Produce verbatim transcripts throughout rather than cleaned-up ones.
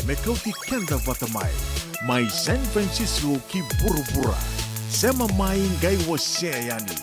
me kauti keda vata mai. Mai San Francisco ki vuravura. Sema mai qai wasea yani.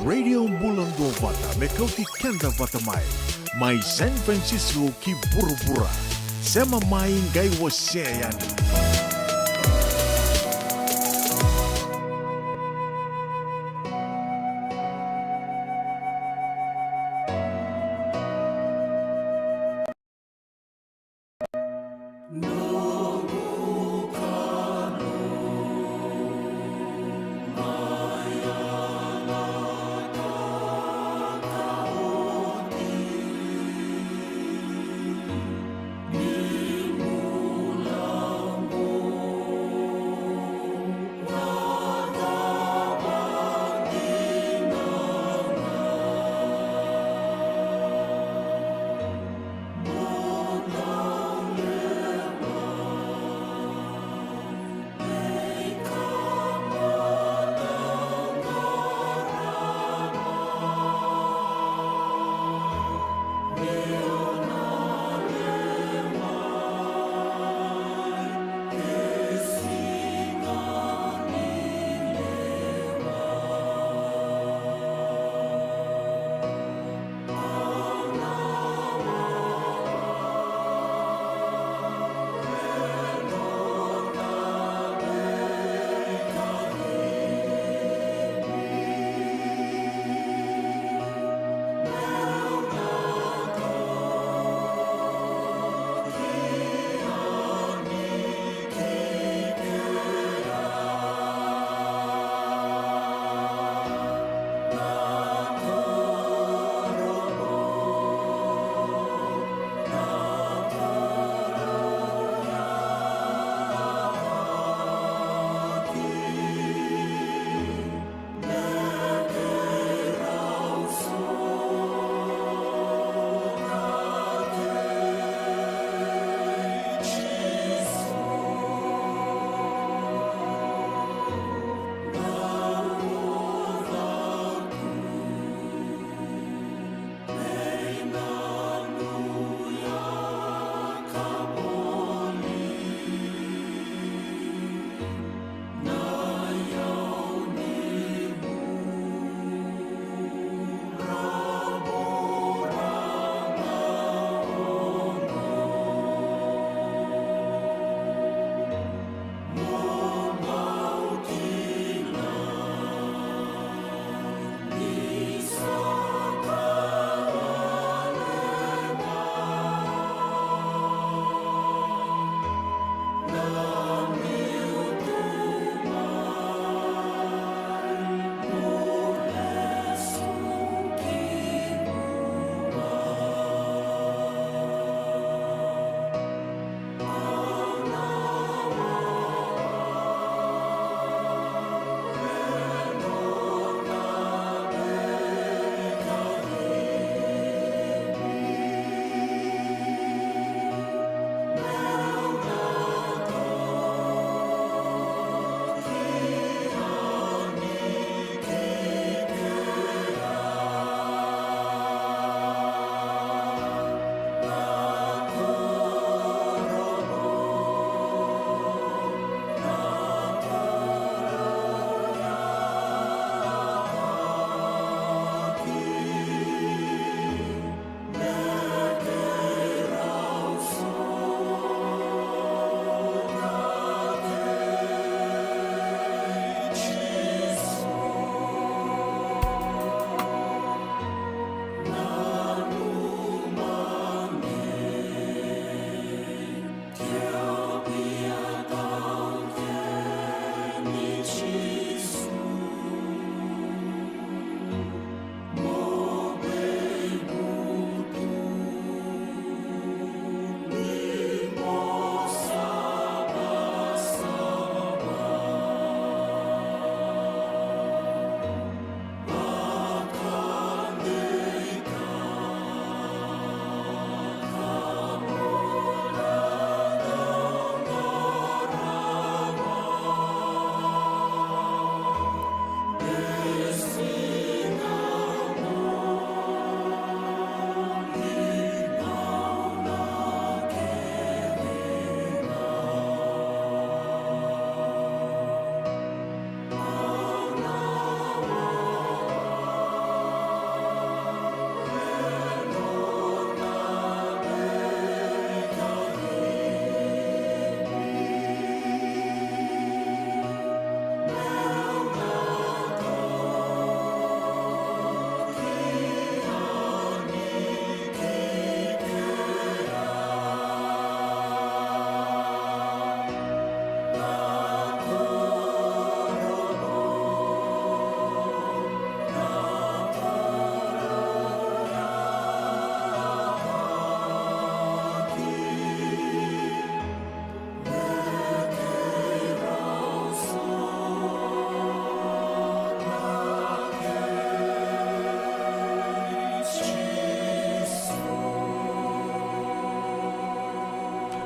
Radio Bula Duavata me kauti keda vata mai. Mai San Francisco ki vuravura. Sema mai qai wasea yani.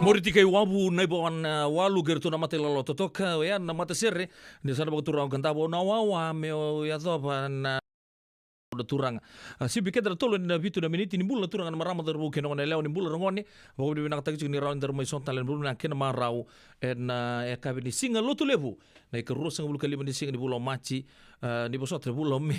Moriti kei Wavu, Naiba Wan, a, Walu, kei ratou na mata ilala totoka, oya na matasere ni yasana vakaturaga o Kadavu, na wawa me o yacova na, na turaga. A, sivi keda na tolu ena vitu na miniti. Ni bula na turaga, na marama, cauravou kei na goneyalewa, ni bula ragone. Vakavinavinakataki tiko ni rawa ni daru mai sota tale, ni bula vinaka kei na marau ena, a, yakavi ni Siga Lotulevu, na ikaruasagavulu ka lima ni siga ni vula o Maji, a, ni vosota, vula o Me,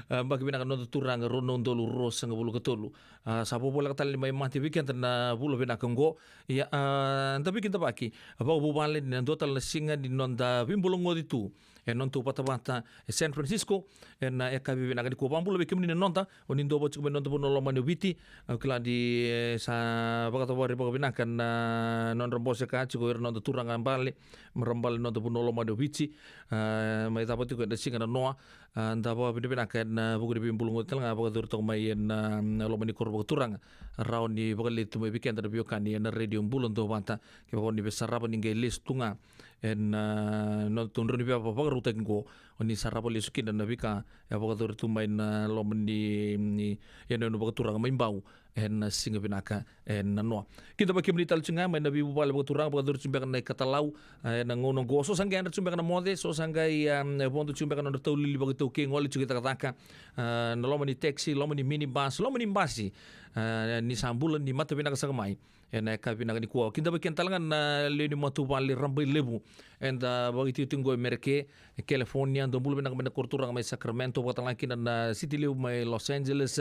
a, yabaki vinaka noda turaga, rua na udolu ruasagavulu ka tolu. A, sa vovoleka tale ni mai mate vei keda na vula vinaka oqo. Ia, a, da veikidavaki vakavuvale ni na dua tale na siga ni noda veibulagoci tu ena noda tou vatavata e San Francisco ena yakavi vinaka nikua. Vakabula vei kemuni na noda, o ni dau vata tiko mai na noda vanua lomani o Viti. Au kila ni, e, sa vakacavari vakavinaka na nodra bose ka tiko o ira na noda turaga bale, marama bale na noda vanua lomani o Viti. A, mai cava tiko ena siga nanoa. A, da vakavinavinaka ena vuku ni veibulagoci tale ga vakayacori toka mai ena, a, loma ni koro vakaturaga. Rawa ni vakalevu tu mai vei keda na veiwekani ena Radio Bula Duavata. Kevaka o ni via sarava ni qai lesu tu ga ena, a, noda tou drau ni via vakarautaki oqo, o ni sarava lesu kina na veika e vakayacori tu mai na loma ni, ni yanuyanu vakaturaga mai Bau ena siga vinaka ena noa. Kidavaki kemuni tale tiko ga mai na veivuvale vakaturaga, vakayacori tiko beka na ikatalau, e, ena gauna oqo. So sa qai yadra tiko beka na moce, so sa qai, a, vodo tiko beka na nodra taulili vakaitaukei, gole tiko i cakacaka, a, na loma ni taxi, loma ni minibus, loma ni basi. A, ni sa bula, ni mata vinaka saka mai ena yakavi vinaka nikua. Kidavaki keda tale ga na lewe ni matavuvale Rabailevu, eda vakaititiko oqo e Mereke, e California. Dou bula vinaka mai na koro turaga mai Sacramento, vakatalega kina na siti levu mai Los Angeles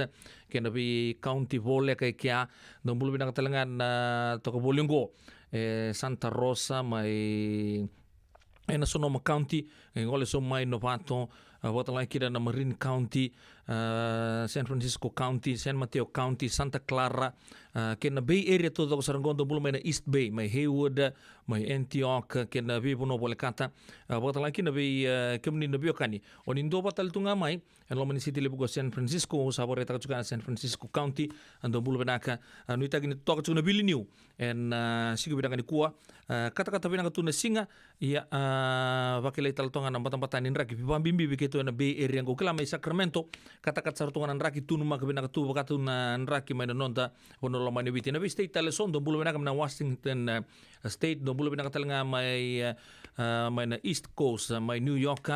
kei na vei county voleka e kea. Dou bula vinaka tale ga na toka voli oqo e Santa Rosa mai ena Sonoma County, e gole so mai Novato, a, vakatalega kina na Marin County, a, San Francisco County, San Mateo County, Santa Clara, a, kei na Bay Area taucoko sara oqo. Dou bula mai na East Bay, mai Hayward, mai Antioch, kei na veivanua volekata. A, vakatalega kina vei, a, kemuni na veiwekani o ni dau vata tale tu ga mai ena loma ni siti levu ko San Francisco, sa vakaraitaka tiko ga na San Francisco County. A, dou bula vinaka. A, nuitaki ni totoka tiko na veilimiu ena, a, siga vinaka nikua. A, katakata vinaka tu na siga. Ia, a, vakilai tale toka ga na batabata ni draki, vakabibi vei keitou ena Bay Area oqo. Kila mai Sacramento, katakata sara tu ga na draki, tu na maka vinaka tu, vaka tu na draki mai na noda vanua lomani o Viti. Na vei state tale so, dou bula vinaka mai na Washington, e, State, dou bula vinaka tale ga mai, e, a, mai na East Coast, a, mai New York.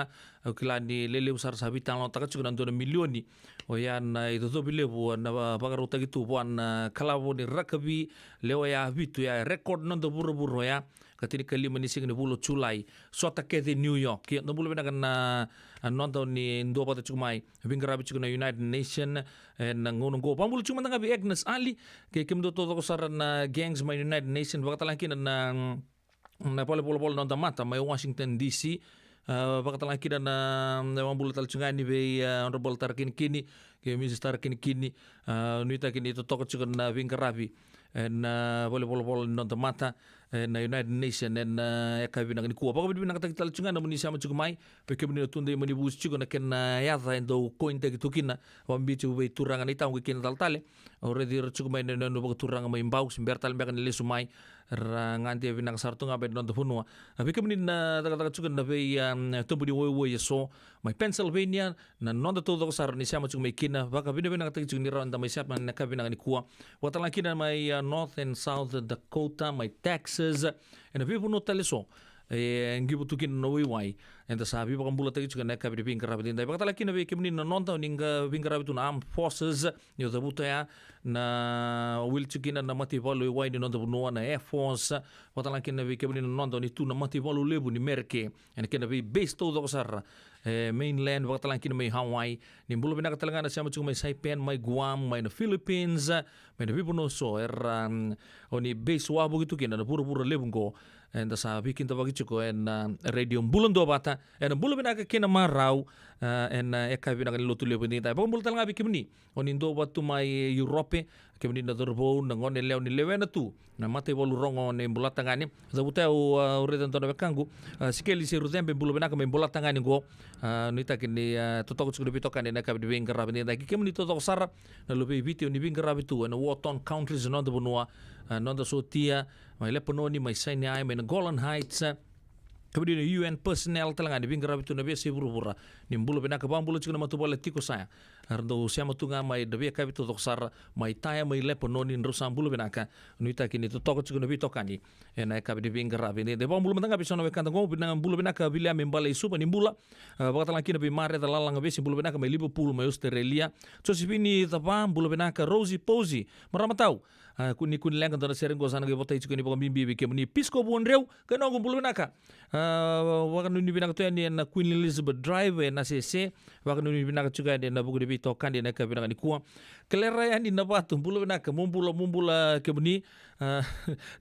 Au kila ni lelevu sara sa veitalanoataka tiko na dua na milioni, oya na icocovi levu na va-, vakarautaki tu vua na kalavo ni rakavi lewe ya vitu ya, e record noda vuravura oya, ka tinikalima ni siga ni vula o Julai. Sota kece New York. Ia, dou bula vinaka na, a, noda o ni dau vata tiko mai veiqaravi tiko na United Nation ena gauna oqo. Vakabula tiko mada ga vei Agnes Ali kei kemudou taucoko sara na gangs mai United Nation, vakatalega kina na, na, na valenivolavola Noda Mata mai Washington D C. A, vakatalega kina na, na vakabula tale tiko ga yani vei, a, Honorable Tara Kinikini kei Mrs Tara Kinikini. A, nuitaki ni totoka tiko na veiqaravi ena, a, valenivolavola Noda Mata ena United Nation ena, a, yakavi vinaka nikua. Vakavinavinakataki tale tiko ga na nomuni sema tiko mai, vei kemuni na tudei mai Nivusi tiko, na kena yaca e dau coin-taki tu kina, vakabibi tiko vei turaga na itau qai kina talatale. Au raici ira tiko mai na, na, na vakaturaga mai Bau, se bera tale beka ni lesu mai, ra gade vinaka sara tu ga mai na noda vanua. A, vei kemuni na cakacaka tiko na vei, a, tobu ni waiwai eso mai Pennsylvania, na noda taucoko sara ni sema tiko mai kina, vakavinavinakataki tiko ni rawa ni da mai sema ena yakavi vinaka nikua. Vakatalega kina mai, a, North and South Dakota, mai Texas, ena veivanua tale eso e qivu tu kina na waiwai, eda sa veivakabulataki tiko ena yakavi ni veiqaravi edaidai. Vakatalega kina vei kemuni na noda o ni qai veiqaravi tu na Armed Forces, ni o cavuta ya na wili tiko kina na mataivalu waiwai ni noda vanua, na Air Force. Vakatalega kina vei kemuni na noda o ni tu na mataivalu levu ni Merika ena kena vei base taucoko sara e mainland, vakatalega kina mai Hawaii. Ni bula vinaka talega na sema tiko mai Saipan, mai Guam, mai na Philippines, mai na veivanua eso era, mm, o ni base wavoki tu kina na vuravura levu oqo. Eda sa veikidavaki tiko ena, a, Radio Bula Duavata ena bula vinaka kei na marau, a, ena, a, yakavi vinaka ni Lotulevu edaidai. Vakabula talega vei kemuni o ni dau vata tu mai Europe, kemuni na cauravou, na goneyalewa, ni lewena tu na mataivalu rogo ni Bolatagane. Cavuta, au, a, au raica e dua na wekaqu, a, Sikeli Serucebe, bula vinaka mai Bolatagane oqo. A, nuitaki ni, a, totoka tiko na veitokani ena yakavi ni veiqaravi edaidai. Kei kemuni taucoko sara na luvei Viti o ni veiqaravi tu ena war torn countries, noda vanua, a, noda sotia, mai Lepanoni, mai Sinai, mai na Golan Heights, a, kemuni na U N personnel talega ni veiqaravi tu na veiyasai vuravura. Ni bula vinaka. Vakabula tiko na matavuvale Tiko Saya, Era dau sema tu ga mai na veiyakavi taucoko sara mai Taya, mai Lepanoni, drau sa bula vinaka. Nuitaki ni totoka tiko na veitokani ena yakavi ni veiqaravi edaidai. Vakabula mada ga vei so na wekada qo, vinaka, bula vinaka Viliame Baleisuva, ni bula. A, vakatalega kina vei Mareca Lalaga Vesi, bula vinaka mai Liverpool, mai Australia. Josefini Cava, bula vinaka. Rosi Posi, marama tau. A, kuni, kuni leqa dua na sere qo sa na qai votai tiko ni vakabibi vei kemuni. Pisco Vuadreu, kai noqu bula vinaka. A, vakanuinui vinaka tu yani ena Queen Elizabeth Drive, e Nasese. Vakanuinui vinaka tiko yani ena vuku ni veitokani ena yakavi vinaka nikua. Kelera yani na vatu, bula vinaka, mo bula, mo bula kemuni. A,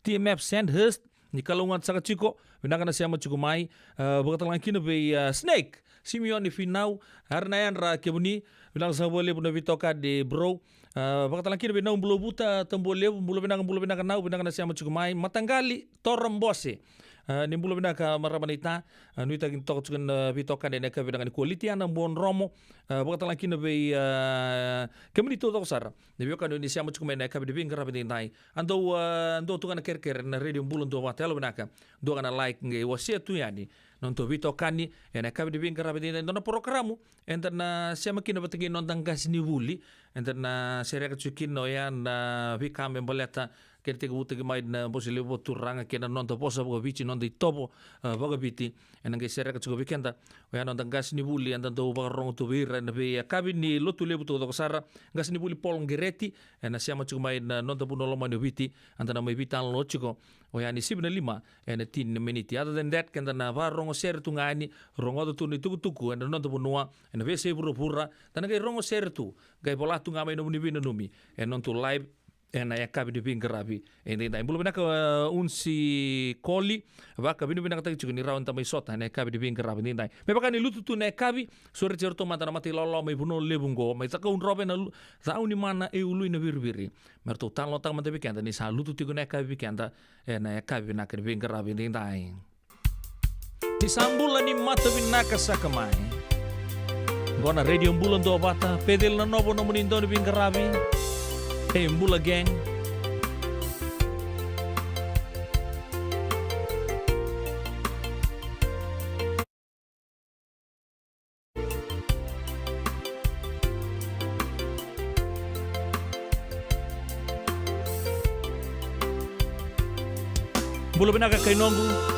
T M F Sandhurst, ni kalougata saka tiko, vinaka na sema tiko mai. A, vakatalega kina vei, a, Snake, Simeoni Finau, Arina Yadra kemuni, vinaka saka vakalevu na veitokani bro. A, vakatalega kina vei Nau Bulovuta, Tabua Levu, bula vinaka, bula vinaka Nau, vinaka na sema tiko mai. Mataqali Toro Bose, a, ni bula vinaka marama naita. A, nuitaki ni toka tiko na veitokani ena yakavi vinaka nikua. Litiana Buadromo, a, vakatalega kina vei, a, kemuni taucoko sara na veiwekani ni sema tiko mai ena yakavi ni veiqaravi edaidai. A dou, a, dou tu ga na kerekere na Radio Bula Duavata, yalo vinaka. Dua ga na like qai wasea tu yani na nodatou veitokani ena yakavi ni veiqaravi edaidai. Dua na porokaramu eda na sema kina vata kei na noda qasenivuli. Eda na sereka tiko kina oya na veika me baleta kena tekivutaki mai na Bose Levu Vakaturaga kei na noda vosa vakaviti, noda itovo, a, vakaviti. Ena qai sereka tiko vei keda oya na noda qasenivuli eda dau vakarorogo tu vei ira ena veiyakavi ni Lotulevu taucoko sara. Qasenivuli Paul Qereti, ena sema tiko mai na noda vanua lomani o Viti. Eda na mai veitalanoa tiko oya ni sivi na lima ena tini na miniti. Other than that, keda na vakarorogo sere tu ga yani, rogoca tu na itukutuku ena noda vanua, ena veiyasai vuravura. Da na qai rogo sere tu, qai vola tu ga mai nomuni veinanumi ena nodatou live ena yakavi ni veiqaravi edaidai. Bula vinaka, a, Unsi Koli, vakavinavinakataki tiko ni rawa ni da mai sota ena yakavi ni veiqaravi edaidai. Me vaka ni lutu tu na yakavi, sureti iratou mada na mata ilawalawa mai Vanua Levu qo, mai Cakaudrove na lu-, Caunimana e Ulu-i-Naviriviri. Me ratou talanoataka mada vei keda ni sa lutu tiko na yakavi vei keda ena yakavi vinaka ni veiqaravi edaidai. Ni sa bula, ni mata vinaka saka mai. Qo na Radio Bula Duavata, Peceli Nanovo nomuni dau ni veiqaravi. E Bula Gang. Bula vinaka kai noqu.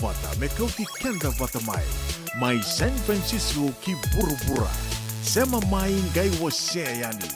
vata me kauti keda vata mai. Mai San Francisco ki vuravura. Sema mai qai wasea yani.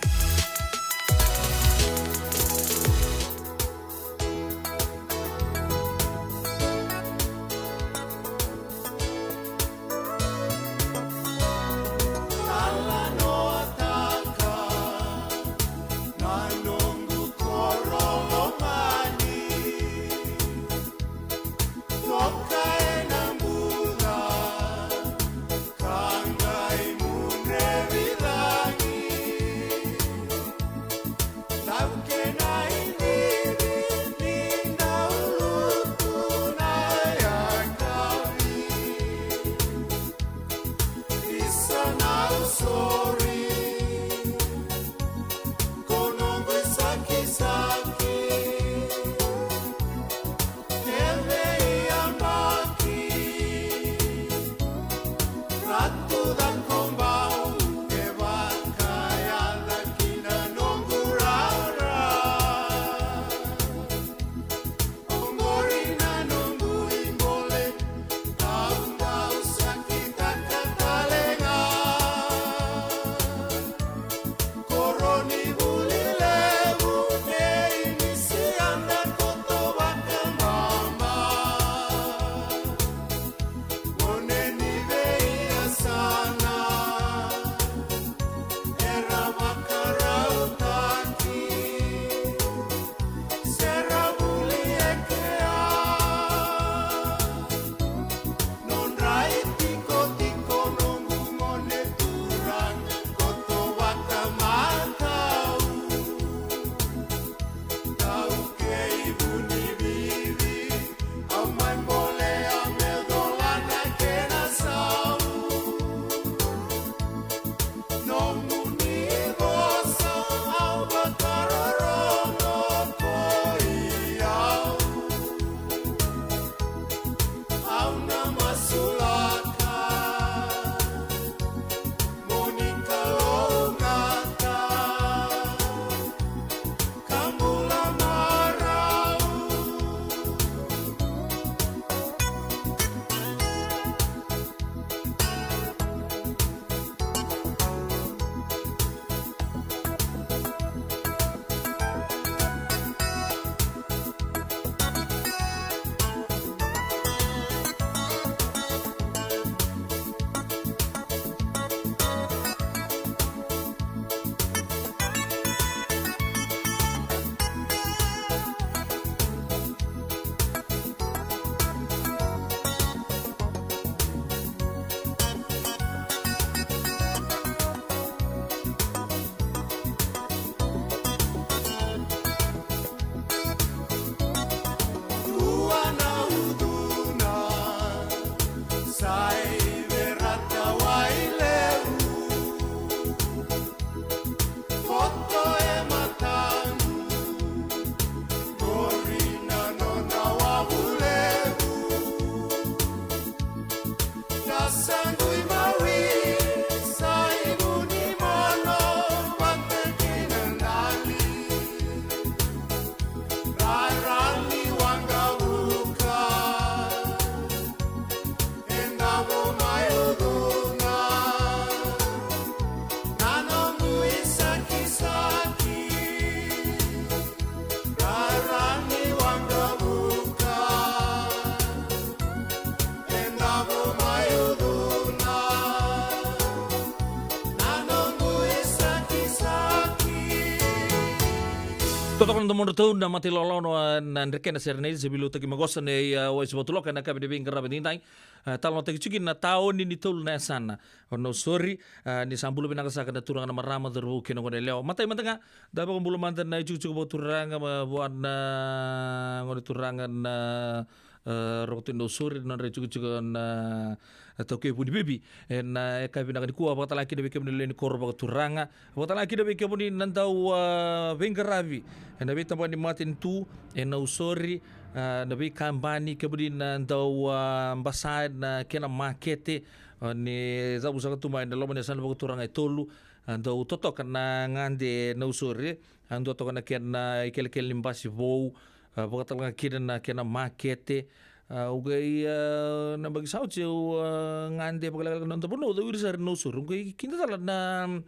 Totoka na domodratou na mata ilawalawa na Drekena Serenade, se veiliutaki maqosa nei, a, Waisivatuloka ena yakavi ni veiqaravi edaidai. A, talanoataki tiko kina na taoni ni tolu na yasana. O Nausori, a, ni sa bula vinaka saka na turaga na marama, cauravou kei na goneyalewa. Matai mada ga, da vakabula mada na itikotiko vakaturaga, ma, vua na gone turaga na, a, Rokoto ni Nausori, na nodra itikotiko na, a, taukei Vunivivi. Ena yakavi vinaka nikua, vakatale ga kina vei kemuni na lewe ni koro vakaturaga. Vakatale ga kina vei kemuni na dau, a, veiqaravi ena veitabana ni matanitu e Nausori, a, na veikabani, kemuni na dau, a, basika ena kena makete, a, ni cavu saka tu mai na loma ni yasana vakaturaga e tolu, a, dau totoka na gade e Nausori, a, dua toka na kena ikelekele ni basi vou, a, vakatale ga kina na kena makete, A, au qai, a, na baki sa oti au, a, gade vakalekaleka na noda vanua, au cawiri sara na Nausori. Au qai kida cala na,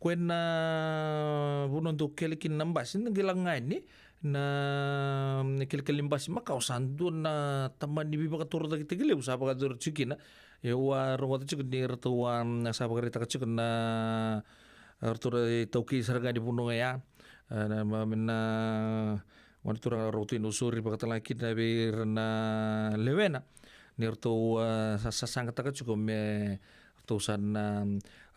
koya na vanua dau kele kina na basi, na qai lako ga yani na, na kelekele ni basi makawa, sa dua na tamani veivakatorocaketaki levu sa vakayacori tiko kina. Au a rogoca tiko ni ratou a, sa vakaraitaka tiko na, ratou na itaukei sara ga ni vanua ya. A, na, ma, na, gone turaga rau tu i Nausori, vakatalega kina vei ira na lewena, ni ratou, a, sa, sasagataka tiko me ratou sa na,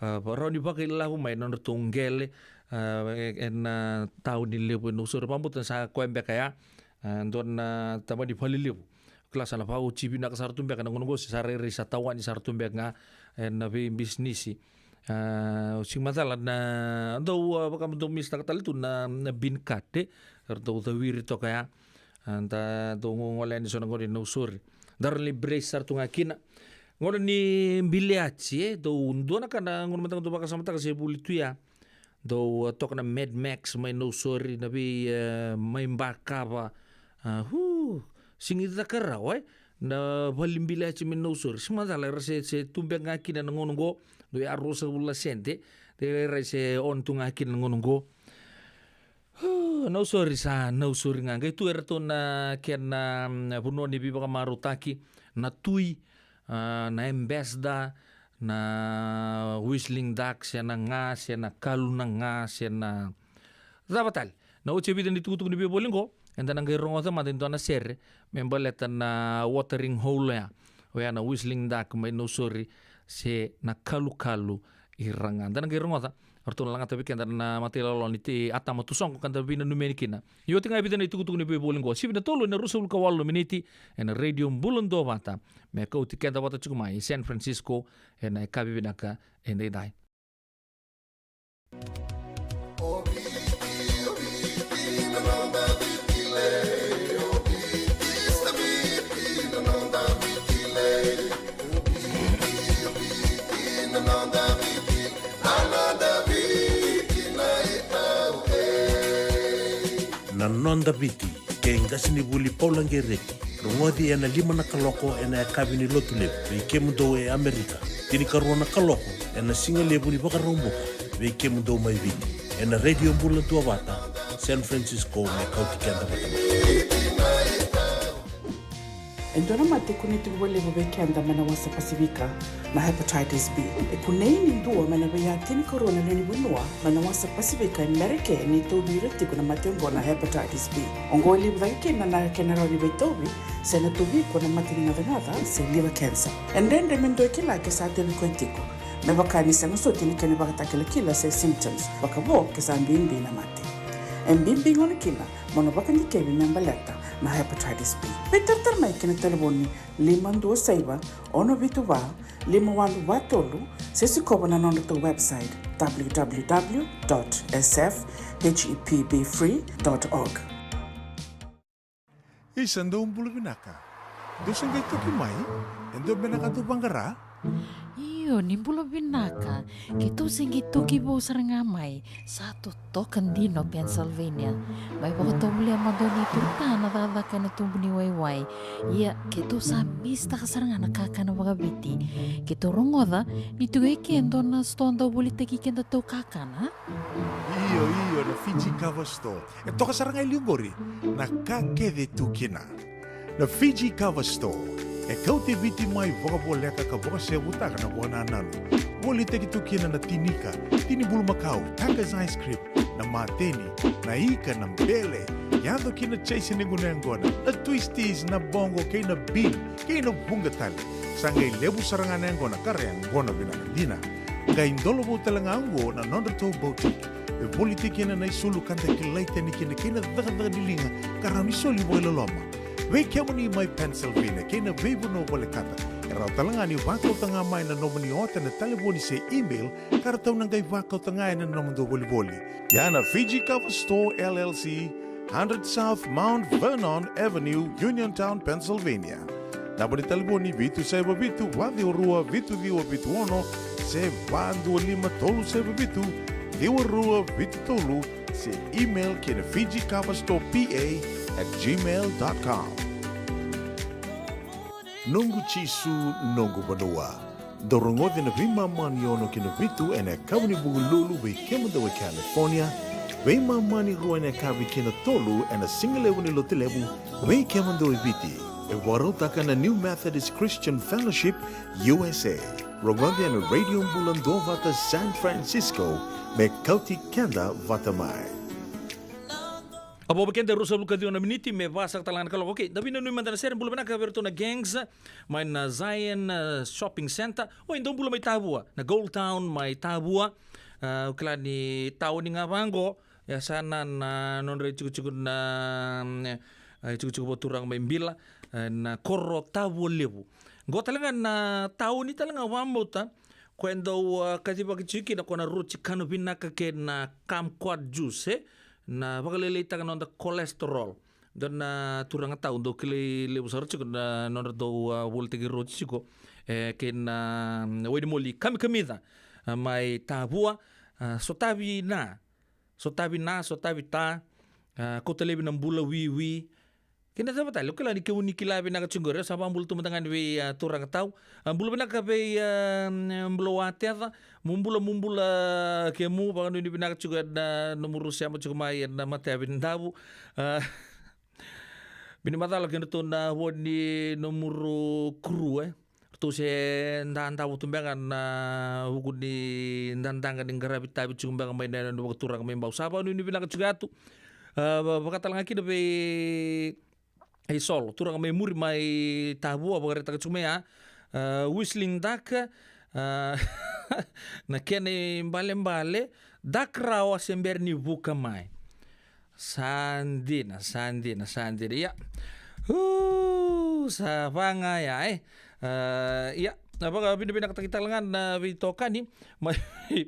a, rawa ni vakailavo mai na nodratou qele, a, e, ena tauni levu e Nausori. Vakabauta sa koya beka ya, a, dua na tamani vale levu. Kila sa na vakaoti vinaka sara tu beka na gauna oqo, se sa rairai sa tawani sara tu beka ga ena veibisinisi. A, sega ni macala na dau, a, vaka me dau misitaka tale tu na, na bean cart, e, era dau cawiri toka ya. A, da dau gogole yani so na gauna i Nausori. Da rawa ni brace sara tu ga kina. Gauna ni biliati, e, dau dua na ka na gauna mada ga dau vakasamataka se vuli tu ya. Dau, a, toka na Mad Max mai Nausori, na vei, e, mai Bakava. A, hu, sega ni caka rawa, e. Na vale ni biliati mai Nausori. Sega ni macala era se, se tu beka ga kina na gauna oqo. Dau ya ruasagavulu na sede. De rairai se on tu ga kina na gauna oqo. Hu, Nausori sa Nausori ga. Qai tu eratou na kena, mm, vanua ni veivakamarautaki. Na Tui, a, na Ambassador, na Whistling Duck, se na ga, se na Kalu na ga, se na cava tale. Na oti e vica ni tukutuku ni veivoli oqo, eda na qai rogoca mada e dua na sere me baleta na watering hole ya. Oya na Whistling Duck mai Nausori, se na Kalukalu i ra ga. Da na qai rogoca, ratou na lagata vei keda na matailalalo ni Atama Tusoqo ka da veinanumi yani kina. Ia oti ga e vica na itukutuku ni veivoli oqo. Sivi na tolu ena ruasagavulu ka walu na miniti, ena Radio Bula Duavata. Me kauti keda vata tiko mai San Francisco, ena yakavi vinaka edaidai. Na Noda Viti, kei qasenivuli Paula Qereti. Rogoci ena lima na kaloko ena yakavi ni Lotulevu vei kemudou e Amerika. Tinikarua na kaloko ena sigalevu ni Vakaraubuka vei kemudou mai Viti. Ena Radio Bula Duavata, San Francisco, me kauti keda vata mai. E dua na mate e kunei tiko vakalevu vei keda mai na wasa Pasifika, na hepatitis B. E kunei ni dua mai na veiya tinikarua na lewe ni vanua mai na wasa Pasifika e Merika ni tauvi ira tiko na mate oqo na hepatitis B. Oqo e levu cake kina na kena rawa ni veitauvi se na tauvi iko na mate ni gacagaca se liver cancer. E dredre me dua e kila ke sa tauvi koya tiko, me vaka ni sega soti na kena ivakatakilakila se symptoms, vakavo ke sa bibi na mate. E bibi gona kina mo na vakadikevi me baleta na hepatitis B. Veitaratara mai ki na talevoni lima dua saiva, ono vitu va, lima walu va tolu, se sikova na nodratou website, w w w dot s f h e p b free dot org. Isa, dou bula vinaka. Dou se qai toki mai? E dua beka na ka dou vaqara? Io, ni bula vinaka. Keitou se qai toki vou sara ga mai. Sa totoka dina o Pennsylvania. Mai vakatovolea mada o neitou ta na cakacaka ena tubu ni waiwai. Ia, keitou sa misitaka sara ga na kakana vakaviti. Keitou rogoca ni tiko e ke e dua na sitoa dau volitaki kedatou kakana. Io, io, na Fiji Cover Store. E toka sara ga e liu qori na ka kece e tu kina. Na Fiji Cover Store e kauti Viti mai vakavoleka ka vakasevutaka na vakanananu. Volitaki tu kina na tinika, tini bulumakau, Taka's ice cream, na mateni, na ika, na bele, yaco ki na chaise ni gunu yaqona, na twisties, na boqo kei na bean, kei na vuqa tale. Sa qai levu sara ga na yaqona ka ra yaqona vinaka dina. Qai dolovou tale ga oqo na nodratou boutique. E volitaki kina na isulu ka da kilai tani kina kei na cakacaka ni liga ka rawa ni soli vakailoloma. Vei kemuni mai Pennsylvania kei na veivanua volekata, e rawa tale ga ni vakauta ga mai na nomuni ota ena talevoni se email ka ratou na qai vakauta ga ena nomudou volivoli. Ia na Fiji Cover Store L L C, hundred South Mount Vernon Avenue, Uniontown, Pennsylvania. Naba ni talevoni vitu saiva vitu, va ciwa rua, vitu ciwa vitu ono, se va dua lima tolu saiva vitu, ciwa rua vitu tolu, se email ki na Fiji Cover Store P A at gmail dot com. Noqu Jisu, noqu vanua. Dou rogoci na veimama ni ono ki na vitu ena yakavi ni Vukelulu vei kemudou e California, veimama ni rua ena yakavi ki na tolu ena sigalevu ni Lotulevu vei kemudou e Viti. E vakarautaka na New Methodist Christian Fellowship U S A. Rogoci ena Radio Bula Duavata San Francisco, me kauti keda vata mai. A vo vei keda e ruasagavulu ka ciwa na miniti me vasaka tale ga na kaloko. Okay, da vinanumi mada na sere. Bula vinaka vei iratou na gangs mai na Zion, uh, Shopping Center. Oi, dou bula mai Tavua, na Gold Town mai Tavua. Uh, au kila ni taoni ga vaqo. Ia sa na, na nodra itikotiko na, mm, eh, itikotiko vakaturaga mai Bila, eh, na koro Tavua Levu. Qo tale ga na taoni tale ga vakabauta ko e dau, uh, kacivaki tiko kina ko na roti kana vinaka kei na kumquat juice, eh? Na vakalailaitaka na noda cholesterol. Dua na turaga tau dau kilai levu sara tiko na nodra dau, uh, volitaki roti tiko, eh, kei na, mm, wainimoli kamikamica, uh, mai Tavua, uh, sotavi na, sotavi na, sotavi ta, uh, kauta laivi na bula wiwi. Kei na cava tale, au kila ni kemuni kila vinaka tiko qori, au sa vakabula tu mada ga yani vei, a, turaga tau. A, bula vinaka vei, a, Bula Wateca, mo bula, mo bula, a, kemu, vakanuinui vinaka tiko ena nomuru sema tiko mai ena matai ni Davu. A, vini macala kei ratou na vo ni nomuru kuru, e. Ratou se dadavu tu beka na vuku ni dadaga ni qaravi tavi tiko beka mai na, na vakaturaga mai Bau. Sa vakanuinui vinaka tiko yatu. A, va-, vakatale ga kina vei, e, Solo, turaga mai muri mai Tavua, vakaraitaka tiko mai ya. A, Whistling Duck, a, na kena ibalebale, duck rawa se bera ni vuka mai. Sa dina, sa dina, sa dina. Ia. Uu, sa vaga ya, e. A, ia, na vakavinavinakataki tale ga na veitokani mai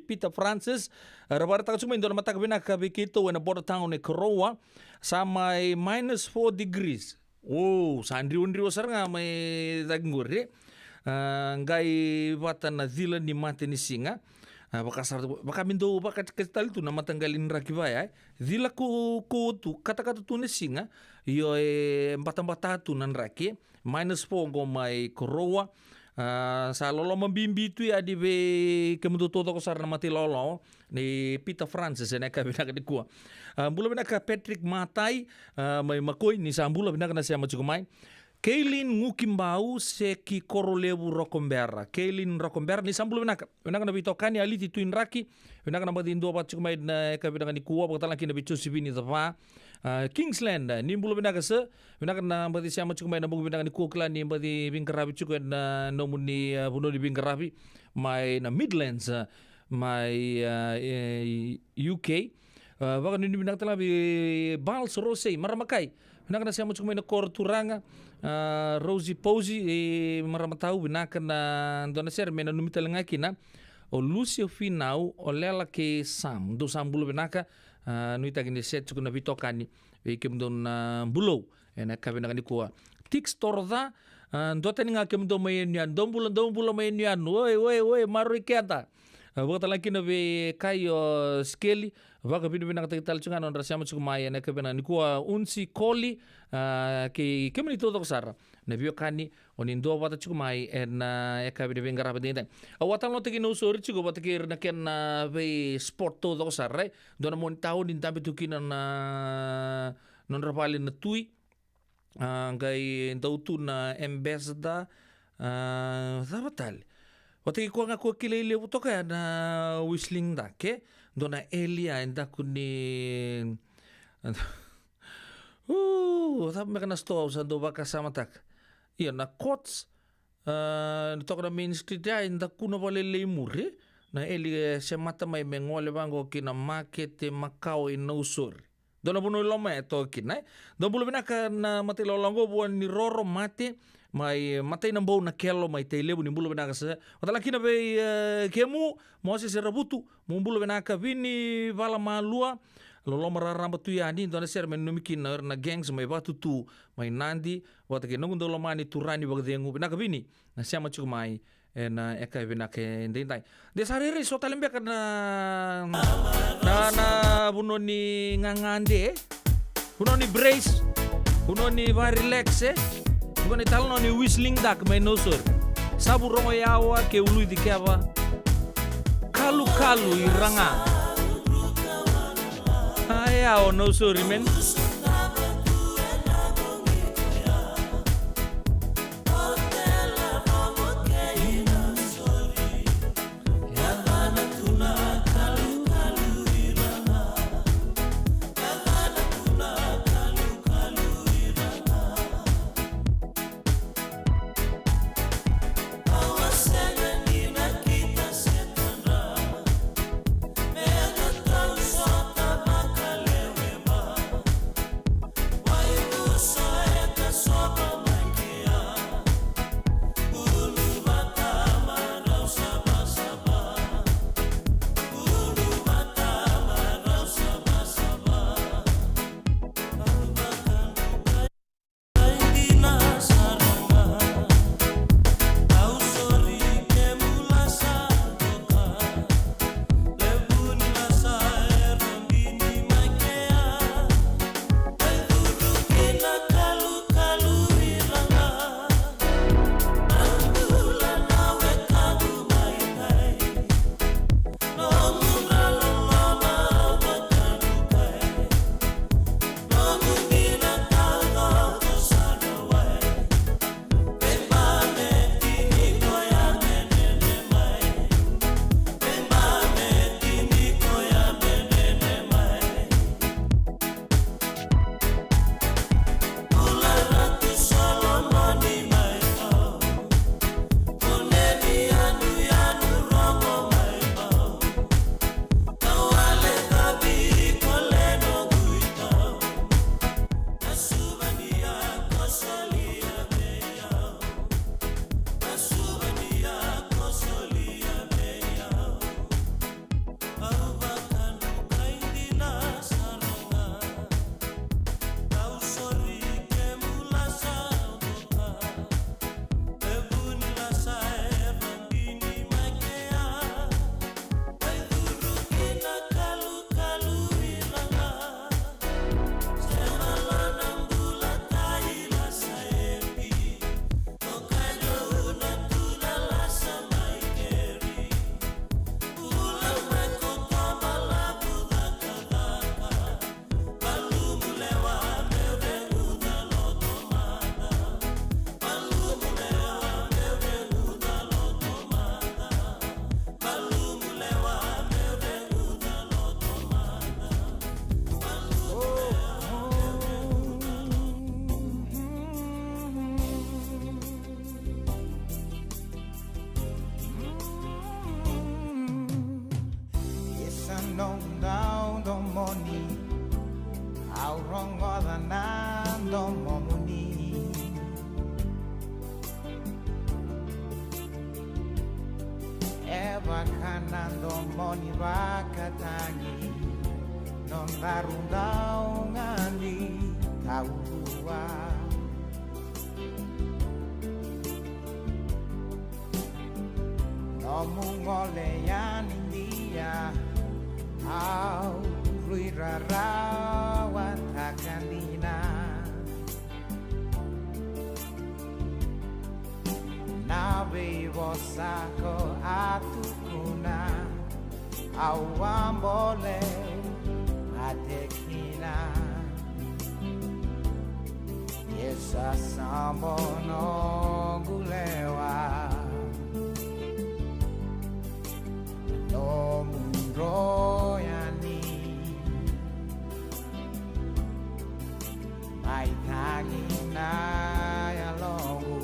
Peter Francis. A, ra vakaraitaka tiko mai dua na mataka vinaka vei keitou ena Border Town e Koroua. Sa mai minus four degrees. O, sa driwadriwa sara ga mai cake qori. A, qai vata na cila ni mate ni siga. A, vaka sara, vaka me dau vakatikatika tale tu na mataqali draki vaya, e. Cila ko, ko tu, katakata tu na siga. Io, e batabata tu na draki. Minus four qo mai Koroua. A, sa loloma bibi tu yani vei kemudou taucoko sara na mata ilawalawa. Nei Peter Francis ena yakavi vinaka nikua. A, bula vinaka Patrick Matai, a, mai Makoi, ni sa bula vinaka na sema tiko mai. Kaylin Gukibau se ki Korolevu Rokobera. Kaylin Rokobera, ni sa bula vinaka. Vinaka na veitokani Aliti Tuidraki. Vinaka na baci dua vata tiko mai na yakavi vinaka nikua, vakatale ga kina vei Josivini Cava. A, Kingsland, ni bula vinaka sir. Vinaka na baci sema tiko mai na bogi vinaka nikua, kila ni baci veiqaravi tiko ena nomuni, a, vanua ni veiqaravi mai na Midlands, a, mai, a, e, U K. A, vakanuinui vinaka tale ga vei Bals Rosei, marama kai. Vinaka na sema tiko mai na koro turaga, a, Rosie Posey, e, marama tau, vinaka na dua na sere me nanumi tale ga kina. O Lucio Finau, o Lela kei Sam. Dou sa bula vinaka, a, nuitaki ni se tiko na veitokani vei kemudou na Bulou ena yakavi vinaka nikua. Tix Toroca, a, dua tani ga kemudou mai yanuyanu. Dou bula, dou bula mai yanuyanu. Oi, oi, oi, maroroi keda. A, vakatale ga kina vei Kai o Sikeli, vakavinavinakataki tale tiko ga na nodra sema tiko mai ena yakavi vinaka nikua. Unsi Koli, a, kei kemuni taucoko sara na veiwekani o ni dua vata tiko mai ena, a, yakavi ni veiqaravi edaidai. Au a talanoataki Nausori tiko vata kei ira na kena, a, vei sport taucoko sara, e. Dua na moni taoni dabe tu kina na nodra vale na tui. A, qai dau tu na ambassador, a, cava tale. Vata kei koya ga ko kilai levu toka ya na Whistling Duck, e. Dua na eli ya e daku ni, u, cava beka na store au sa dau vakasamataka. Io, na Courts, a, toka na Main Street ya, e daku na valelei muri. Na eli e semata mai me gole vaqo ki na makete makawa i Nausori. Dua na vanua i loma e toka kina, e. Dou bula vinaka na mata ilawalawa qo vua ni Roro Mate, mai Matai na Bou na Kelo, mai Tailevu, ni bula vinaka sir. Vakatale ga kina vei, e, kemu, Moses Ravutu, mo bula vinaka. Vini Valamalua, loloma raraba tu yani, dua na sere me nanumi kina o ira na gangs mai Vatutu, mai Nadi, vata kei noqu daulomani Turani Vakacegu, vinaka Vini na sema tiko mai ena yakavi vinaka edaidai. De sa rairai so tale beka na, na, na vanua ni gagade, vanua ni brace, vanua ni vakarelax, e. Ko na italanoa ni whistling duck mai Nausori. Savu rogo yawa ke uluci keva. Kalukalu i ra ga. A yawa Nausori man. Isa noqu dau domoni, au rogoca na domomuni. E vaka na domoni vakatagi, nodaru dau gadi taurua. Nomu gole yani dia, au rui rarawataka dina. Na veivosa ko a tukuna, au a bole mate kina. Isa sa bono gulewa, nomu dro yani. Mai tagi na yaloqu,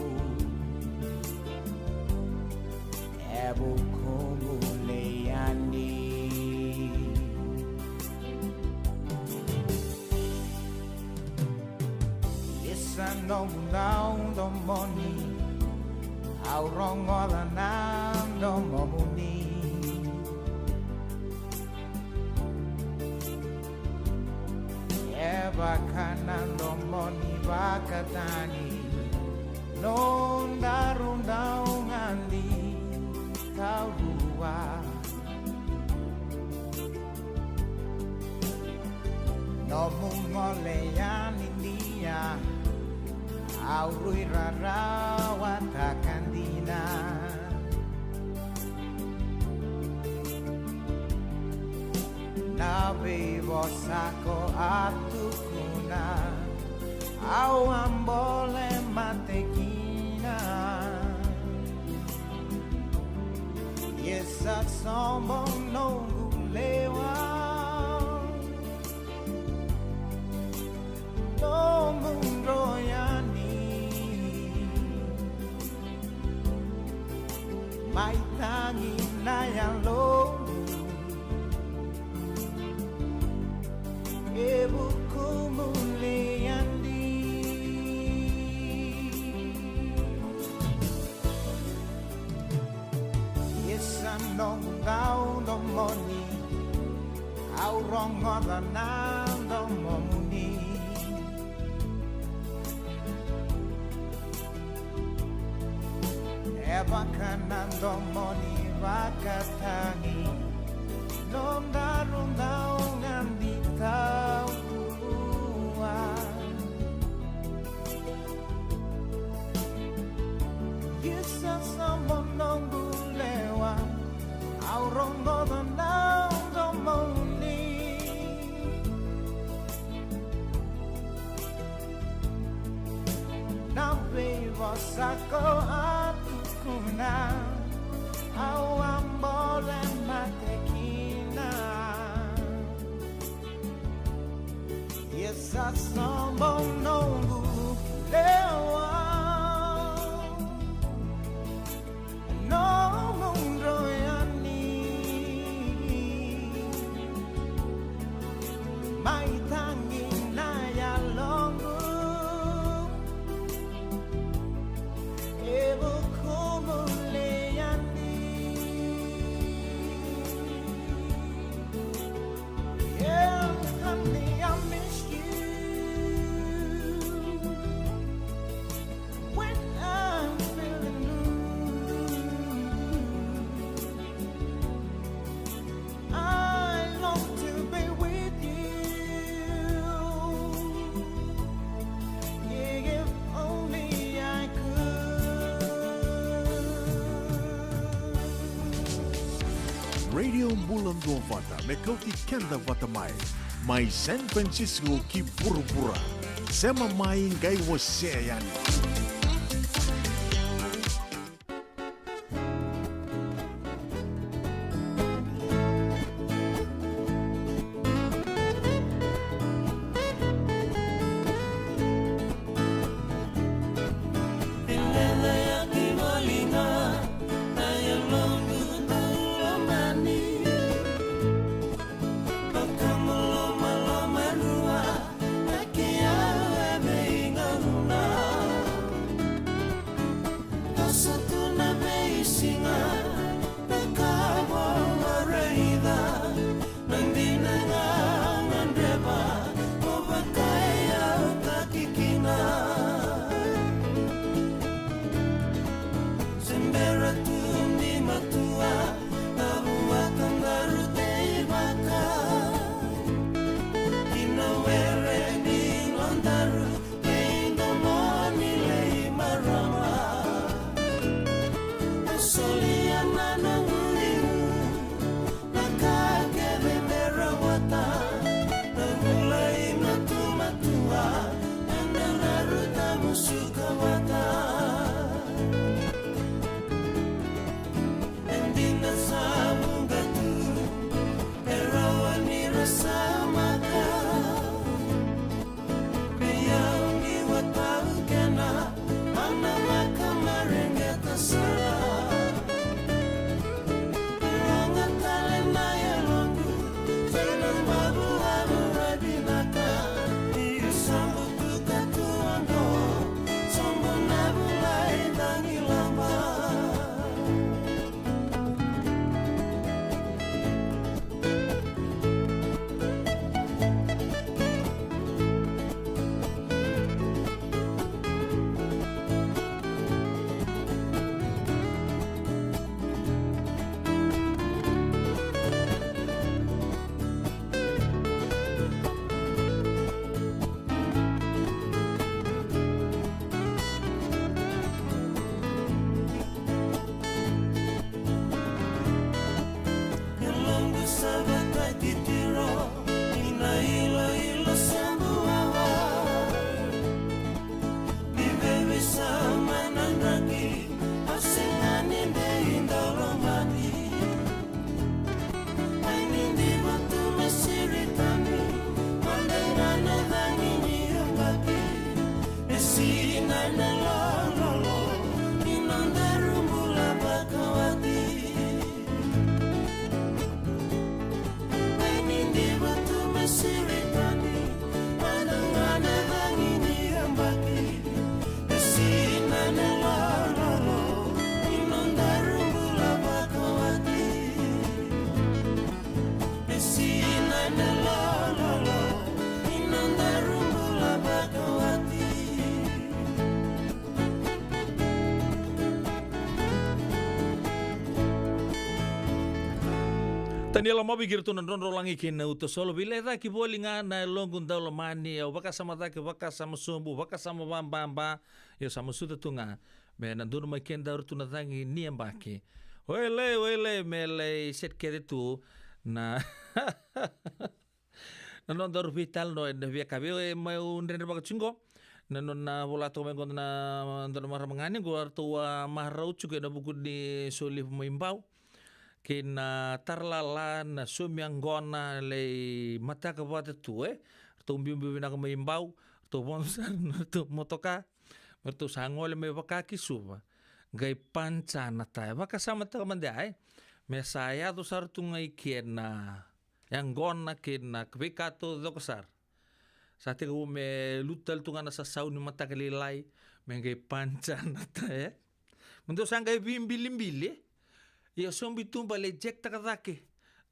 e vukuqu lei yani. Isa noqu dau domoni, au rogoca na domomuni. E vaka na domoni vakatagi, nodaru dau gadi taurua. Nomu gole yani dia, Au rui rarawataka dina na veivosa ko a tukuna, au a bole mate kina. Ia sa sobo noqu lewa, nomu dro yani, mai tagi na yaloqu, e vukumu lewa yani. Ia sa noqu daudomoni, au rogoca na domomuni. E vaka na domoni vakatagi, nodaru dau gadi taura. Ia sa sobo noqu lewa, au rogoca na domoni. Na veivosa ko a tukuna, au a bole mate kina. Ia sa sobo noqu lewa, nomu dro yani, mai tagi na yaloqu, e vukumu lewa yani. Yeah, honey, I miss you when I'm feeling blue. I long to be with you. Yeah, if only I could. Radio Bula Duavata, me kauti keda vata mai. Mai San Francisco ki vuravura. Sema mai qai wasea yani. Taniela Mavi kei iratou na Drodrolagi kei na Uta Solo. Veilecaki voli ga na yaloqu daulomani, au vakasama cake, vakasama sobu, vakasama vababa. Io, sa masuta tu ga me na donu mai keda iratou na cagi ni yabaki. Oele, oele, me lai set kece tu na na nodaru veitalanoa ena veiyakavi. E mai au dredrevaka tiko qo na nona vola toka mai qo na dua na marama ga ni qo, eratou a marau tiko ena vuku ni Solevu mai Bau kei na Taralala, na Saumi Yaqona, lai mataka vata tu, e. Ratou biubiu vinaka mai Bau, ratou vodo sara na ratou motoka, me ratou sa gole mai vaka ki Suva. Qai panca na taya, vakasamataka mada, e. Me sa yaco sara tu ga i ke na yaqona kei na veika taucoko sara. Sa tekivu me lutu tale tu ga na sasau ni mataka lailai, me qai panca na taya. Me dou sa qai veibilibili. Ia sobu i tuba lai jek taka cake.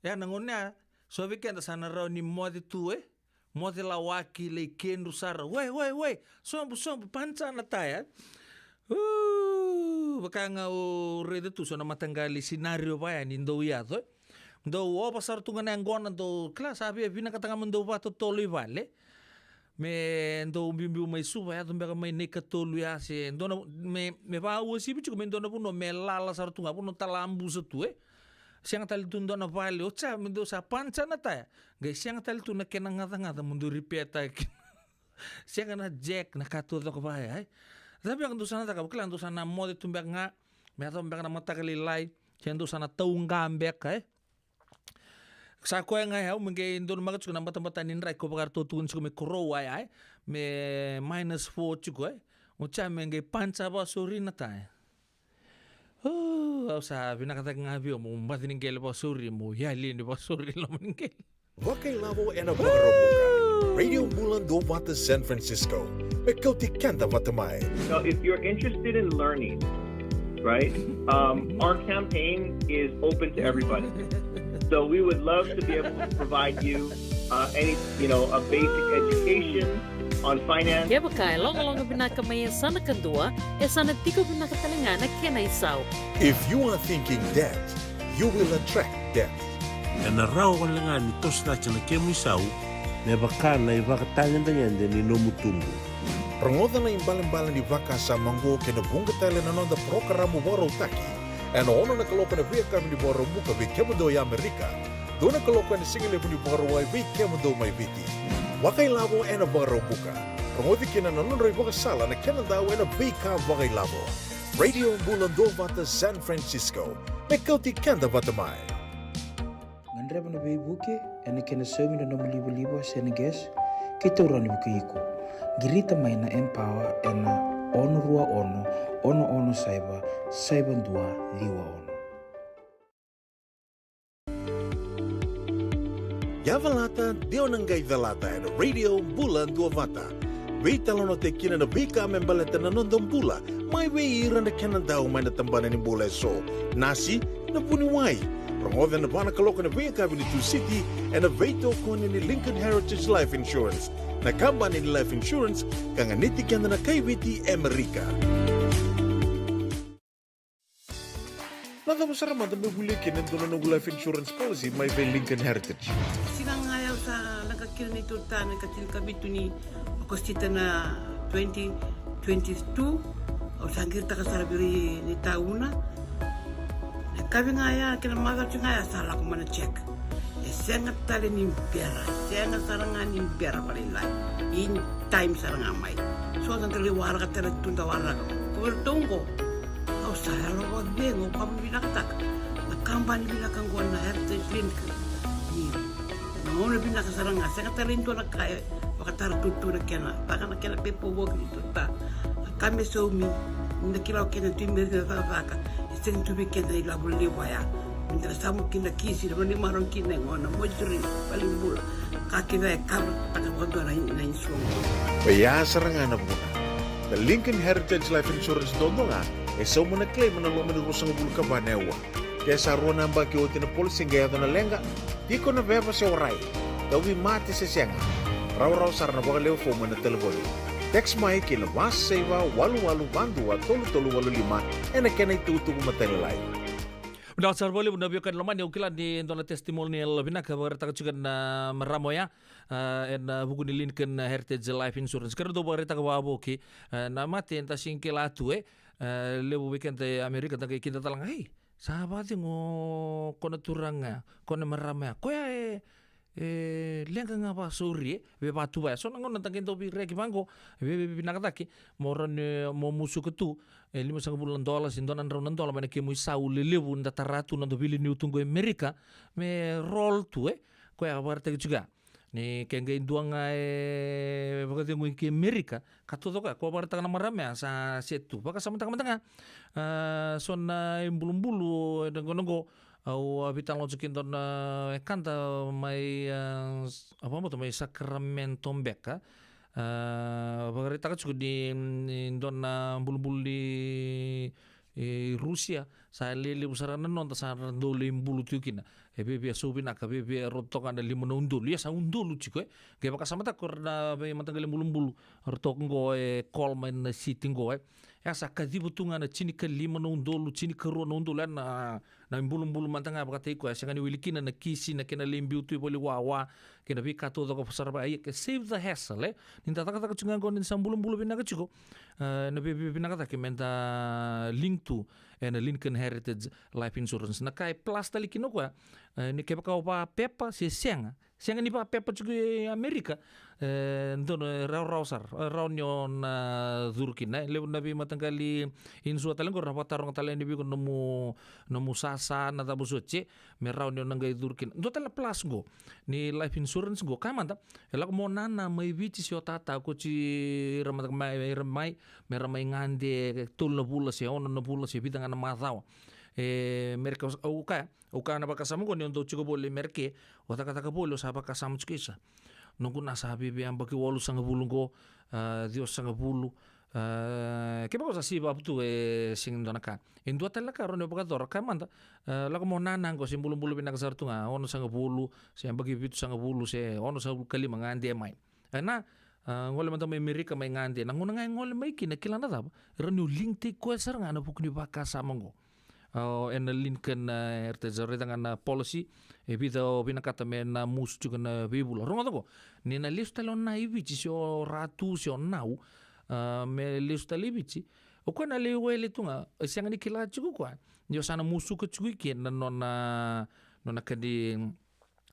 Ia na gauna ya, so vei keda sa na rawa ni moce tu, e. Moce lawaki, lai kedru sara. Wai, wai, wai. Sobu, sobu, panca na taya. Uu, vaka ga au raica tu so na mataqali scenario vaya ni dou yaco, e. Dou ova sara tu ga na yaqona, dou kila sa via vinakata ga mo dou vakatotolo i vale. Me dou biubiu mai Suva, yaco beka mai na ikatolu ya se dua na, me, me vakauasivi tiko me dua na vanua me lala sara tu ga, vanua talabusa tu, e. Sega tale tu dua na vale, o ca, me dou sa panca na taya. Qai sega tale tu na kena gacagaca mo dou ripetaki. Sega na jack, na ka taucoko vaya, e. Cava beka dou sa na caka, kila dou sa na moce tu beka ga, me yaco beka na mataka lailai, se dou sa na tauqa beka, e. Sa koya ga ya, au me qai donumaka tiko na batabata ni drai ko vakaratou tukuni tiko me korou ya, e. Me minus four tiko, e. O ca me qai panca vakasauri na taya. O, au sa vinaka cake ga vei au mo baci ni qele vakasauri, mo yali ni vakasauri loma ni qele. Vakailavo ena Vakaraubuka. Radio Bula Duavata San Francisco. Me kauti keda vata mai. So if you're interested in learning, right, um, our campaign is open to everybody. So we would love to be able to provide you uh, any, you know, a basic education on finance. Kevaka e logaloga vinaka mai e sa na kadua, e sa na tiko vinaka tale ga na kena isau. If you are thinking debt, you will attract debt. Ena rawa wale ga ni toso cake na kemu isau me vaka na ivakatagedegede ni nomu tubu. Rogoca na ibalebale ni vakasama oqo kei na vuqa tale na noda parokaramu vakarautaki ena ono na kaloko ena veiyakavi ni Vakaraubuka vei kemudou e Amerika, dua na kaloko ena sigalevu ni Vakarauwai vei kemudou mai Viti. Vakailavo ena Vakaraubuka. Rogoci kina na nodra ivakasala na kena dau ena veika vakailavo. Radio Bula Duavata San Francisco. Me kauti keda vata mai. Gadreva na veivuke ena kena saumi na nomu livaliva se na gas kei taura na vuke iko. Qirita mai na Empower ena ono rua ono, ono ono saiva, saiva dua ciwa ono. Yavalata, de o na qai calata ena Radio Bula Duavata. Veitalanoataki kina na veika me baleta na noda bula, mai vei ira na kena dau mai na tabana ni bula eso. Nasi, na vuniwai. Rogoca ena va na kaloko ena veiyakavi ni Tusiti, ena veitokoni ni Lincoln Heritage Life Insurance, na kabani ni life insurance ka ganiti keda na kai Viti e Amerika. Na cava sara mada me volia kina e dua na noqu life insurance policy mai vei Lincoln Heritage? Siga ga ya au sa leqa kina neitou ta na ikatinikavitu ni Okosita na twenty twenty-two, au sa qiritaka sara vei ira ni tauna. Na kavi ga ya kei na macawa ga ya sa lako mai na check. E sega tale ni bera, sega sara ga ni bera vakalailai. In time sara ga mai. So da qai waraka tale tu da waraka. Ko vei ratou qo, au sa yalo vakacegu, au vakavinavinakataka na kabani vinaka qo na Heritage Link. Ni na gauna vinaka sara ga, sega tale ni dua na ka e vakatara tutu na kena, taka na kena pepa woki ni tuta. Na ka me saumi, ni da kila o keda tu i meri na cakacaka, e sega tu vei keda na ilavo levu vaya. Ni da na samu kina kisi, na vani marau kina e gona, moituri, valenibula. Ka kece e kava taka vakadua na, na insurance. Oya sara ga na vuna. Na Lincoln Heritage Life Insurance duadua ga e sauma na claim ena loma ni ruasagavulu ka va na aua. Ke sa rua na yabaki oti na policy qai yaco na leqa, tiko na veva se warai, tauvimate se sega, rawarawa sara na vakalewe fomu ena talevoni. Text mai ki na va saiva walu walu va dua tolu tolu walu lima ena kena itukutuku matailalai. Vinaka sara vakalevu na veiwekani lomani, au kila ni dua na testimonial vinaka vakaraitaka tiko na marama oya, ah, ena vuku ni Lincoln Heritage Life Insurance. Keirau dau vakaraitaka vakavoki, eh, na mate eda sega ni kila tu, eh, eh, levu vei keda e Amerika da qai kida tale ga, "Ei, sa vakacegu o koya na turaga ya, koya na marama ya, koya e, e leqa ga vakasauri, e veivakatuvai." So na gauna da qai dau veireki vaqo, e vei, vei, vinaka cake mo rawa ni mo musuka tu e limasagavulu na dola se dua na drau na dola mai na kemu isau lelevu da tara tu, na noda veiliutaki tu qo e Amerika, me roll tu, e. Koya vakaraitaki tiko ya. Ni ke qai dua ga e vakacegu i ke Amerika, ka taucoko ya, ko vakaraitaka na marama ya sa set tu. Vakasamataka mada ga, ah, so na ibulubulu ena gauna qo, au a veitalanoa tiko kei dua na wekada mai, ah, a vakabauta mai Sacramento beka. Ah, vakaraitaka tiko ni, ni dua na bulubulu ni, e, Rusia, sa lelevu sara na noda sa ra dau lai bulu tiko kina. E viavia sau vinaka, viavia rauta toka ga na lima na udolu. Ia sa udolu tiko, e. Qai vakasamataka ko ira na veimataqali bulubulu, rauta toka qo e call mai na city qo, e. Ia sa kaciva tu ga na tinikalima na udolu, tinikarua na udolu, ya na, na ibulubulu mada ga vakataki koya, e sega ni wili kina na kisi, na kena lai biu tu i vale ni wawa, kei na veika taucoko sara vaka, ia ke save the hassle, e. Ni da cakacaka tiko ga qo ni sa bulubulu vinaka tiko, e, na vei, vei, vinaka cake me da link tu ena Lincoln Heritage Life Insurance. Na ka e plus tale kina o koya, e, ni kevaka o vakapepa se sega, sega ni vakapepa tiko e Amerika, e, donu, e, rawarawa sara, e, rawa ni o na curu kina, e. Levu na veimataqali insure tale qori na vakataroga tale yani vei iko na nomu, nomu sasa, na cava soti, e, me rawa ni o na qai curu kina. Dua tale na plus qo ni life insurance qo, kaya mada, e lako mo nana mai Viti se o tata, ko ti ira mada mai, ira mai, me ra mai gade tolu na vula se ono na vula se vica ga na macawa. E, Amerika, au kaya, au kaya na vakasama qo ni o dau tiko voli Amerika, o cakacaka voli, o sa vakasama tiko, isa, noqu na sa viavia yabaki walusagavulu qo, ah, ciwasagavulu, ah, kevaka o sa save up tu, e sega ni dua na ka. E dua tale na ka rawa ni o vakayacora, kaya mada, ah, lako mo nana qo se bulubulu vinaka sara tu ga, onosagavulu se yabaki vitusagavulu se onosagavulu ka lima, gade mai. E na, ah, gole mada mai Amerika mai gade. Na gauna ga e gole mai kina, kila na cava, rawa ni o link-taki koya sara ga ena vuku ni vakasama qo. Ah, ena Lincoln, ah, Heritage, raica ga na policy, e vica o vinakata me na musu tiko na veivula. Rogoca qo, ni na lesu tale o Na i Viti se o Ratu se o Nau, ah, me lesu tale i Viti, o koya na lai wele tu ga, e sega ni kila tiko o koya ni o sa na musuka tiko i ke na nona, nona ka ni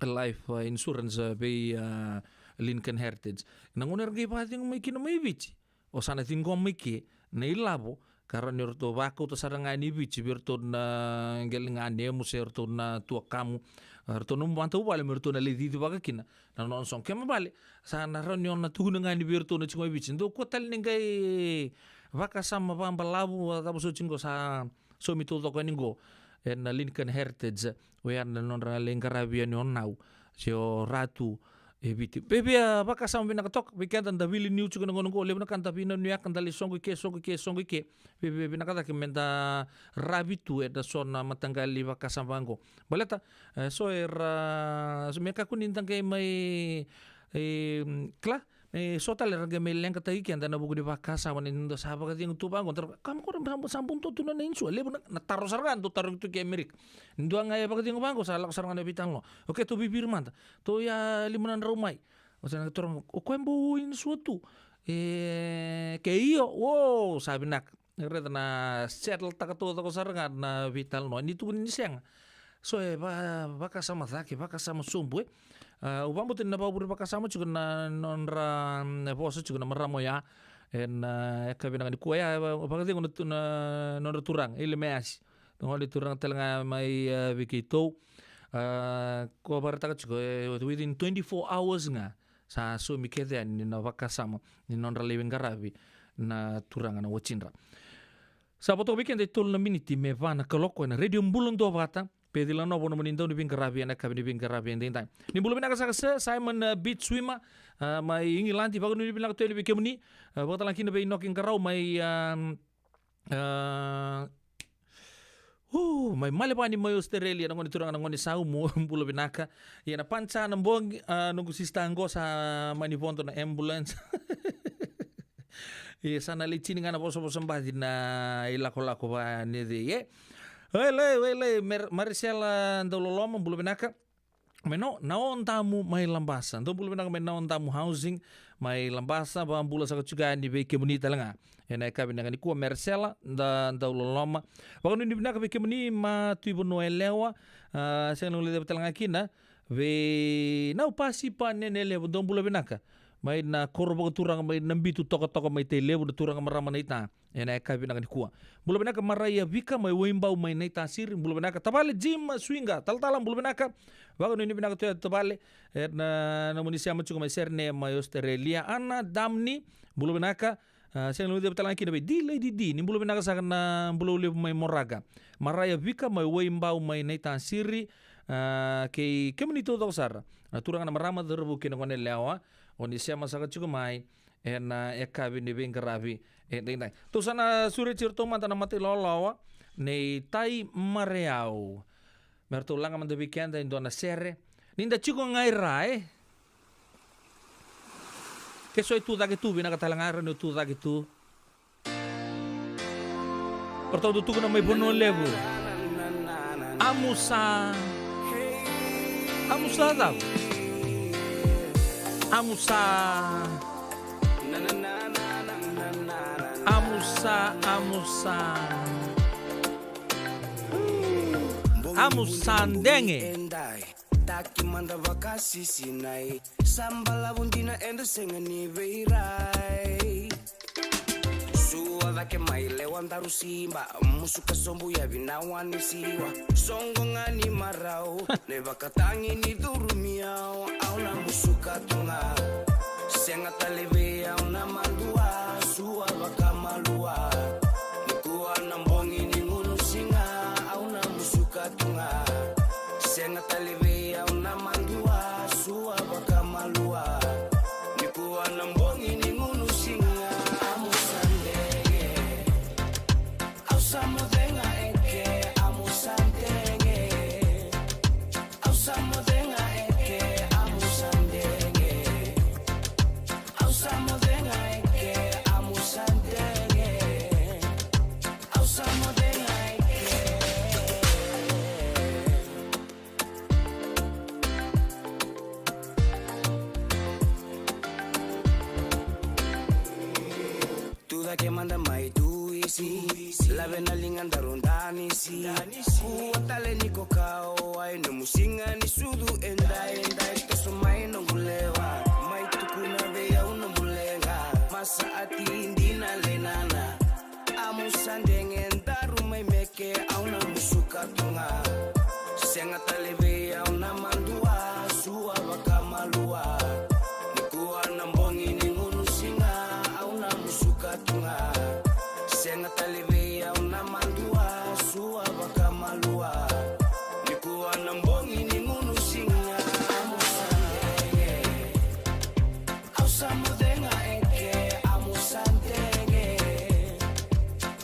life, ah, insurance, ah, vei, ah, Lincoln Heritage. Na gauna era qai vakacegu mai kina mai Viti, o sa na ciqoma i ke na ilavo ka rawa ni ratou vakauta sara ga yani i Viti vei iratou na qele ganemu se iratou na tuakamu, ah, iratou na matavuvale me ratou na lai cicivaka kina na nona soqo. Kena ibalebale, sa na rawa ni o na tukuna ga yani vei iratou na tiko mai Viti, dou kua tale ni qai vakasama vakabalavu, ah, cava soti qo sa saumi taucoko yani qo ena Lincoln Heritage, oya na nodra lai qaravi yani o Nau se o Ratu e Viti. Viavia vakasama vinaka toka vei keda da veiliutaki tiko ena gauna qo, levu na ka da veinanuyaka, da lai soqo i ke, soqo i ke, soqo i ke. Viavia vinaka cake me da ravi tu ena so na mataqali vakasama vaqo. Baleta, e, so era, so me kakua ni da qai mai, e, kila, e, so tale era qai mai leqataki keda ena vuku ni vakasama ni da sa vakacegu tu vaqo. Da ra, kama ko ra sa, sa bau dua tu na, na insua. Levu na, na taro sara ga dau tarogi tu ke Amerika. Dua ga e vakacegu vaqo, sa lako sara ga na veitalanoa. O keitou viviri mada, tou ia lima na drau mai. O sa na taro, o koya bau insua tu? E, ke io, o, sa vinaka. Raica na settle-taka taucoko sara ga na veitalanoa. Ni tukuni ni sega, so e va, vakasama cake, vakasama sobu, e. Ah, au vakabauta ni na vakavure vakasama tiko na nodra, mm, vosa tiko na marama oya ena, ah, yakavi vinaka nikua. Oya e va, vakacegu na tu, na nodra turaga, Ilimeasi. Gone turaga tale ga mai, ah, vei keitou. Ah, ko vakaraitaka tiko, e, within twenty-four hours ga sa saumi kece yani na vakasama ni nodra lai veiqaravi na turaga na watidra. Sa vo toka vei keda e tolu na miniti me va na kaloko ena Radio Bula Duavata, Peci Lanova, nomuni dau ni veiqaravi ena yakavi ni veiqaravi edaidai. Ni bula vinaka saka sir, Simon, ah, beach swimmer, ah, mai Igiladi, vakanuinui vinaka tu yani vei kemuni, ah, vakatalega kina vei Inoke Qarau mai, ah, ah, uh, mai Malevani mai Australia, na gone turaga na gone saumu, bula vinaka. Ia na Pancha na bogi, ah, noqu sister qo sa mani vodo na ambulance. Ia sa na lai tini ga na vosavosa baci na ilakolako va ni cei, e. Wailei, wailei, Mer-, Marisela Dauloloma, bula vinaka. Mai na, na Odamu mai Labasa. Dou bula vinaka mai na Odamu Housing mai Labasa, vakabula saka tiko yani vei kemuni tale ga. Ena yakavi vinaka nikua, Marisela, da, Dauloloma. Vakanuinui vinaka vei kemuni mai Vanua Yalewa, a, sega ni guilecava tale ga kina. Vei Nau Pasipa Nene Levu, dou bula vinaka. Mai na koro vakaturaga mai Nabitu Tokatoka mai Tailevu, na turaga marama naita. Ena yakavi vinaka nikua. Bula vinaka Maraia Vika mai Waibau mai Naitasiri, bula vinaka. Tavale Jim Swinga, talatala, bula vinaka. Vakanuinui vinaka tu ya tavale. Ena nomuni sema tiko mai Sydney mai Australia. Ana Damni, bula vinaka. A, sega ni guilecava tale ga kina vei D Lady D, ni bula vinaka saka na Bula Levu mai Moraga. Maraia Vika mai Waibau mai Naitasiri, a, kei kemuni taucoko sara. Na turaga na marama, cauravou kei na goneyalewa, o ni sema saka tiko mai ena yakavi ni veiqaravi edaidai. Tou sa na sureti iratou mada na mata ilawalawa nei Tai Mareyau. Me ratou laga mada vei keda e dua na sere. Ni da tiko ga i ra, e? Ke so e tu cake tu, vinaka tale ga era ni tu cake tu. O ratou tu tukuna mai Vanua Levu. Amusa. Amusa cava? Amusa. Amusa, amusa. Amusa dege. Taki mada vakasisinai, sa balavu dina, eda sega ni veirai. Sua cake mai lewa, daru siba, musuka sobu, yavi na wa ni siwa. Soqo ga ni marau, na ivakatagi ni curumi au, au na musuka tu ga. Sega tale vei au na madua, sua vakamalua. Nikua na bogi ni gunu siga, au na musuka tu ga. Sega tale vei au na madua, sua vakamalua. Nikua na bogi ni gunu siga. Amusa dege. Au sa moce ga eke, amusa dege. Au sa moce ga eke, amusa dege. Au sa moce ga eke, amusa dege. Au sa moce ga eke. Tu cake mada mai Tuisi, lave na liga, daru danisi. Kua tale ni kokao, ai nomu siga ni sucu, edai, edai, toso mai noqu lewa. Mai tukuna vei au nomu leqa, masa ati dina lenana. Amusa dege, daru mai meke, au na musuka tu ga. Sega tale vei au na madua, sua vakamalua. Nikua na bogi ni gunu siga, au na musuka tu ga. Sega tale vei au na madua, sua vakamalua. Nikua na bogi ni gunu siga, amusa dege. Au sa moce ga eke, amusa dege.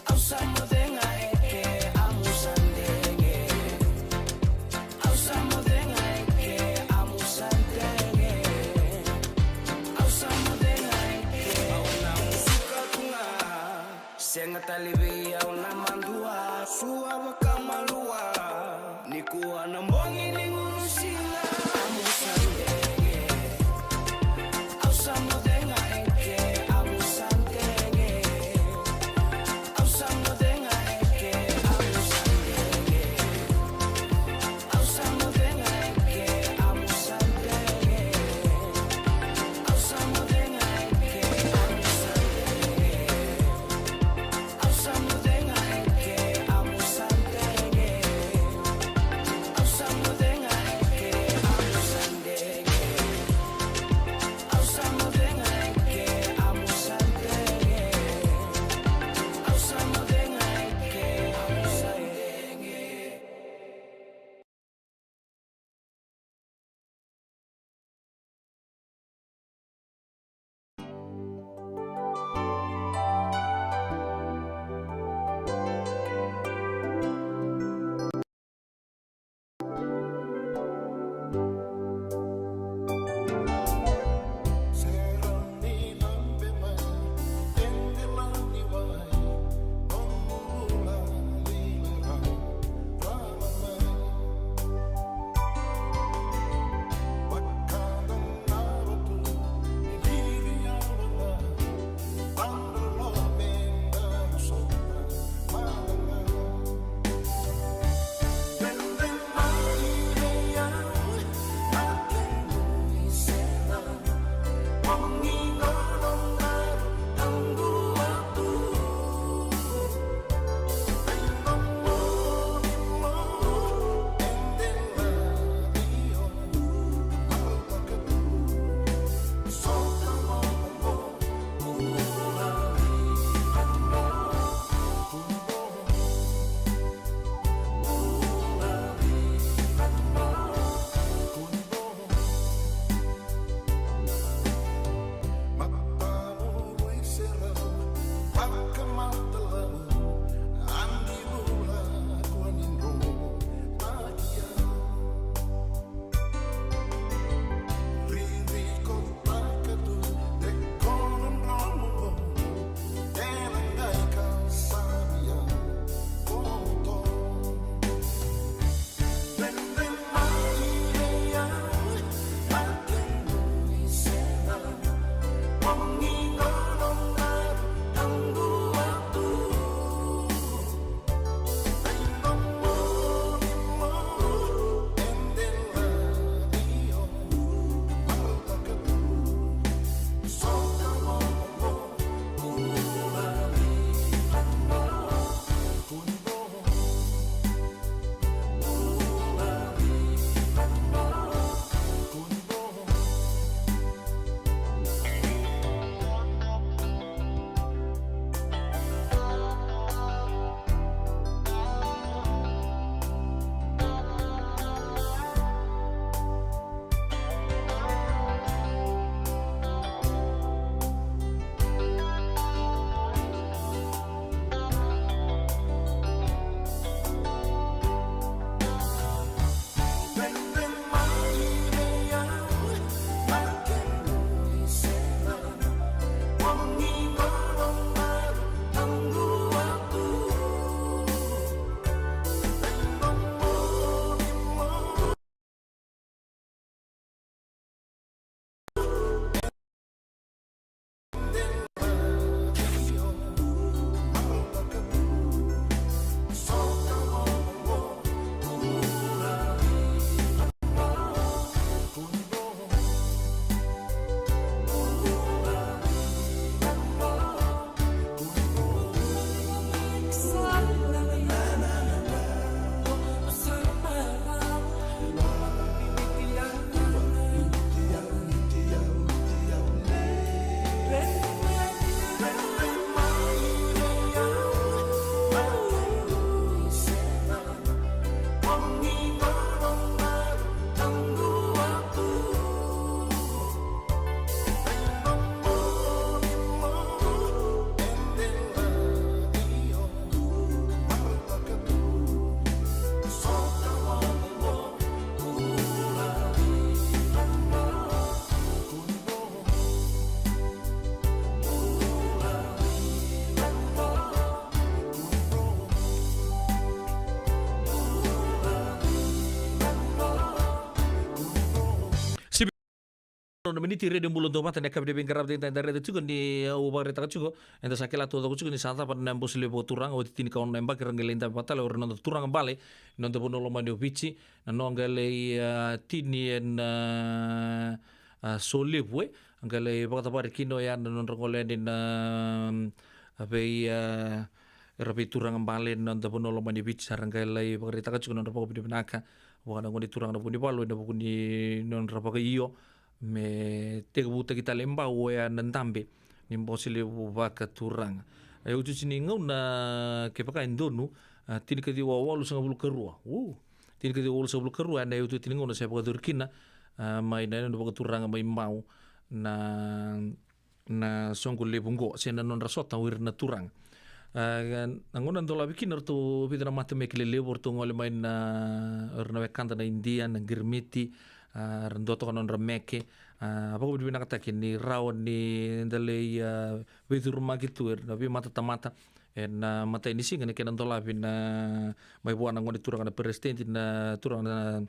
Au sa moce ga eke, amusa dege. Au sa Ono na miniti, Radio Bula Duavata, na yakavi ni veiqaravi. Eda, eda raica tiko ni, uh, au vakaraitaka tiko, eda sa kila taucoko tiko ni sa cava na Bose Levu Vakaturaga, oti tinikaono na yabaki ra qai lai dabe vata tale o ira na noda turaga bale ena noda vanua lomani o Viti, na nodra qai lai, uh, tini ena, uh, uh, Solevu, e. Qai lai vakacavari kina oya na nodra gole yani na, um, vei, uh, era veituraga bale ena noda vanua lomani o Viti, sa ra qai lai vakaraitaka tiko na nodra vakavinavinaka vua na gone turaga na Vunivalu ena vuku ni nodra vakaio me tekivutaki tale e Bau oya na dabe ni Bose Levu Vakaturaga. E iotioti ni gauna, kevaka e donu, a, tinikaciwa walusagavulu ka rua. U, tinikaciwa walusagavulu ka rua, ena iotioti ni gauna sa vakayacori kina, a, mai na yanuyanu vakaturaga mai Bau na, na soqo levu qo, se na nodra sota o ira na turaga. A, na gauna dolavi kina, ratou vica na matameke lelevu, ratou gole mai na, o ira na wekada na Idia, na Qiriti, a, ra dua toka na nodra meke, a, vakavinavinakataki ni rawa ni da lai, a, veicurumaki tu o ira na veimatatamata ena, a, imatai ni siga ni kena dolavi na, mai vua na gone turaga na peresitedi, na turaga na,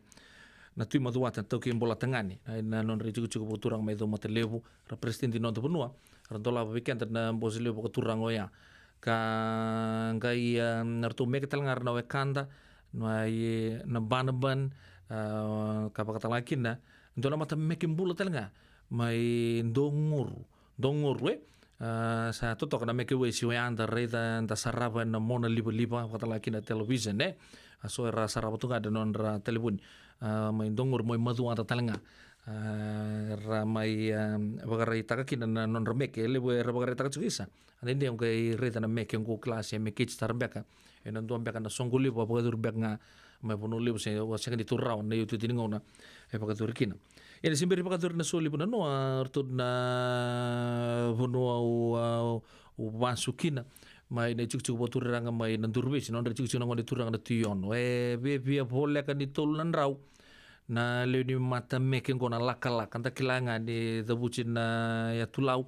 na Tui Macuata, na taukei Bolatagane, na, na nodra itikotiko vakaturaga mai Caumatalevu, ra peresitedi ni noda vanua, ra dolava vei keda na Bose Levu Vakaturaga oya. Ka qai, a, na ratou meke tale ga ra na wekada, na, e, na Banaban, a, ka vakatalega kina dua na matameke bula tale ga mai Dogoru, Dogoru, e. A, sa totoka na meke wesi oya, da raica, da sarava ena mona livaliva, vakatalega kina television, e. A, so era sarava tu ga ena nodra talevoni, a, mai Dogoru, mai Macuata tale ga. A, ra mai, a, vakaraitaka kina na nodra meke, e levu era vakaraitaka tiko, isa. A, dede au qai raica na meke qo, kila se meke iti tara beka ena dua beka na soqo levu a vakayacori beka ga mai Vanua Levu, se, a, sega ni tu rawa na iotioti ni gauna e vakayacori kina. Ia ni se bera ni vakayacori na Solevu nanoa, a, ratou na vanua au, a, au vasu kina mai na itikotiko vakaturaga mai Nadrovi, se nodra itikotiko na gone turaga na Tui Ono. E viavia voleka ni tolu na drau na lewe ni matameke qo na lakalaka, da kila ga ni cavuti na yatu Lau,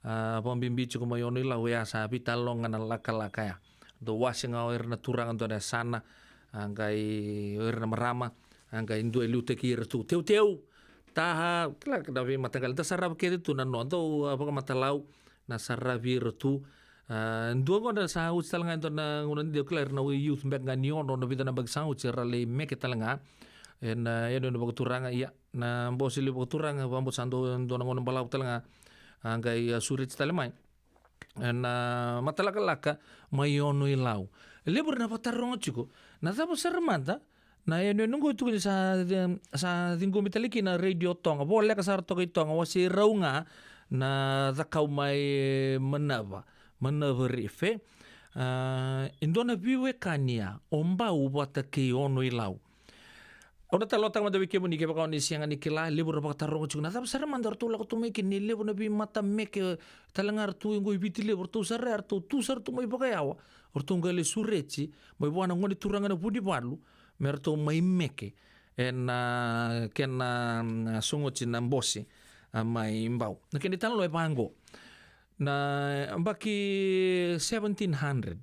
a, vakabibi tiko mai Ono-i-Lau, e a sa veitaloga na lakalaka ya. Dau wase ga o ira na turaga dua na yasana, a, qai o ira na marama, a, qai dua e liutaki ira tu. Teuteu, taha, kila na veimataqali, da sarava kece tu na no, dau, a, vakamatalau, na saravi ira tu. A, dua qo na sa oti tale ga e dua na gauna, dau kila ira na youth beka ga ni Ono, na vica na yabaki sa oti, era lai meke tale ga ena, a, yanuyanu vakaturaga, ia, na Bose Levu Vakaturaga, vakabauta sa dua, dua na gauna balavu tale ga, a, qai, a, sureti tale mai ena matalakalaka mai Ono-i-Lau. E levu era na vakataroga tiko, na cava sara mada na yanuyanu qo e tukuni sa, sa ciqomi tale kina Radio Toga, voleka sara toka i Toga, wasei rau ga na Cakaumai, Manava, Manava Reef, e. A, e dua na veiwekani ya o Bau vata kei Ono-i-Lau. Au na talanoataka mada vei kemuni, kevaka o ni sega ni kila, levu era vakataroga tiko na cava sara mada ratou lako tu mai kina, ni levu na veimatameke tale ga ratou qo i Viti Levu, ratou sara, ratou tu sara tu mai vakayawa, ratou qai lai sureti mai vua na gone turaga na Vunivalu me ratou mai meke ena, a, kena, a, sogoti na Bose, a, mai Bau. Na kena italanoa e vaqo. Na yabaki seventeen hundred,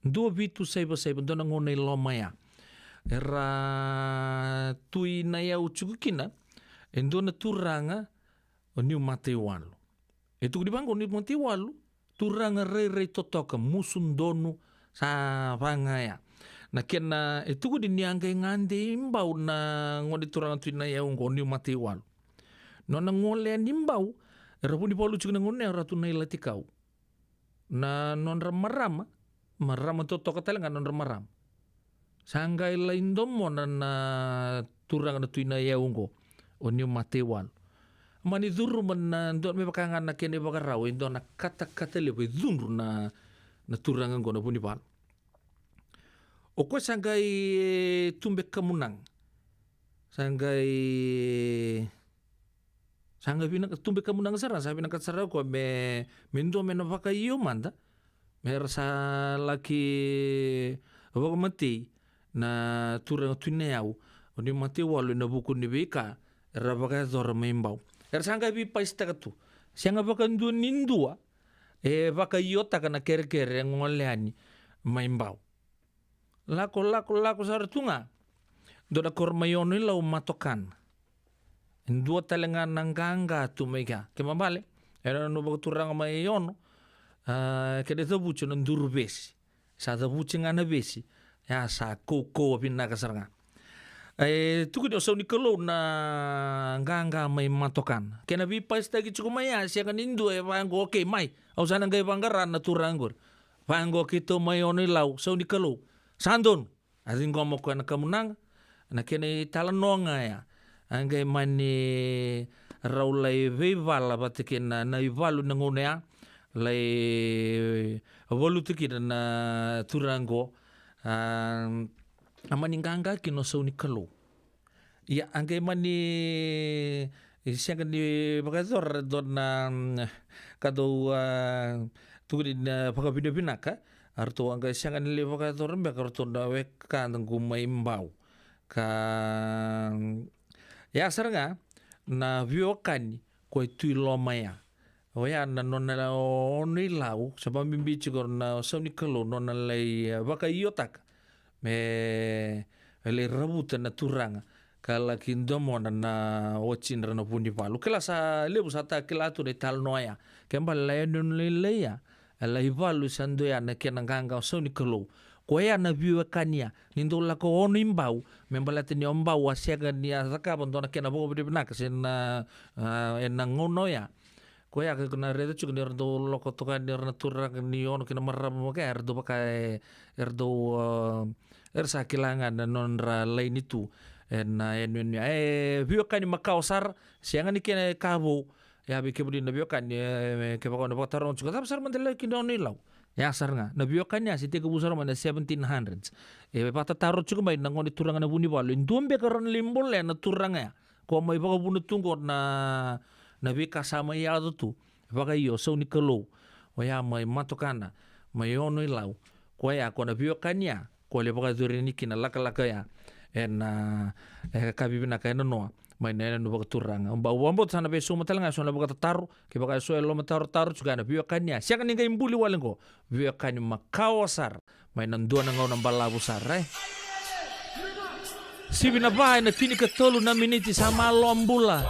dua vitu saiva saiva, dua na gauna i loma ya, era tu i Nayau tiko kina e dua na turaga o Niumataiwalu. E tukuni vaqo, Niumataiwalu, turaga rairai totoka, musu donu, sa va ga ya. Na kena, e tukuni ni a qai gade i Bau na gone turaga tu i Nayau qo, Niumataiwalu. Nona gole yani i Bau, era Vunivalu tiko na gauna ya, era tu na Ilatikau. Na nodra marama, marama totoka tale ga nodra marama. Sa qai lai domona na turaga na Tui Nayau qo, o Niumataiwalu. Mani curuma na dua, me vaka ga na kena ivakarau, e dua na katakata levu e cudru na, na turaga qo na Vunivalu. O koya sa qai, e, tube kamunaga. Sa qai, sa qai vinaka, tube kamunaga sara, sa vinakata sara o koya me, me dua me na vakaio mada, me ra sa laki vakamatei na turaga Tui Nayau o Niumataiwalu ena vuku ni veika era vakayacora mai Bau. Era sa qai veipaisitaka tu. Sega vakadua ni dua e vakaiotaka na kerekere e gole yani mai Bau. Lako, lako, lako sara tu ga. Dua na koro mai Ono-i-Lau, Matokana. E dua tale ga na qaqa tu mai kea. Kena ibalebale, e na nona vakaturaga mai Ono, a, kena icavuti na duru vesi. Sa cavuti ga na vesi, ia sa kaukauwa vinaka sara ga. E tukuni o Sau ni Kalou na qaqa mai Matokana. Kena veipasitaki tiko mai ya, sega ni dua e vaqo, okay, mai, au sa na qai vaqara na turaga qori. Vaqo keitou mai Ono-i-Lau, Sau ni Kalou. Sa donu. A ciqoma o koya na kamunaga, na kena italanoa ga ya. A qai mani rau lai veivala vata kei na, na ivalu na gauna ya, lai valuta kina na turaga qo. A, a mani qaqa kina o Sau ni Kalou. Ia, a qai mani sega ni vakayacora e dua na, mm, ka dau, a, tukuni na vakavinavinaka, a ratou a qai sega ni lai vakayacora beka o ratou na wekada qo mai Bau. Ka, mm, ya sara ga na veiwekani ko e tu i loma ya. Oya na nona Ono-i-Lau, sa vakabibi tiko na Sau ni Kalou, nona lai, e, vakaiotaka me, me lai ravuta na turaga ka laki domona na watidra na Vunivalu. Kila sa levu sa ta kila tu na italanoa ya. Kena ibalebale e nona lailai ya, e lai valu sa dua ya na kena qaqa o Sau ni Kalou. Koya na veiwekani ya, ni dau lako Ono-i-Bau, me baleta ni o Bau a sega ni a cakava dua na kena vakavinavinaka se na, a, e na gauna oya. Koya ka na raica tiko ni ra dau lako toka ni ra na turaga ni Ono kei na marama mai kea, era dau vaka e, era dau, a, era sa kila ga na nodra laini tu e na yanuyanu ya. E veiwekani makawa sara, sega ni kena ka vou. Ia vei kemuni na veiwekani, e, kevaka o na vakataroga tiko, cava sara mada e lako kina Ono-i-Lau? Ya sara ga, na veiwekani ya se tekivu sara mai na seventeen hundreds. E vakatataro tiko mai na gone turaga na Vunivalu, e dua beka rau na lai bolea na turaga ya. Ko mai vakavuna tu qo na, na veika sa mai yaco tu. Vakaio, Sau ni Kalou. Oya mai Matokana, mai Ono-i-Lau. Koya ko na veiwekani ya, ko lai vakayacori yani kina lakalaka ya. E na, e ka vivinaka e nanoa mai na yanuyanu vakaturaga. Au vakabauta sa na veisauma tale ga e so na vakatataro, kevaka e so e lomatarotarotaka na veiwekani ya. Sega ni qai buli wale qo. Veiwekani makawa sara. Mai na dua na gauna balavu sara, e. Sivi na va e na tinikatolu na miniti, sa malo bula.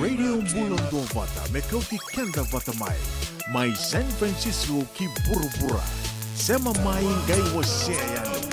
Radio Bula Duavata, me kauti keda vata mai. Mai San Francisco ki vuravura. Sema mai qai wasea yani.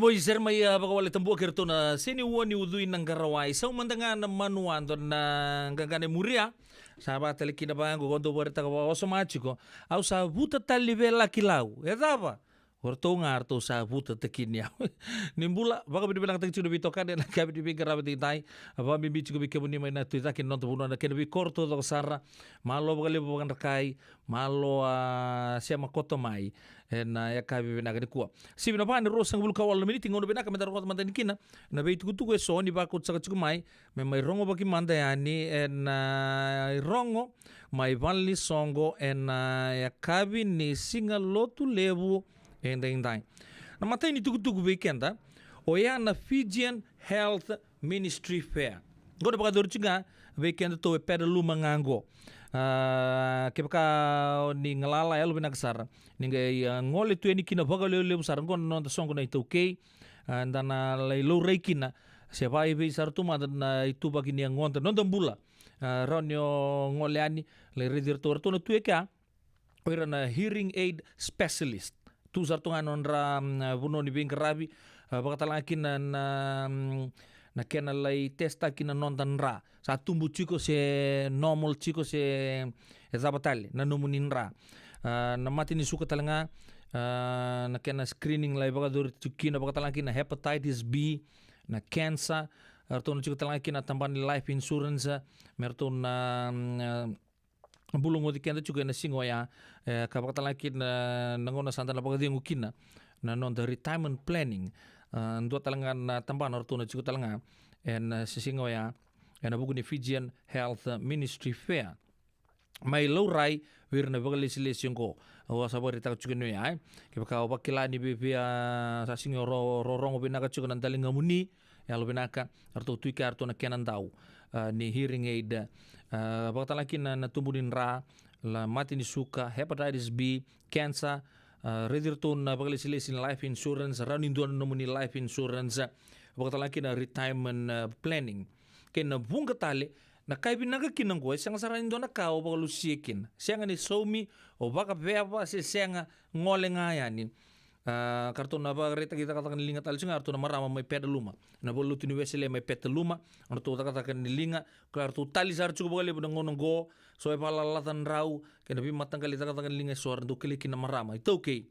Oi, sere mai, a, vakawale tabu kei ratou na Seniua ni Ucui na Qarawai. Sau mada ga na manu ado na qaqana e muria. Sa vakatale kina vaqo, ko dou vakaraitaka vakaoso ma tiko. Au sa vuta tale ni vela ki Lau. E cava? O ratou ga ratou sa vuta takini au. Ni bula, vakavinavinakataki tiko na veitokani ena yakavi ni veiqaravi edaidai. Vakabibi tiko vei kemuni mai na Tui Cake, na noda vanua, na kena veikoro taucoko sara. Malo vakalevu vakadrakai, malo, a, sema koto mai ena yakavi vinaka nikua. Sivi na va ni ruasagavulu ka walu na miniti, gauna vinaka meda rogoca mada yani kina na veitukutuku eso ni vakauta saka tiko mai, me mai rogovaki mada yani ena irogo mai valenisoqo ena yakavi ni Siga Lotulevu edaidai. Na imatai ni tukutuku vei keda, oya na Fijian Health Ministry Fair. Qo na vakayacori tiko ga vei kedatou e Pedaluma ga qo. A, kevaka o ni galala, yalovinaka sara ni qai, a, gole tu yani kina vakalevulevu sara. Qo na noda soqo na iTaukei, a, da na lai laurai kina se vakaevei sara tu mada na ituvaki ni yagoda, noda bula. A, rawa ni o gole yani, lai raici iratou, ratou na tu e kea o ira na hearing aid specialist. Tu sara tu ga nodra, mm, vanua ni veiqaravi, a, vakatale ga kina na, mm, na kena lai testaki na noda dra. Sa tubu tiko se normal tiko se e cava tale na nomuni dra. A, na mate ni suka tale ga, a, na kena screening lai vakayacori tiko kina, vakatale ga kina hepatitis B, na cancer. Ratou na tiko tale ga kina tabana ni life insurance, me ratou na, mm, a, bulagoci keda tiko ena siga oya, e, ka vakatale ga kina na gauna sa da na vakacegu kina na noda retirement planning. A, dua tale ga na tabana ratou na tiko tale ga ena siga oya ena vuku ni Fijian Health Ministry Fair. Mai laurai vei ira na vakalesilesi oqo. Au sa vakaraitaka tiko ni oya, e, kevaka o vakila ni via, via sa sega ni ro-, ro-, rogo vinaka tiko na daligamuni, yalovinaka, ratou tu i kea ratou na kena dau, a, ni hearing aid, a, vakatale ga kina na tubu ni dra, na mate ni suka, hepatitis B, cancer, a, raici iratou na vakalesilesi ni life insurance, rawa ni dua na nomuni life insurance, vakatale ga kina retirement, a, planning. Kei na vuqa tale, na ka e vinaka kina oqo, e sega sara ni dua na ka o vakalusia kina. Sega ni saumi, o vakaveva, se sega, gole ga yani. A, ka ratou na vakaraitaki cakacaka ni liga tale tiko ga ratou na marama mai Pedaluma. Na valenilotu ni Wesele mai Pedaluma, ratou cakacaka ni liga, ka ratou tali sara tiko vakalevu na gauna oqo, so e vakalalaca drau, kei na veimataqali cakacaka ni liga eso, ra dau kilai kina na marama iTaukei.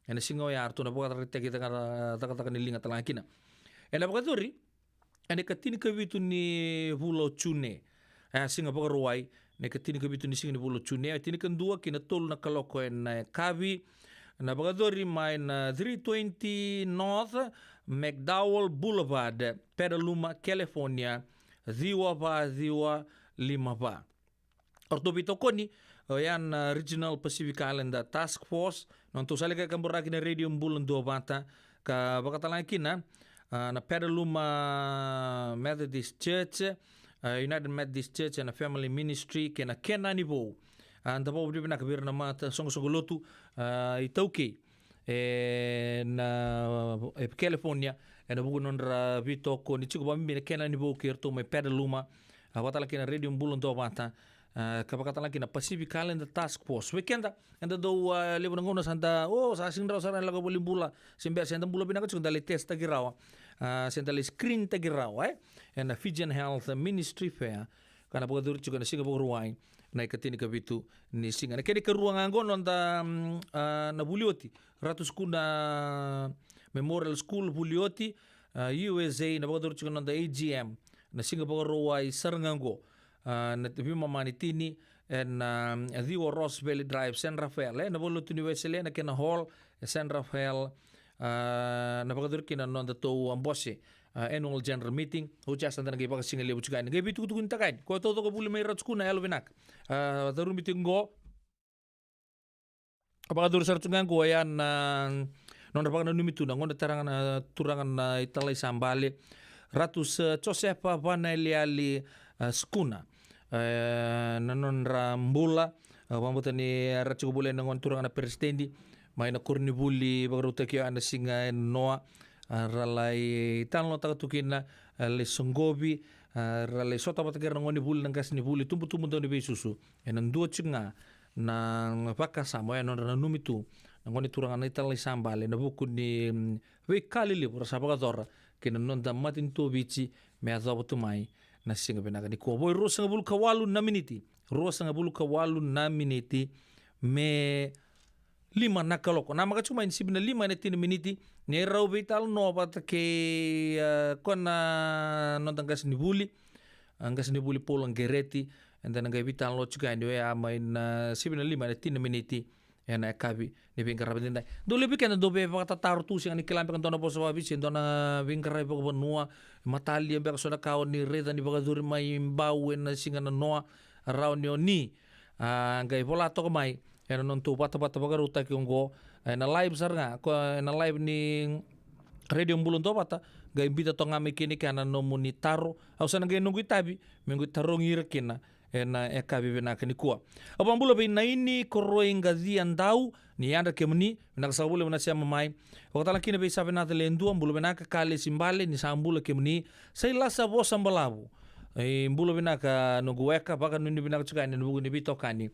Ena siga oya ratou na vakaraitaki caka-, cakacaka ni liga tale ga kina. Ena vakayacori ena ikatinikavitu ni vula o June. E, a siga Vakarauwai, na ikatinikavitu ni siga ni vula o June, e tinikadua ki na tolu na kaloko ena yakavi. Na vakayacori mai na three twenty North McDowell Boulevard, Petaluma, California, ciwa va ciwa lima va. O ratou veitokoni, oya na Regional Pacific Islander Task Force, nodatou sala ni kaburaki na Radio Bula Duavata, ka vakatale ga kina, a, na Petaluma Methodist Church, a, United Methodist Church and Family Ministry, kei na Kenani Vou. A, da vakavinavinaka vei ira na mata soqosoqo lotu, a, iTaukei ena, e, California, ena vuku ni nodra veitokoni tiko vakabibi na Kenani Vou kei iratou mai Petaluma, a, vakatale ga kina Radio Bula Duavata, a, ka vakatale ga kina Pacific Islander Task Force. Vei keda eda dau, a, levu na gauna sa da, o, sa sega ni rawa sara na lako i valenibula, se bera se da bula vinaka tiko, da lai test taki rawa, a, se da lai screen taki rawa, e, ena Fijian Health Ministry Fair, ka na vakayacori tiko ena siga Vakarauwai, na ikatinikavitu ni siga. Na kena ikarua ga oqo, noda, mm, a, na vuli oti, Ratu Sukuna Memorial School, vuli oti, a, U S A, na vakayacori tiko na noda A G M na siga Vakarauwai sara ga oqo, a, na veimama ni tini, ena, a, ciwa Ross Valley Drive, San Rafael, e, na valenilotu ni Wesele, na kena hall e San Rafael, a, na vakayacori kina na nodatou, a, bose, a, annual general meeting. Oti ya sa da na qai vakasigalevu tiko yani, qai veitukutukuni taka yani. Ko taucoko vuli mai Ratu Sukuna, yalovinaka. A, curumi tiko oqo. Vakayacori sara tu ga oqo, oya na nodra vakananumi tu na gone turaga na, turaga na italai sa bale, Ratu S-, Josefa Vanaeliali, a, Sukuna. E, na nodra bula, a, vakabauta ni ra tiko voli na gone turaga na peresitedi mai na koronivuli vakarautaki oya na siga e noa, a, ra lai talanoataka tu kina, a, lai soqovi, a, ra lai sota vata kei ira na gonevuli, na qasenivuli, tubutubu dau ni veisusu. Ena dua tiko ga na vakasama, oya na nodra nanumi tu na gone turaga na italai sa bale, na vuku ni, mm, veika lelevu ra sa vakayacora kei na noda matanitu o Viti me yacova tu mai na siga vinaka nikua. Vo e ruasagavulu ka walu na miniti, ruasagavulu ka walu na miniti me lima na kaloko. Namaka tiko mai ni sivi na lima ena tini na miniti, ni rau veitalanoa vata kei, e, koya na noda qasenivuli, a, qasenivuli Paula Qereti, eda na qai veitalanoa tiko yani oya mai na sivi na lima ena tini na miniti ena yakavi ni veiqaravi edaidai. Dau levu vei keda dau veivakatataro tu, sega ni kila beka dua na vosa vakaviti, dua na veiqaravi vakavanua, matalia beka so na ka o ni raica ni vakacuri mai Bau ena siga nanoa, rawa ni o ni, a, qai vola toka mai ena nodatou vatavata vakarautaki oqo, ena live sara ga, ko ena live ni Radio Bula Duavata, qai biuta toka ga mai kina kea na nomuni taro, au sa na qai noqu itavi me qai tarogi ira kina ena yakavi vinaka nikua. Au vakabula vei Naini Koroi Qacia Dau, ni yadra kemuni, vinaka saka vakalevu na sema mai. Vakatale kina vei Savenaca Ledua, bula vinaka Kalesi Bale, ni sa bula kemuni. Sailasa Vosa Balavu, e, bula vinaka noqu weka, vakanuinui vinaka tiko yani ena vuku ni veitokani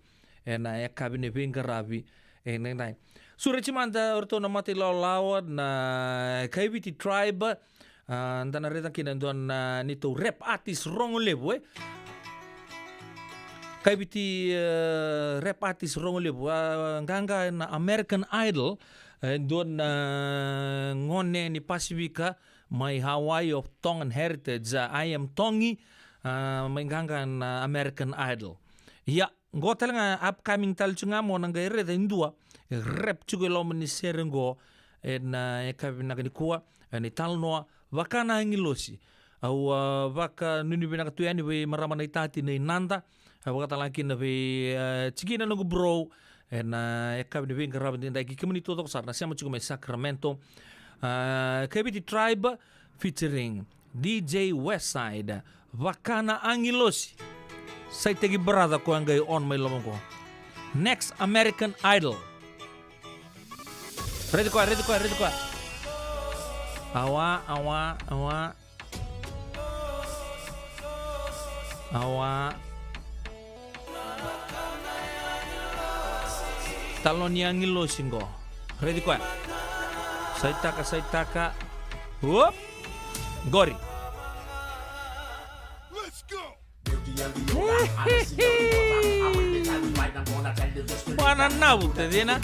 ena yakavi ni veiqaravi edaidai. Sureti mada o iratou na mata ilawalawa na Kaiviti Tribe. A, da na raica kina e dua na neitou rap artist rogo levu, e. Kaiviti, e, rap artist rogo levu, a, qaqa ena American Idol, e dua na gone ni Pasifika mai Hawaii of Tongan heritage, a, I am Tongi, a, mai qaqa ena American Idol. Ia, qo tale ga upcoming tale tiko ga mo na qai raica e dua e rap tiko e loma ni sere qo ena yakavi vinaka nikua, ena italanoa Vaka na Agilosi. Au, a, vakanuinui vinaka tu yani vei marama na itati na inada, a, vakatale ga kina vei, a, tikina noqu bro, ena yakavi ni veiqaravi edaidai, kei kemuni taucoko sara na sema tiko mai Sacramento. A, Kaiviti Tribe featuring D J Westside, Vaka na Agilosi. Sa iteki brother koya qai on mai loma qo. Next American Idol. Raici koya, raici koya, raici koya. Awa, awa, awa. Awa. Taloni agilosi qo. Raici koya. Saitaka, saitaka. Whoop. Qori. Wana navu te cina.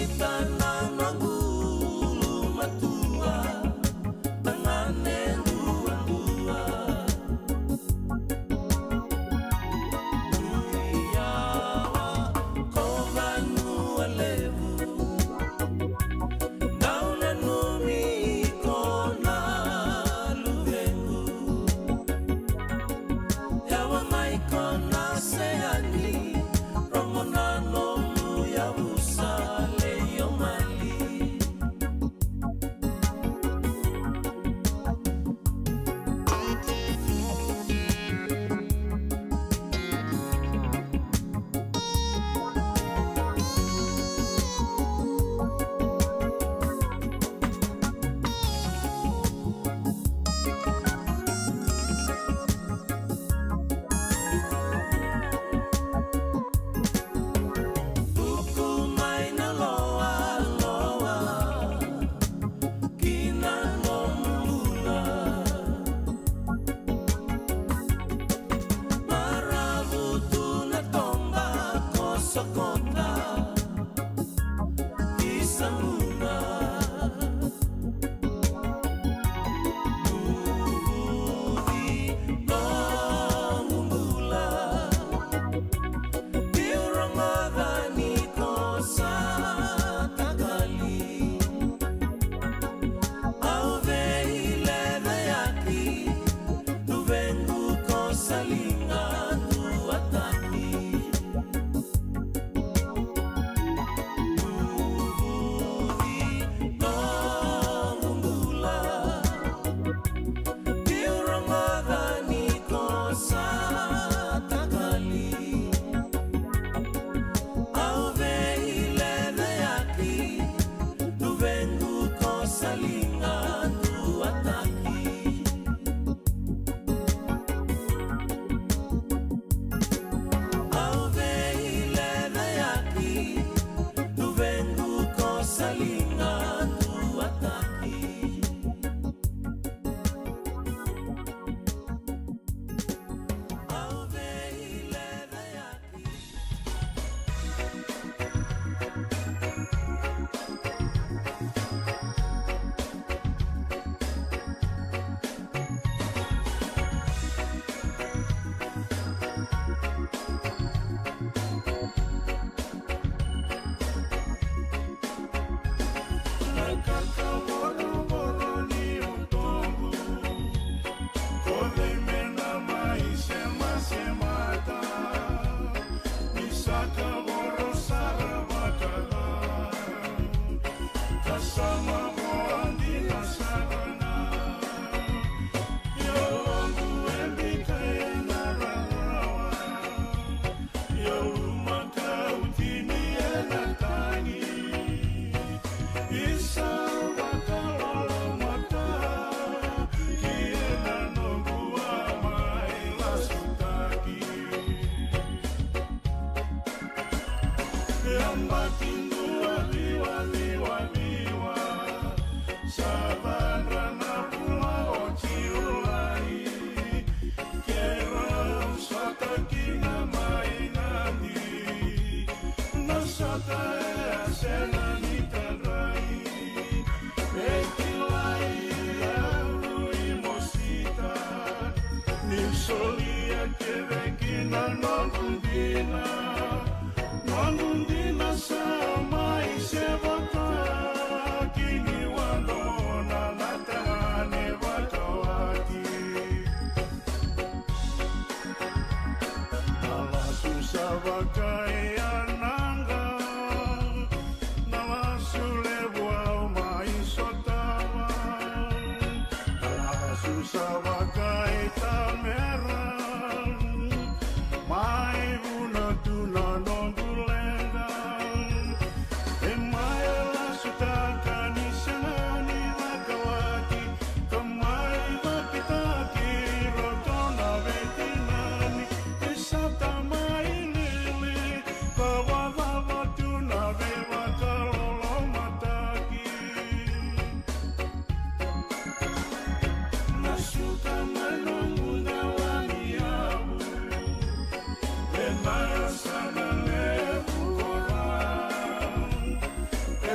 Ita na noqu ulumatua, tagane duadua. Ia, ko Vanua Levu, dau nanumi iko na luvequ. Yawa mai ko na sega ni rogo na nomu yavusa, Leimali.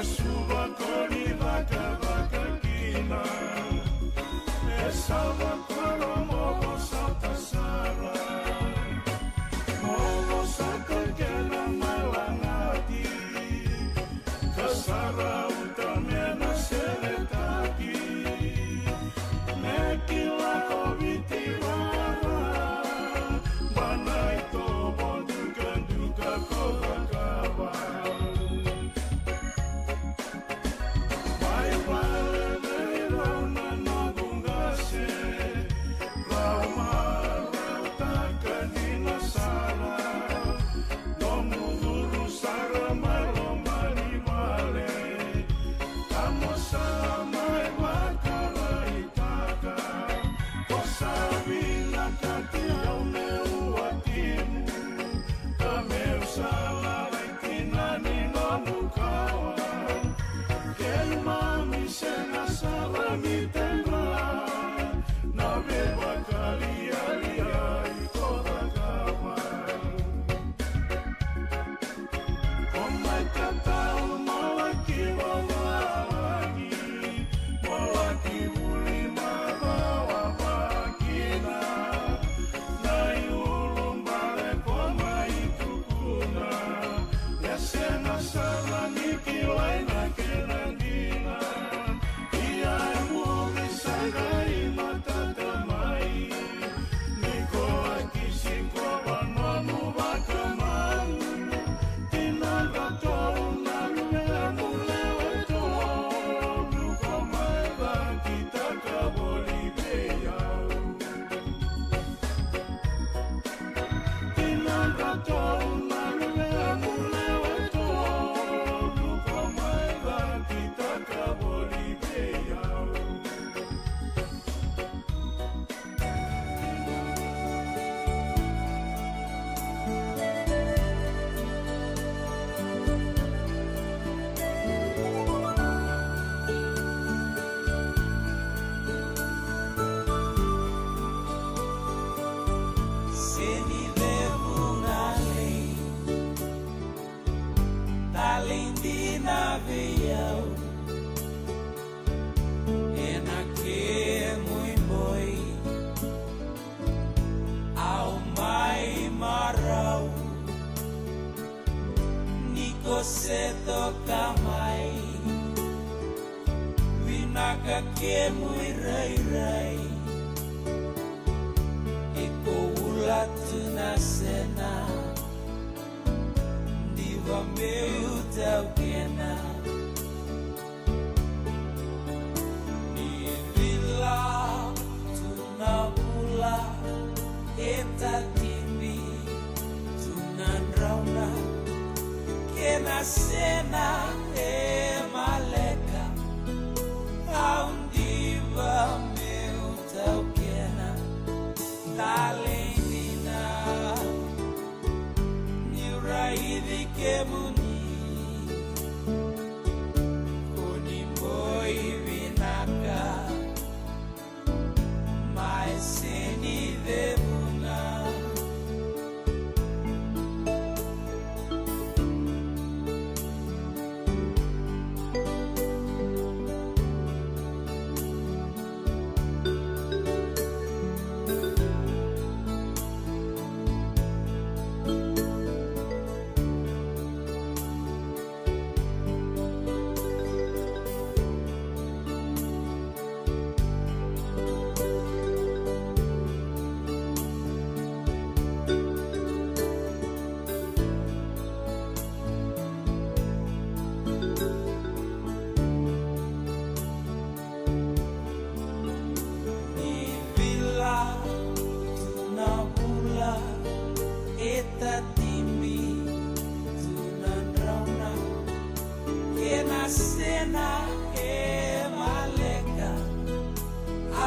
Suva ko ni cakacaka kina, e sa vakoro mo vosota sara. Mo vosota kena malagati, ka sa rauta me na seretaki. Me kila o Viti vara, ba na itovo dukaduka ko cakava. Mai vale vei rau na noqu qase, rau marautaka dina sara. Nomu curu sara mai loma ni vale, ka mo sa mai vakaraitaka. Ko sa vinakati au meu watimu, ka meu sa lavai kina ni nomu kawa. Keimami sega sara ni tedra na veivakalialiai ko cakava. Ko mai tatau mo laki vavalagi, mo laki vuli macawa vakina. Na iulubale ko mai tukuna, e sega sara ni kilai na kena dina. Ia e muri sa qai matata mai, ni ko laki sikova nomu vakamau. Tinadratou na luvemu lewe tolu ko mai cakitaka voli vei au. Tinadratou na luvemu lewe tolu ko mai cakitaka voli vei au. Seni vevuna lei, talei dina vei au. Ena kemu iboi au mai marau, ni ko se toka mai. Vinaka kemu irairai, iko ula tu na sena. Diva meu taukena. Ni vila tu na vula e tatibi tu na drauna, kena sena e maleka. Au diva meu taukena. Talei dina niu raici kemuni, ko ni boi vinaka mai seni cevuna. Ni vila tu na vula e tatibi tu na drauna, kena sena e maleka.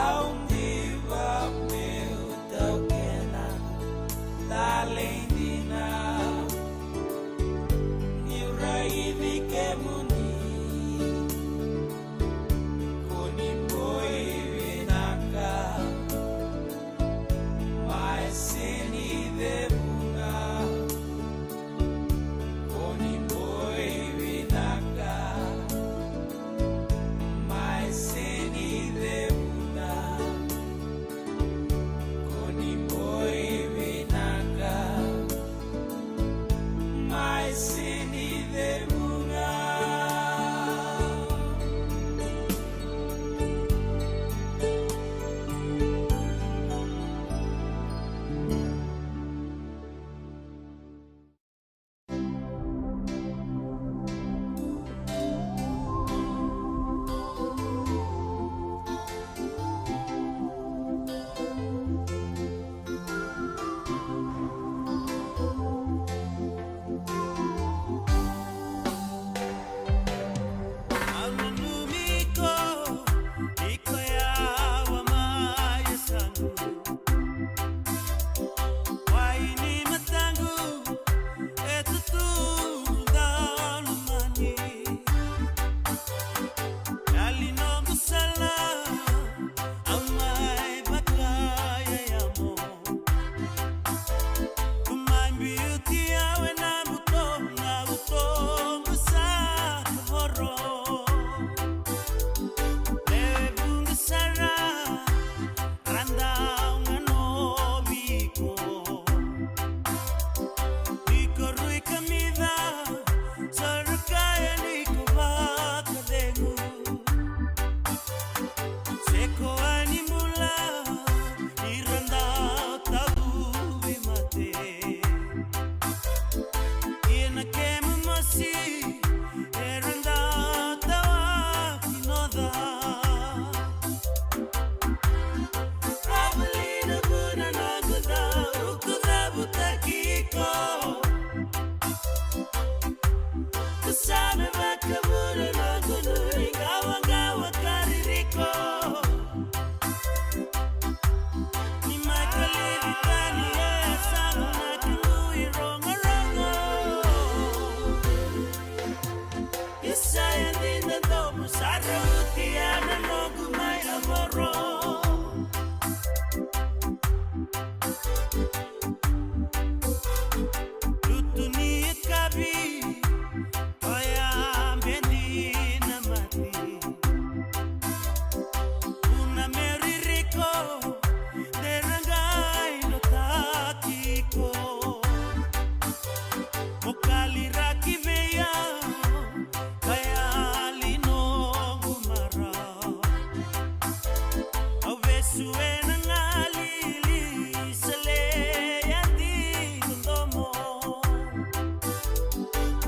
Au diva meu taukena. Talei dina niu raici kemuni, ko ni boi vinaka mai seni cevuna. Ko ni boi vinaka Sa rauti ya na noqu mai yavoro. Lutu ni yakavi, oya bedi na mate. Vuna me ririko, de ra qai notaki iko. Mo kaliraki vei au, ka yali noqu marau. Au vesu ena galili, sa leya ni dodomo.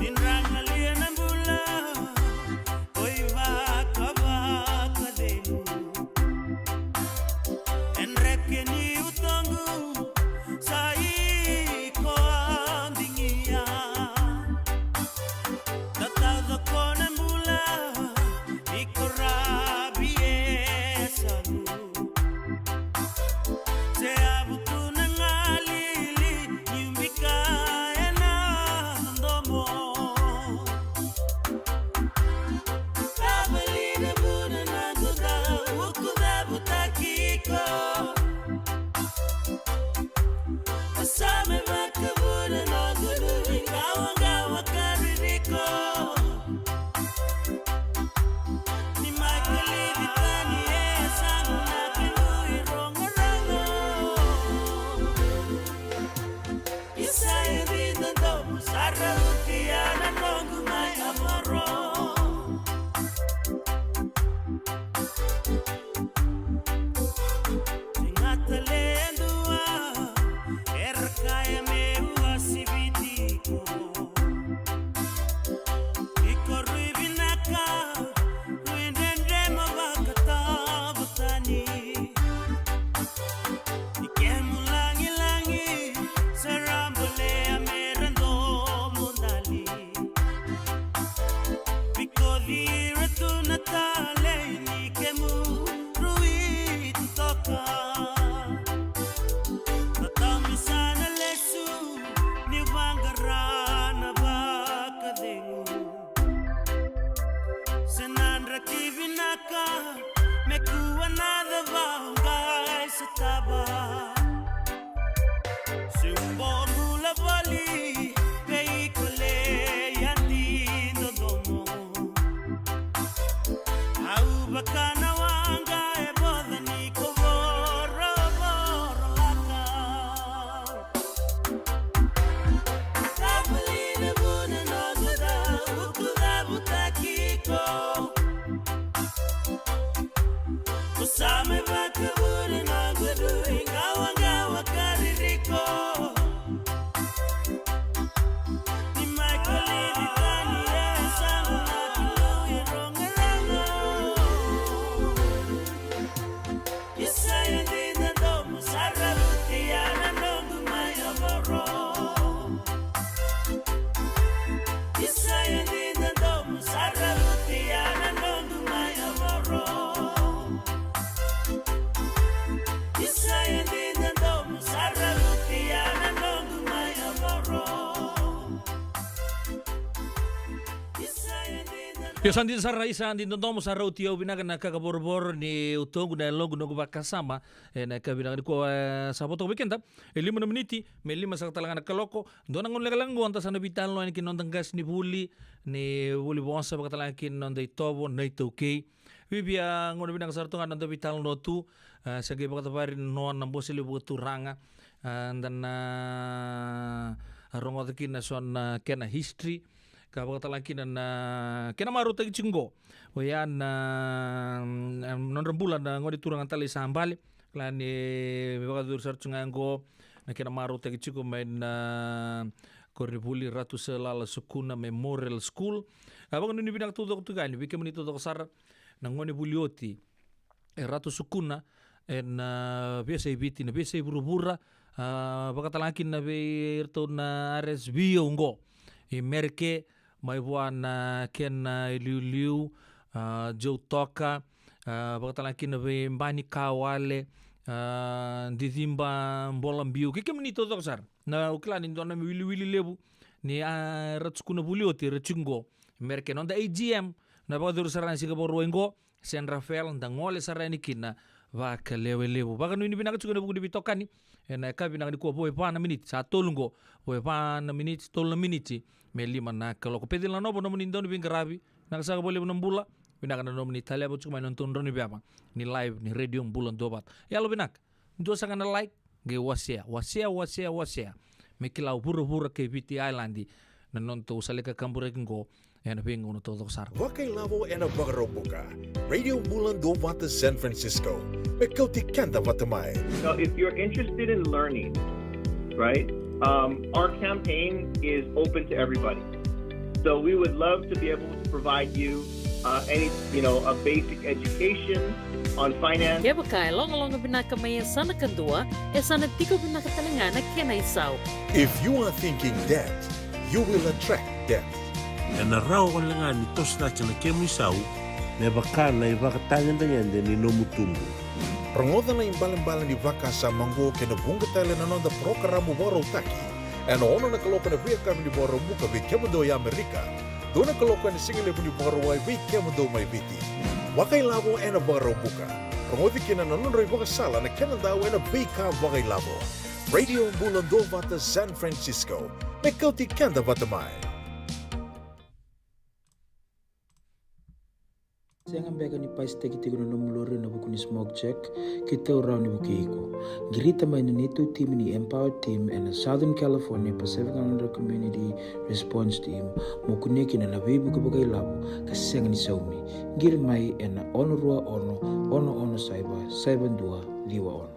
Ni dra galia na bula, oi vakavakacegu. E dreke ni utoqu, sa iko a digia. Tatauca ko na bula, iko ravi e salu. Se yavu tu na galili, ni bika ena dodomo. Tavali na vuna na guda, uku cavutaki iko. Sa me vakavuna noqu dui qawaqawa ka ririko. Ni mai kalivi tani e sagu na kemu irogorogo. Isa e dina domo sa rauti ya na noqu mai yavoro. Ni gata le e dua era kaya meu a siviti iko. Iko rui vinaka, rui dredre mo vakatavutani. Ni kemu lagilagi sa ra bolea me ra domodali. Vikoci ira tu na talei ni kemu rui totoka. Tatami sa na lesu ni vaqara na vakacegu. Se na draki vinaka me kua na cava qai sotava. Se u bau bula voli vei iko le yadi dodomo. Au vaka na waqa e voca ni ko vorovoro laka. Tavali na vuna noqu dau, uku cavutaki iko. Ko sa me vakavuna noqu dui qawaqawa ka ririko. Ni mai kalivi tani e sagu na kemu irogorogo. Isa e dina domo sa rauti ya na noqu mai yavoro. Isa e dina domo sa rauti ya na noqu mai yavoro. Isa e dina domo sa rauti ya na noqu mai yavoro. Isa e dina Io, sa dina sara, isa dina domo sa rauti au vinaka na kaka vorovoro ni utoqu na yaloqu noqu vakasama. Ena yakavi vinaka nikua, e, sa vo toka vei keda e lima na miniti me lima saka tale ga na kaloko. Dua na gauna lekaleka oqo da sa na veitalanoa yani kina noda qasenivuli ni vuli vosa vakatale ga kina noda itovo na iTaukei. Viavia gauna vinaka sara toka ga na noda veitalanoa tu, e, se qai vakacavari na nona bose levu vakaturaga, e, da na rogoca kina so na kena history ka vakatale ga kina na kena marautaki tiko oqo. Oya na, mm, nodra bula na gone turaga talei sa bale. Kila ni vakacuru sara tu ga oqo na kena marautaki tiko mai na koronivuli Ratu Sir Lala Sukuna Memorial School. A vakanuinui vinaka taucoko tu ga yani vei kemuni taucoko sara na gone vuli oti e Ratu Sukuna ena, a, veiyasai Viti, na veiyasai vuravura, a, vakatale ga kina vei iratou na R S V oqo i Mereke, mai vua na kena iliuliu, a, Joe Toka, a, vakatale ga kina vei Bani Kawale, a, Diciba Bolabiu, kei kemuni taucoko sara. Na, au kila ni dua na wiliwili levu ni, a, Ratu Sukuna vuli oti era tiko oqo i Mereke, noda A G M, na vakacuru sara na siga Vakarauwai qo, San Rafael, da gole sara yani kina Vakalewe levu. Vakanuinui vinaka tiko ena vuku ni veitokani ena yakavi vinaka nikua, vo e va na miniti, sa tolu qo, vo e va na miniti, tolu na miniti me lima na kaloko. Pecila Novo, nomuni dauniveiqaravi, vinaka saka vakalevu na bula. Vinaka na nomuni taleva tiko mai na nodatou drau ni veva ni live ni Radio Bula Duavata. Yalo vinaka. Dua saka na like, qai wasea, wasea, wasea, wasea. Me kila o vuravura kei Viti Island na nodatou sa lai kakaburaki qo ena veigauna taucoko sara. Vakailavo ena Vakaraubuka. Radio Bula Duavata San Francisco. Me kauti keda vata mai. So if you're interested in learning, right, um, our campaign is open to everybody. So we would love to be able to provide you, uh, any, you know, a basic education on finance. Kevaka e logaloga vinaka mai yasana kadua, e sa na tiko vinaka tale ga na kena isau. If you are thinking debt, you will attract debt. Ena rawa wale ga ni toso cake na kemu isau me vaka na ivakatagedegede ni nomu tubu. Rogoca na ibalebale ni vakasama oqo kei na vuqa tale na noda parokaramu vakarautaki ena ono na kaloko ena veiyakavi ni Vakaraubuka vei kemudou e Amerika, dua na kaloko ena sigalevu ni Vakarauwai vei kemudou mai Viti. Vakailavo ena Vakaraubuka. Rogoci kina na nodrau ivakasala na kena dau ena veika vakailavo. Radio Bula Duavata San Francisco. Me kauti keda vata mai. Sega beka ni pasitaki tiko na nomu lori ena vuku ni smoke check? Keitou rawa ni vukei iko. Qirita mai na neitou timi ni Empower Team ena Southern California Pacific Islander Community Response Team mo kunea kina na veivuke vakailavo ka sega ni saumi. Qiri mai ena ono rua ono, ono ono saiva, saiva dua, ciwa ono.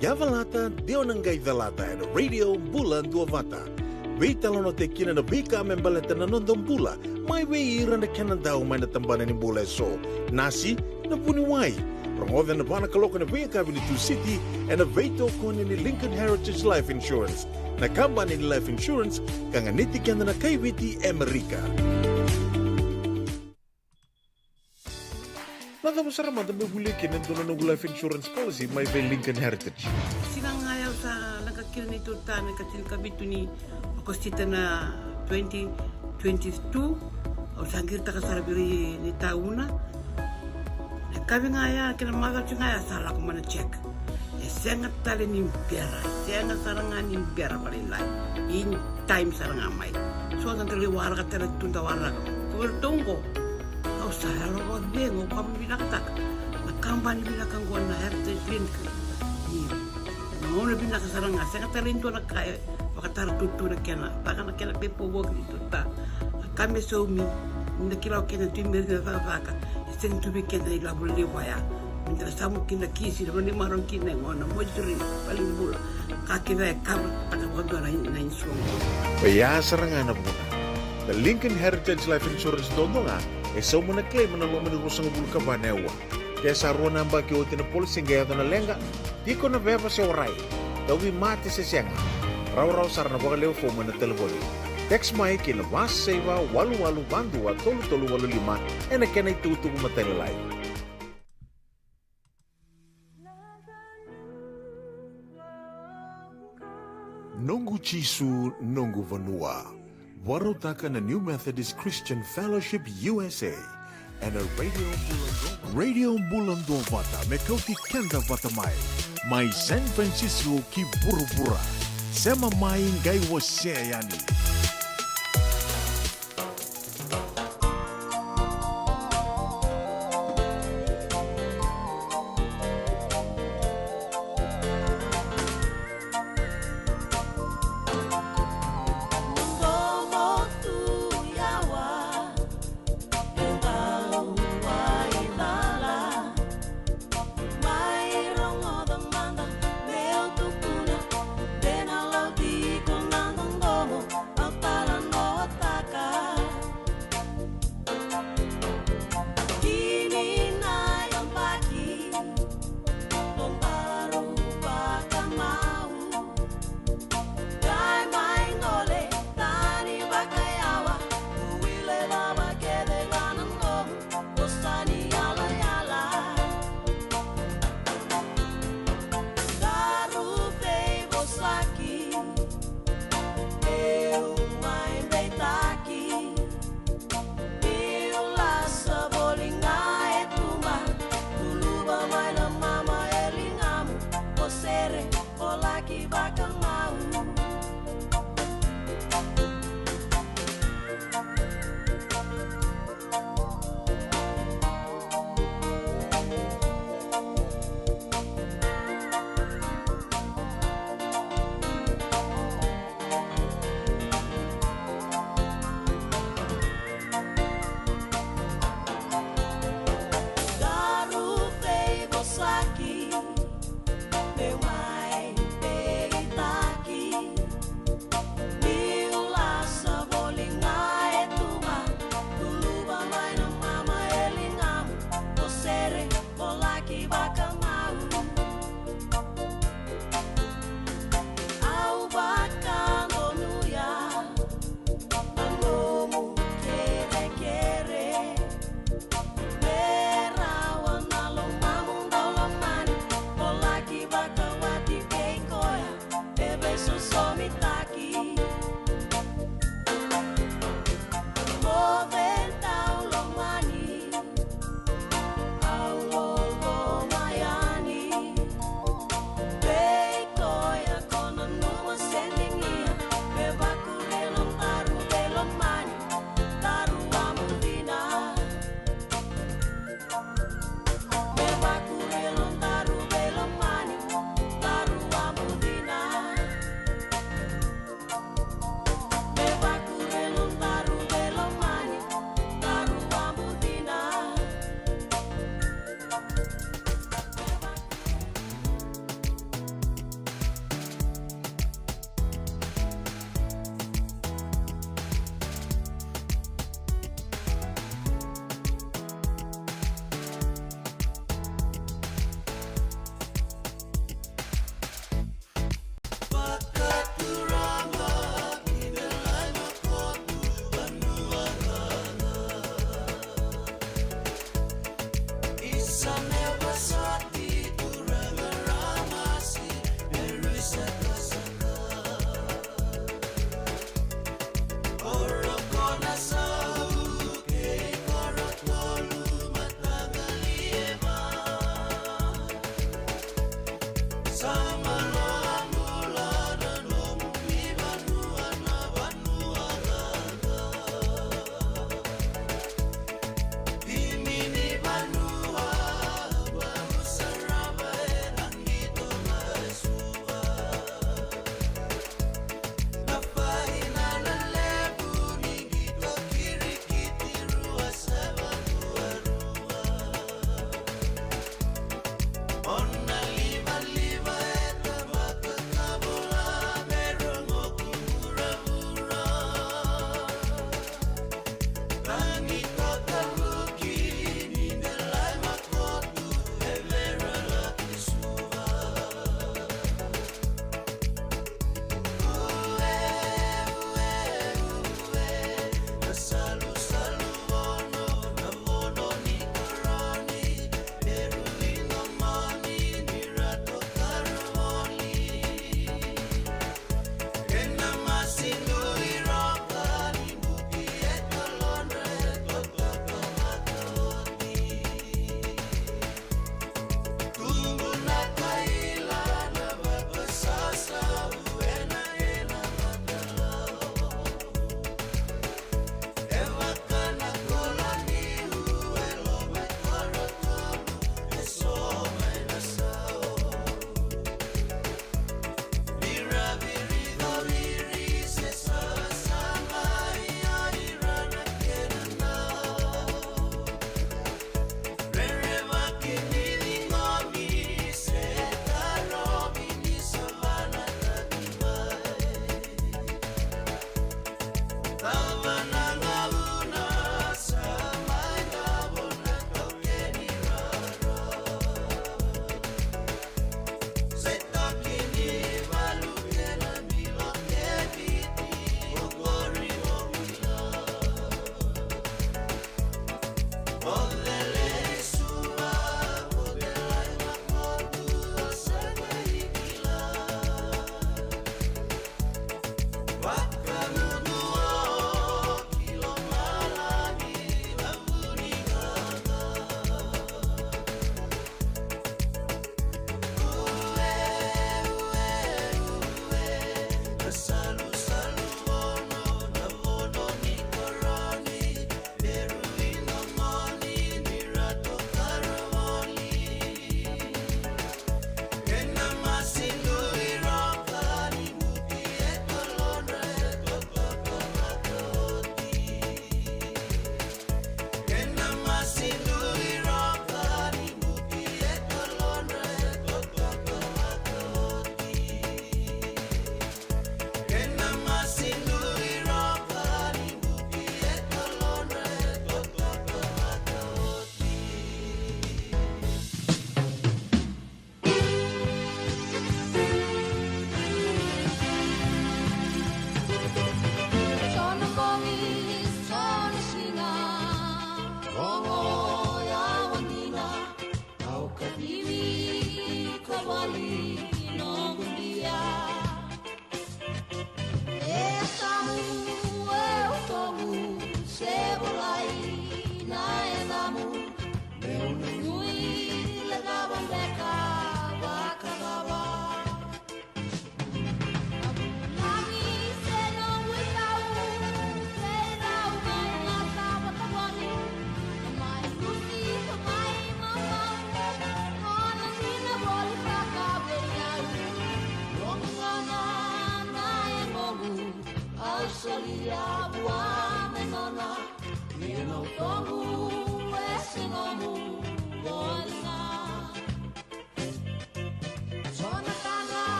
Yavalata, dua na qai calata ena Radio Bula Duavata. Veitalanoataki kina na veika me baleta na noda bula, mai vei ira na kena dau mai na tabana ni bula eso. Nasi, na vuniwai. Rogoca ena va na kaloko ena veiyakavi ni Tusiti ena veitokoni ni Lincoln Heritage Life Insurance, na kabani ni life insurance ka ganiti keda na kai Viti e Amerika. Na cava sara mada meu volia kina e dua na noqu life insurance policy mai vei Lincoln Heritage? Siga ga ya au sa leqa kina neitou ta na ikatini ka vitu ni Okosita na twenty twenty-two. Au sa qiritaka sara vei ira ni tauna. Na yakavi ga ya kei na macawa ga ya sa lako mai na check. E sega tale ni bera, e sega sara ga ni bera vakalailai. In time sara ga mai. So da lai waraka tale tu da waraka. Ko vei ratou qo. Au sa yalo vakacegu, au vakavinavinakataka na kabani vinaka qo na Heritage Clinic. Ni gauna vinaka sara ga, sega tale ni dua na ka e vakatara tutu na kena, caka na kena paperwork ni tuta. Na ka me saumi, ni da kila o kena tu i meri na cakacaka, e sega tu vei keda na ilavo levu vaya. Me da na samu kina kisi, na vanua ni marau kina e gona, moituri, valenibula. Ka kece e cover taka vakadua na, na insurance. Oya sara ga na vuna. Na Lincoln Heritage Life Insurance dodonu ga e sauma na claim ena loma ni ruasagavulu ka va na aua. Ke sa rua na yabaki oti na policy qai yaco na leqa, tiko na veva se warai, tauvimate se sega, rawarawa sara na vakalewe fomu ena talevoni. Text mai ki na va saiva walu walu va dua tolu tolu walu lima ena kena itukutuku matailalai. Noqu Jisu, noqu vanua. Vakarautaka na New Methodist Christian Fellowship U S A ena Radio Bula Duavata. Radio Bula Duavata me kauti keda vata mai, mai San Francisco ki vuravura. Sema mai qai wasea yani.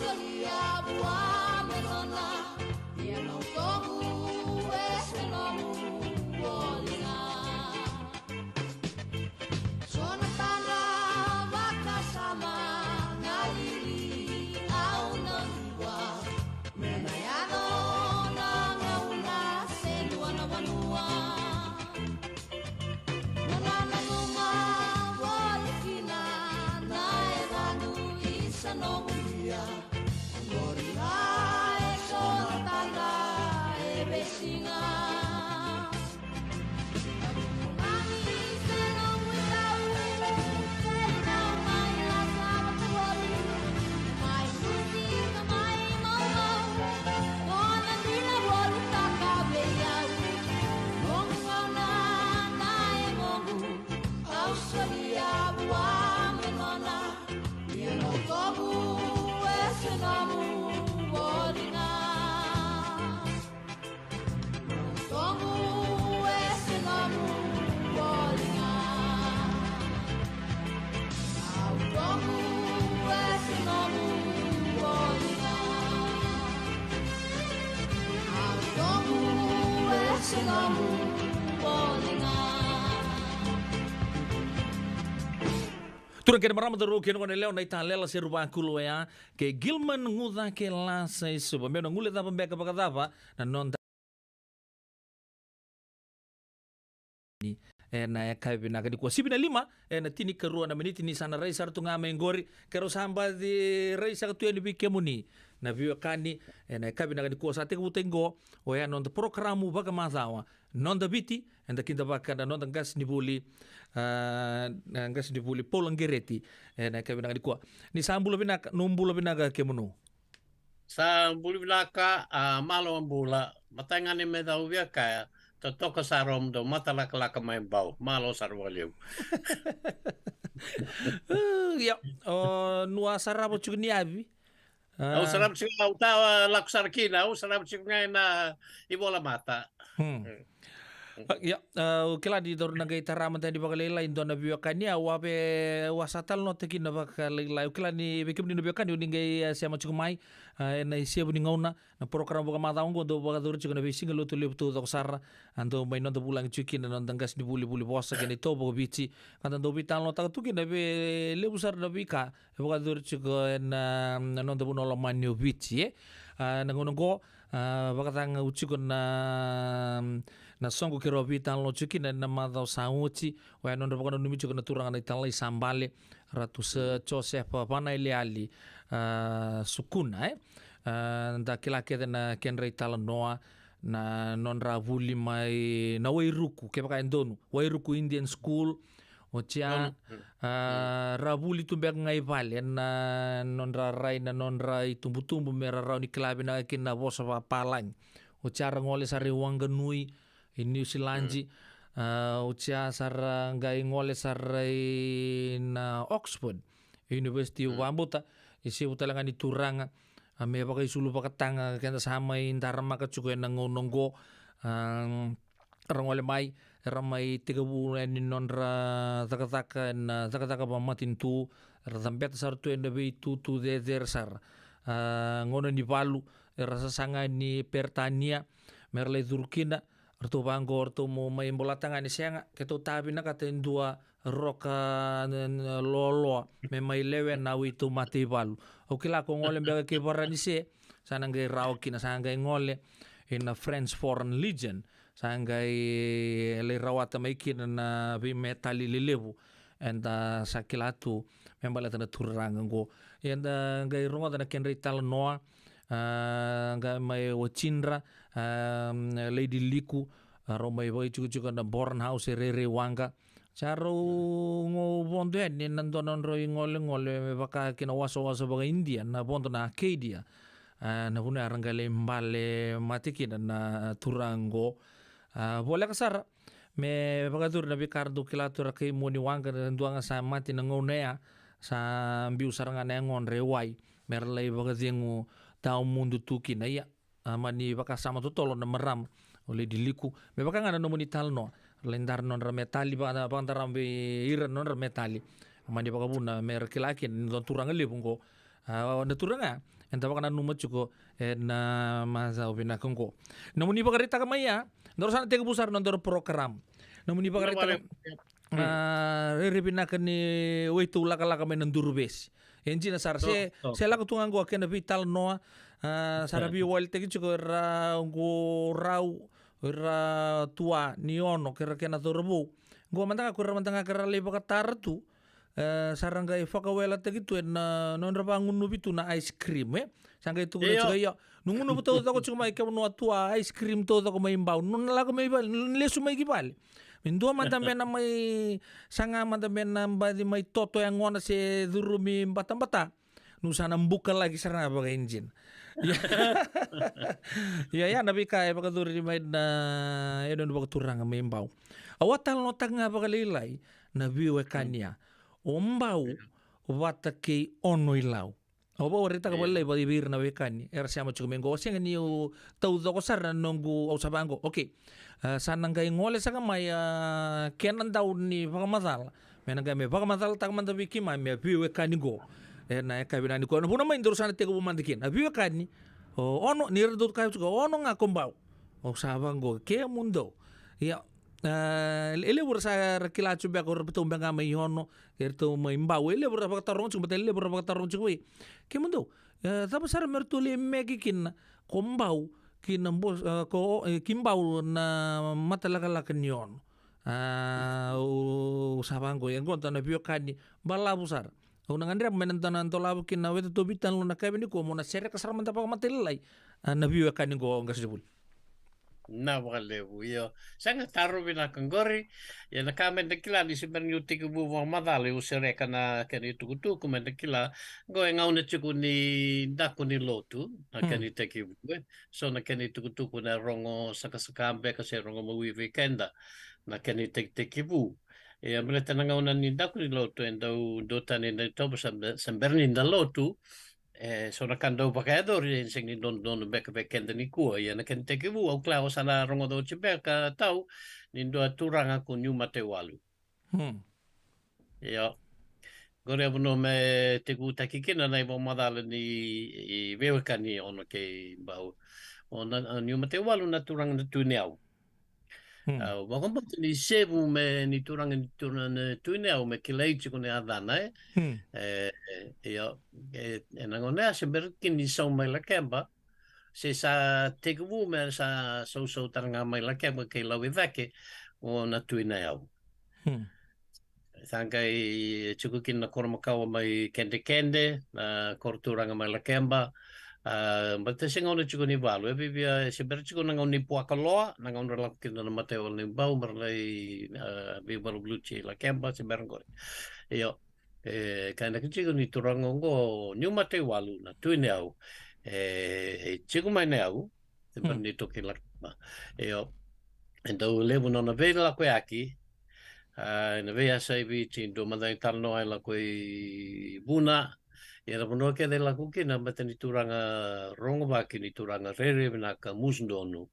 Solia vua me nona, ia na utoqu e se nomu voli ga. So na tadra vakasama na lili au na dua, me na yaco na gauna se dua na vanua. Mo na nanuma voli kina na yacaqu i sa noqu via. Qori ga e so na tadra e veisiga. Mami se noqu itau, se na mai lasa vata voli. Mai lusi ka mai maumau, ko na dina volitaka vei au. Noqu gauna na yagoqu. Au solia vua me nona, ia na utoqu e se nomu voli ga. Na utoqu e se nomu voli ga. Na utoqu e se nomu voli ga. Na utoqu e se nomu voli ga. Turaga kei na marama, cauravou kei na goneyalewa, na italela se ruvakulu oya kei Gilman Guca kei Lasa i Suva. Meu na guilecava beka vakacava na noda e na yakavi vinaka nikua. Sivi na lima e na tinikarua na miniti ni sa na rai sara tu ga mai qori. Keirau sa baci rai saka tu yani vei kemuni na veiwekani e na yakavi vinaka nikua. Sa tekivu tiko qo oya na noda porokaramu vakamacawa Noda Viti, eda kidavaka na noda qasenivuli, a, na qasenivuli Paula Qereti e na yakavi vinaka nikua. Ni sa bula vinaka, no bula vinaka kemunu. Sa bula vinaka, a, malo bula. Matai ga ni me cau via kaya, totoka sara o mudou matalakalaka mai Bau. Malo sara vakalevu. Ia, o, nua sarava tiko ni yavi. Au sarava tiko, au ta lako sara kina, au sarava tiko ga ena ivolamata. Hmm. E. A, ia, a, au kila ni daru na qai tara mada yani vakalailai e dua na veiwekani, au a via, au a sa talanoataka kina vakalailai. Au kila ni vei kemuni na veiwekani, o ni qai, a, sema tiko mai, a, ena isevu ni gauna, na porokaramu vakamacawa oqo dau vakayacori tiko ena veisiga Lotulevu taucoko sara, a, dau mai noda vulagi tiko kina na noda qasenivuli, vuli vosa kei na itovo vakaViti. Ka da dau veitalanoataka tu kina vei levu sara na veika e vakayacori tiko ena, na noda vanua lomani o Viti, e. A, na gauna oqo, a, vakacagau tiko na, na soqo keirau veitalanoa tiko kina ena macawa sa oti, oya na nodra vakananumi tiko na turaga na italai sa bale, Ratu Sir Joseph Vanaeleali, a, Sukuna, e. A, da kila kece na kedra italanoa, na nodra vuli mai na Wairuku, kevaka e donu, Wairuku Indian School, oti ya, a, ra vuli tu beka ga i vale, na nodra rai, na nodra itubutubu, me ra rawa ni kila vinaka kina na vosa vakapalagi. Oti ya ra gole sara i Wanganui, i Niusiladi, a, oti ya sa ra qai gole sara i na Oxford University, vakabauta, isevu tale ga ni turaga, a, me vakaisulu vakataga, keda sa mai daramaka tiko ena gauna oqo, a, ra gole mai, era mai tekivu yani nodra cakacaka ena cakacaka vakamatanitu, era cabeta sara tu ena veitutu cecere sara. A, gauna ni valu, era sasaga yani Peritania, me ra lai curu kina, ratou vaqo, ratou mo mai bolata ga ni sega, keitou ta vinakata e dua roka, n-, n-, loaloa, me mai lewena au i taumate i valu. Au kila ko gole beka kei Varanise, sa na qai rawa kina, sa qai gole ina French Foreign Legion, sa qai lai rawata mai kina na veimetali lelevu, eda sa kila tu me baleta na turaga oqo. Eda qai rogoca na kedra italanoa, a, qai mai watidra, a, Lady Liku, a, rau mai vakaitikotiko na Boran House e rairai waqa. Sa rau qai vodo yani ena dua na nodrau igolegole me vaka kina wasawasa vaka-Idia, na vodo na Arcadia. A, na vanua era qai lai bale mate kina na turaga oqo. A, voleka sara me vakayacori na veika ra dau kila tu, era kaimua ni waqa, dua ga sa mate na gauna ya, sa biu sara ga na yagodra e wai me ra lai vakacegu tawamudu tu kina. Ia, a, mani vakasama totolo na marama o Lady Liku, me vaka ga na nomuni talanoa, ra lai dara nodra metali, vaka, vakadarama vei ira na nodra metali. A, mani vakavuna me ra kila kina ni dua na turaga levu oqo, A, na turaga, eda vakananuma tiko ena macawa vinaka oqo. Nomuni vakaraitaka mai ya, daru sa na tekivu sara na nodaru program. Nomuni vakaraitaka, a, rairai vinaka ni waitou lakalaka mai na Duruvesi. E dina sara, se, se lako tu ga oqo kei na veitalanoa, a, sa ra veiwalitaki tiko era oqo rau, era tua ni Ono kei ira kena cauravou. Oqo mada ga, ko ira mada ga kei ra lai vakatara tu, e, sa ra qai vakawelataki tu ena nodra vagunuvi tu na ice cream, e? Sa qai tukuna tiko, io, na gunuva taucoko tiko mai ke vanua tu a ice cream taucoko mai Bau. Nona lako mai vale, nona lesu mai ki vale. Me dua mada me na mai saga mada me na baci mai toto yagona se curumi batabata. Niu sa na bukalaki sara ga vakaidina. Ia, ia, ia na veika e vakacurumi mai na, e, nona vakaturaga mai Bau. Au a talanoataka ga vakalailai na veiwekani ya. O Bau vata kei Ono i Lau. Au vakaraitaka vakalailai vei ira na wekani era sema tiko mai qo. Au sega niu taucoko sara na noqu, au sa vaqo. Okei. A, sa na qai gole saka mai, a, kena dau ni vakamacala. Me na qai me vakamacalataka mada vei keimami a veiwekani qo. Ena yakavi nikua. Na vuna mai daru sa na tekivu mada kina. A veiwekani. O Ono, ni ra dau kaya tiko, Ono ga ko Bau. Au sa vaqo. Kemudou. Ia, a, e levu ra sa ra kila tiko beka, o ratou beka ga mai Ono. Eratou mai Bau, e levu ra vakataroga tiko, baleta e levu ra vakataroga tiko vei kemudou. E, cava sara me ratou lai meke kina ko Bau, ki na Bo-, e, ko, e, ki Bau na matalakalaka ni Ono. A, au sa vaqo, e qo dua na veiwekani balavu sara. Au na gadreva me na dua na dolava kina, weta tou veitalanoa na yakavi nikua, mo na sereka sara mada vakamatailalai, a, na veiwekani qo, qasenivuli. Na vakalevu, io. Sega, taro vinaka qori. Ia na ka meda kila ni se bera niu tekivu vakamacala, au sereka na kena itukutuku, meda kila. Qo e gauna tiko ni daku ni lotu, na kena itekivu, e. So na kena itukutuku na rogo sakasaka beka se rogo mawi vei keda, na kena itekitekivu. Ia baleta na gauna ni daku ni lotu, e dau duatani na itovo, sa be-, sa bera ni da lotu, e, so na ka dau vakayacori, e sega ni dodonu beka vei keda nikua. Ia na kena itekivu, au kila o sa na rogoca oti beka tau, ni dua turaga ko Niu Mataiwalu. Hmm. Io. Qori e vanua me tekivutaki kina na ivakamacala ni, i veiwekani Ono kei Bau. O na, a, Niu Mataiwalu na turaga na Tui Nayau. Hmm. A, vakabauta ni sevu me ni turaga ni turaga na Tui Nayau me kilai tiko na yacana, e. Hmm. E, e, io, e, ena gauna ya se bera kina ni sau mai Lakeba, se sa tekivu me sa sausau tara ga mai Lakeba kei Lauicake, o na Tui Nayau. Hmm. Sa qai tiko kina na koro makawa mai Kedekede, na koro turaga mai Lakeba. A, baleta se gauna tiko ni valu, e viavia, se bera tiko na gauna ni Puakaloa, na gauna ra lako kina na mataivalu ni Bau, me ra lai, a, veivaluvaluti Lakeba, se bera qori. Io, e, ka na ki tiko ni turaga oqo, Niu Mataiwalu, na Tui Nayau, e, e tiko mai Nayau, se bera ni toki Lakeba. Io, e dau levu nona veilakoyaki, a, ena veiyasa i Viti, dua mada e talanoa e lako i Vuna, ia na vanua kece e lako kina, baleta ni turaga rogovaki, ni turaga rairai vinaka, musu donu.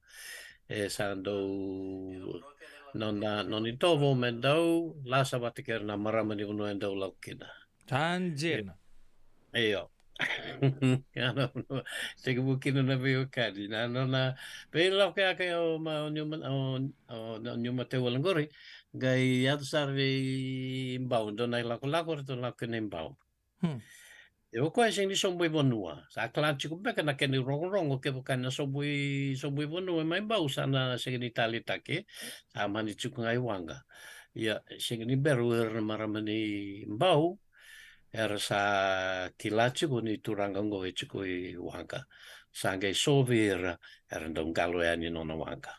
E sa dau, nona, nona itovo me dau lasa vata kei ira na marama ni vanua e dau lako kina. Sa dina. Io. Ia na vanua tekivu kina na veiwekani, na nona veilakoyaki o ma, o Niu Ma, o, o, o Niu Mataiwalu qori, qai yaco sara vei Bau, dua na ilakolako, ratou lako kina i Bau. Hmm. E o koya e sega ni sobu i vanua. Sa kila tiko beka na kena irogorogo, kevaka na sobu i, sobu i vanua mai Bau, sa na sega ni taleitaki, sa mani tiko ga i waqa. Ia, sega ni bera o ira na marama ni Bau, era sa kila tiko ni turaga oqo e tiko i waqa. Sa qai so vei ira, era dau qalo yani nona waqa.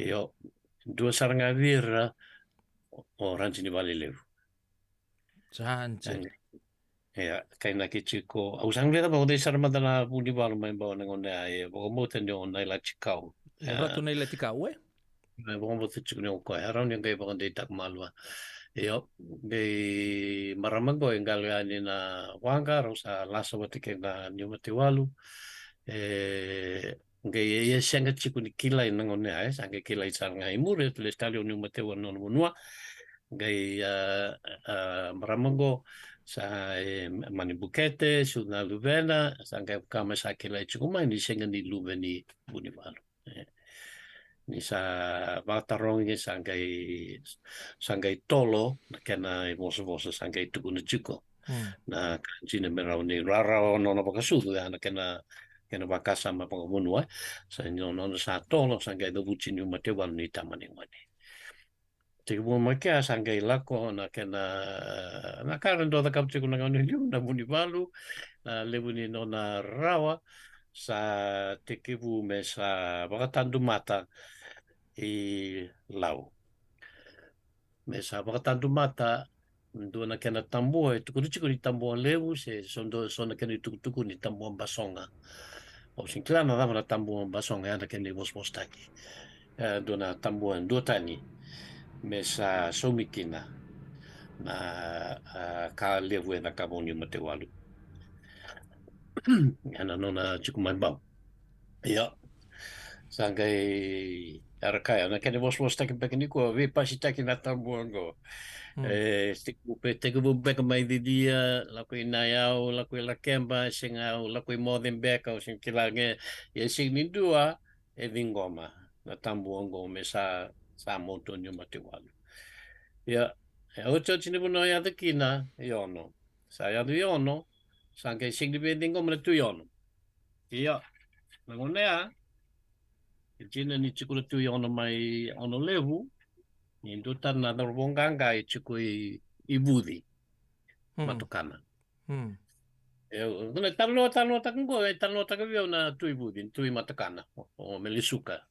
Io, dua sara ga vei ira, o, o Radinivalelevu. Sa dina. Ia, kainaki tiko, au sa qai vakadei sara mada na Vunivalu mai Bau na gauna ya, e vakabauta ni o Nailatikau. E, Ratu Nailatikau, e? E vakabauta tiko ni o koya, e rawa ni qai vakadeitaka malua. Io, qai marama qo e qalo yani na waqa, rau sa lasa vata kei na Niu Mataiwalu. E, qai e, e sega tiko ni kilai na gauna ya, e sa qai kilai sara ga i muri, e tu lesu tale o Niu Mataiwalu na nona vanua. Qai, a, a, marama qo, Sa e Mani Bukete, Sucu na Luvena, sa qai vaka me sa kilai tiko mai ni sega ni luve ni Vunivalu. E, ni sa vakatarogi, sa qai, sa qai tolo na kena ivosavosa, sa qai tukuna tiko. Hmm. Na ka dina me rawa ni rawarawa nona vakasucu, ya na kena, kena vakasama vakavanua. Sa ni nona sa tolo, sa qai cavuti Niu Mataivalu ni tama ni gone. Tekivu mai kea sa qai lako na kena, na ka era dau cakava tiko na gauna e liu na Vunivalu, na levu ni nona rawa, sa tekivu me sa vakatadumata i Lau. Me sa vakatadumata dua na kena tabua, e tukuni tiko ni tabua levu, se so dua, so na kena itukutuku ni tabua basoga. Au sega ni kila na cava na tabua basoga, ya na kena ivosavosataki. E dua na tabua duatani me sa saumi kina na, a, ka levu e cakava o Niu Mataivalu. Ya na nona tiko mai Bau. Io. Sa qai, era kaya, na kena ivosavosataki beka nikua, veipasitaki na tabua oqo. Hmm. E, tekivu be-, tekivu beka mai Cicia, lako i Nayau, lako i Lakeba, Sigau, lako i Moce beka, au sega ni kila ga, ia e sega ni dua e ciqoma na tabua oqo me sa, sa motu o Niu Mataivalu. Ia, e otioti ni vanua e yaco kina i Ono. Sa yaco i Ono, sa qai sega ni via ciqoma na Tui Ono. Ia, na gauna ya, e dina ni tiko na Tui Ono mai Onolevu, ni dua tale na cauravou qaqa e tiko i, i Vuci, Hmm. Matokana. Hmm. E, na talanoa, talanoataka qo, e talanoataka vei au na Tui Vuci, Tui Matokana, o, o Melisuka.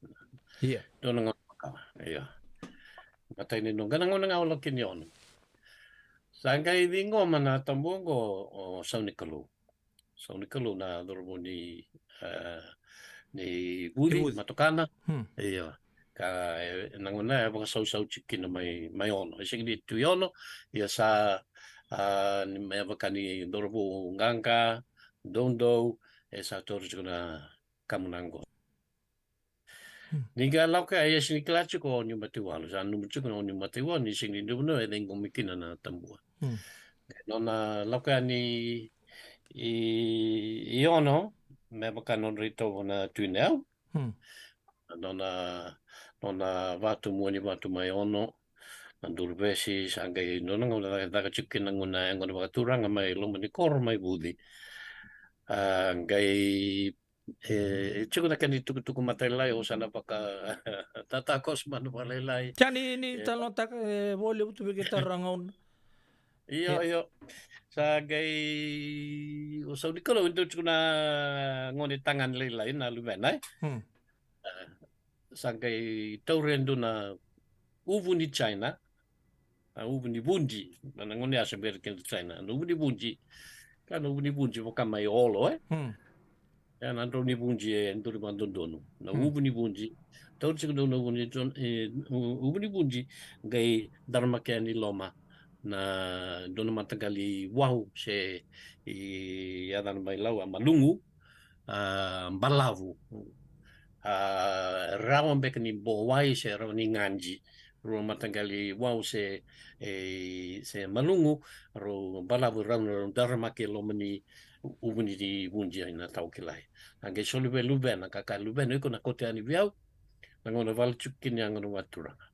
Ia. Dua na gauna vaka, ia. Matai ni noqu, na gauna ga au lako kina i Ono. Sa qai ciqoma na tabua oqo o Saunikalou. Saunikalou na cauravou ni, e, ni Vuci, Vuci. Matokana. Hmm. Io. Ka, e, na gauna e vakasausau tiko kina mai, mai Ono. E sega ni Tui Ono, ia sa, a, ni me vaka ni cauravou qaqa, doudou, e sa taura tiko na kamunaga oqo. Hmm. Ni qai lako ya, e sega ni kila tiko o Niu Mataivalu, sa nanuma tiko o Niu Mataivalu ni sega ni dua na vanua e ciqomi kina na tabua. Hmm. Nona lako yani i, i Ono, me vaka nodra itovo na Tui Nayau. Hmm. Nona, nona vatu, mua ni vatu mai Ono, na Duruvesi, sa qai nona gauna caka, caka tiko kina na gauna e yaqona vakaturaga mai loma ni koro mai Vuci. A, qai E, e tiko na kena itukutuku matailalai, au sa na vaka tatakoso mana vakalailai. Sa ni, ni e, talanoataka, e, vo levu tu vei keitou na gauna. Io, e, io. Sa qai, o Saunikalou e dau tiko na gone tagane lailai na luvena, e? Hmm. E, sa qai taura e dua na uvu ni China, na uvu ni vuji, na gauna ya se bera kina China, na uvu ni vuji, ka na uvu ni vuji vaka mai Olo, e? Hmm. E, na drau ni vuji e duri vakadodonu. Na, hmm, uvu ni vuji, taura tiko dua na uvu ni, e, u-, uvu ni vuji, qai daramaki yani loma na dua na mataqali wau se, e, yacana mai Lau a malugu, a, balavu. A, rawa beka ni bowai se rawa ni gaji. Rua mataqali wau se, e, se malugu, rau balavu, rau, rau daramaki e loma ni uvu ni vuji, ena tau kilai. A qai soli vei luvena, ka kaya luvena, iko na kauta yani vei au na gauna e valu tiko kina na yaqona vakaturaga.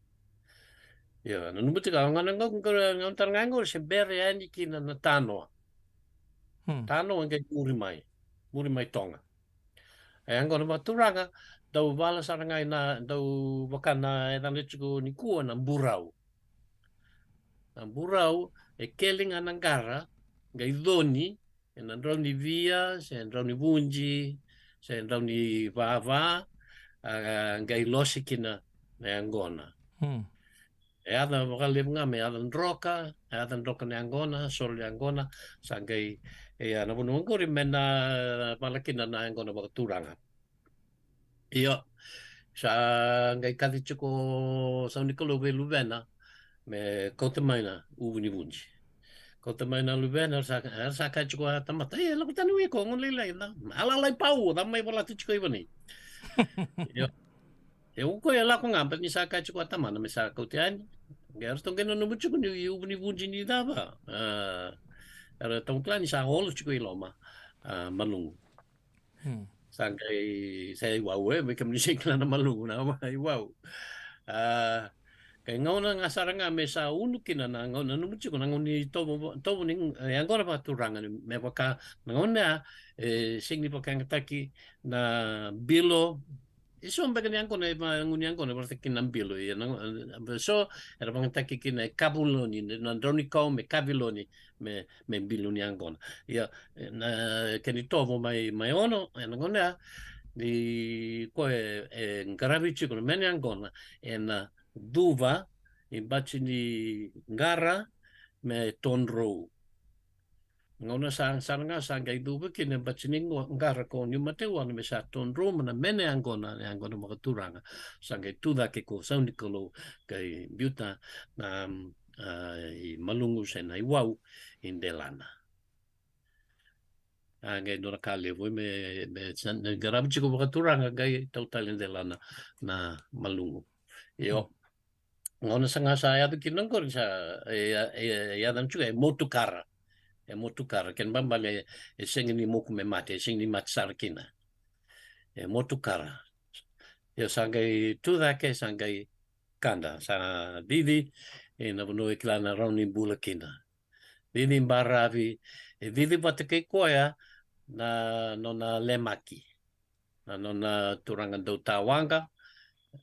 Ia, nanuma tiko, a gauna qo, qo, gauna tale ga qo se bera yani kina na tanoa. Hmm. Tanoa e qai muri mai, muri mai Toga. E yaqona vakaturaga, dau vala sara ga ina, dau vaka na yacana tiko nikua na burau. Na burau e keli ga na qara, qai coni ena drau ni via, se drau ni vuji, se drau ni vava, a, qai losi kina na yaqona. Hmm. E yaca vakalevu ga me yaca droka, e yaca droka na yaqona, solo na yaqona, sa qai, e, ia na vanua qori me na vala kina na yaqona vakaturaga. Io, sa qai kaci tiko o Saunikalou vei luvena me kauta mai na uvu ni vuji. Kauta mai na luvena, sa, sa kaya tiko a tamata, e, lako tani o iko, gone lailai, na, a lalai pau, cava mai volata tiko i vanua. Io. E, o koya e lako ga, baleta ni sa kaya tiko a tamana me sa kauta yani. Qai eratou qai nanuma tiko ni uvu ni vuji ni cava. A, Era taukila ni sa olo tiko i loma, a, Malugu. Hmm. Sa qai, sa iwau, e, me kemuni se kila na Malugu, na iwau. A, qai gauna ga sara ga me sa unu kina na gauna, nanuma tiko na gauna ni tovo, tovo ni, e, yaqona vakaturaga ni, me vaka, na gauna ya, e, sega ni vakayagataki na bilo, e so beka ni yaqona, e, ma, gauna ni yaqona, e vakataki kina na bilo, e, na, e, so, era vakayagataki kina e kaviloni, na drau ni kau me kaviloni, me, me bilo ni yaqona. Ia, e, na, kena itovo mai, mai ono, e na gauna ya, ni koya e, e qaravi tiko na mene yaqona, e na cuva, i bati ni qara, me todrou. Gauna sa, sa na ga sa qai cuva kina e bati ni qo-, qara ko ni mate wana me sa todrou, ma na mene yaqona, yaqona vakaturaga. Sa qai tu cake ko sau ni Kalou, qai biuta na, a, i Malugu se na iwau, i delana. A, qai dua na ka levu, me, me sa, na qaravi tiko vakaturaga, qai tau tale i delana, na Malugu. Io. Gauna sa ga sa yaco kina qori sa, e, e, e, yaco na tiko, e motukara. E motukara, kena ibalebale, e sega ni moku me mate, e sega ni mate sara kina. E motukara. Io sa qai tu cake, sa qai kada, sa cici, e na vanua e kila na rawa ni bula kina. Cici baravi, e cici vata kei koya, na, nona lemaki. Na nona turaga dau tawaqa,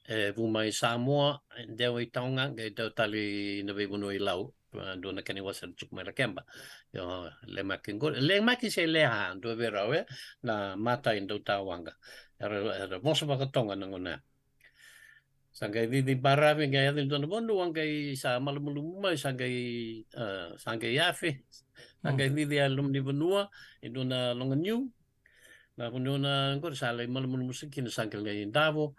e vu mai Samoa, e dewa i Taoga, qai dau tale i na veivanua i Lau, a, dua na kena iwasa era tiko mai Lakeba. Io, lemaki qori, lemaki se leha, dua vei rau, e, na mata i dau tawaqa. Era, era vosa vakaToga na gauna ya. Sa qai cici baravi, qai yaco i dua na vanua, qai sa malumalumu mai, sa qai, a, sa qai yafe, sa qai cici a loma ni vanua, i dua na loga niu, na vanua na qori sa lai malumalumu sara kina sa qai lai davo.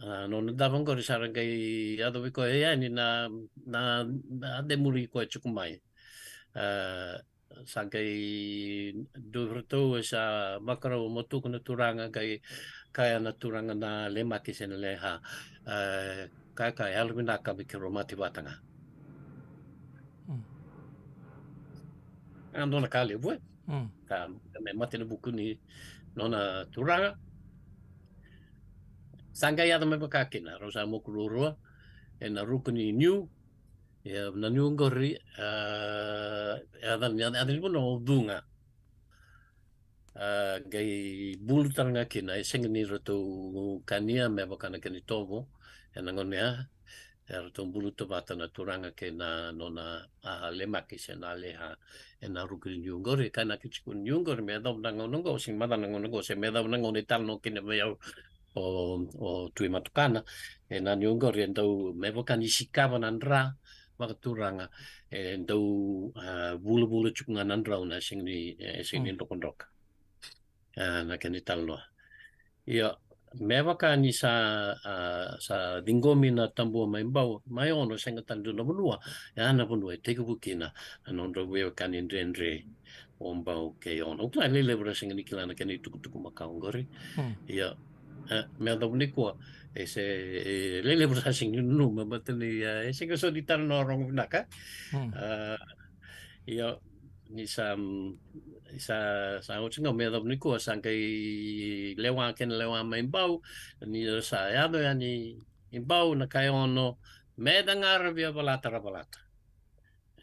A, nona davo qori sa ra qai yaco vei koya yani na, na, na demuri koya tiko mai. A, sa qai dua vei ratou e sa vakarau motuka na turaga qai kaya na turaga na lemaki se na leha. A, kaya ka yalovinaka me keirau mate vata ga. A dua na ka levu, e. Ka, ka me mate na vuku ni nona turaga. Sa qai yaco me vaka kina, rau sa moku ruarua, e na ruku ni niu, ia na niu qori, a, yaca, yaca, yaca ni vanua o Cuga. A, qai bulu tale ga kina, e sega ni ratou kania me vaka na kena itovo, e na gauna ya, e ratou buluta vata na turaga kei na nona, a, lemaki se na leha, e na ruku ni niu qori, ka na ki tiko niu qori, me yacova na gauna qo, se me yacova na gauna qo, se me yacova na gauna e talanoa kina vei au, o, o Tui Matukana, e na niu qori, e dau, me vaka ni sikava na dra, vakaturaga, e dau, a, vulavula tiko ga na drau na sega ni, e sega ni drokadroka. A, na kena italanoa. Ia, me vaka ni sa, a, sa ciqomi na tabua mai Bau, mai Ono, sega tale dua na vanua, e a na vanua e tekivu kina na nodrau veiwekani dredre o Bau kei Ono. Au kila e levu era sega ni kila na kena itukutuku makawa qori. Ia, e, me yacova nikua, e se, e levu era sega ni nanuma, baleta ni, e, e sega soti ni talanoa rogo vinaka. A, ia, ni sa, mm, sa, sa oti ga me yacova nikua, sa qai lewa, kena lewa mai Bau, ni sa yaco yani i Bau na kai Ono, me da ga ra via valata, ra valata.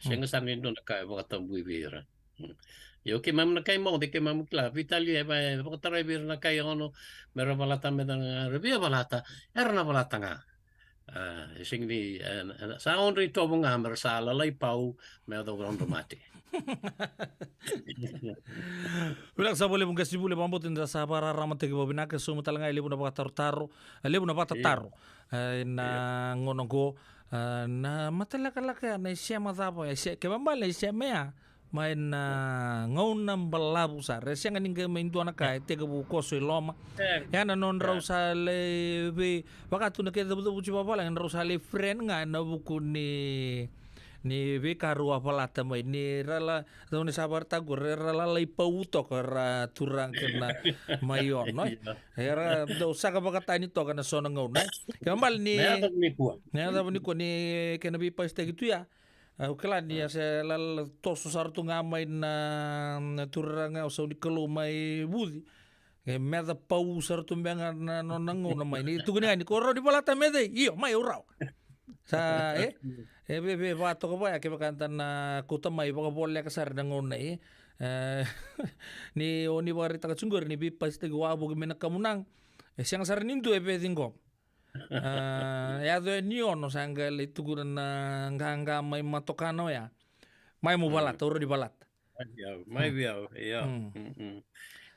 Sega sara ni dua na ka e vakatabui vei ira. Io, keimami na kai Moce, keimami kila, veitalia e va-, e vakatarai vei ira na kai Ono, me ra valata, me da ga ra via valata, era na valata ga. A, e sega ni, e, e, sa odra itovo ga me ra sa lalai pau me yacova na nodra mate. Vinaka sa vakalevu qasenivuli, vakabauta ni da sa vakararamataki vakavinaka, e sauma tale ga e levu na vakatarotaro, e levu na vakatataro. E, na gauna oqo, e, na matalakalaka ya, na isema cava, e se, kevaka bale na isema ya, mai na gauna balavu sara. E sega ni qai mai dua na ka e tekivu koso i loma. Ya na nodrau sa lai vei, vaka tu na kena cavucavuti vakavalagi, drau sa lai friend ga ena vuku ni, ni veika rau a valata mai. Ni ra la, dau ni sa vakaraitaka qori, ra lalai pau toka ra turaga kei na mai Ono, e. Era dau saka vakatani toka na so na gauna, e. Kevaka bale ni, na yacova nikua ni kena veipasitaki tu ya. Au kila ni a se lala toso sara tu ga mai na, na turaga o Sau ni Kalou mai Vuci. E meca pau sara tu beka ga na nona gauna mai. Ni tukuni ga ni ko rawa ni valata mece, io, mai au rawa. Sa, e, e veve vakatoka vaya kevaka da na kauta mai vakavoleka sara na gauna, e. E, ni o ni vakaraitaka tu qori ni veipasitaki wavoki mai na kamunaga. E sega sara ni dua e veciqoma. A, yaco e ni ono sa qai lai tukuna na qaqa mai matokana oya. Mai mu valata, au rawa ni valata. Mai vei au, mai vei au, io. Mm. Mm, mm.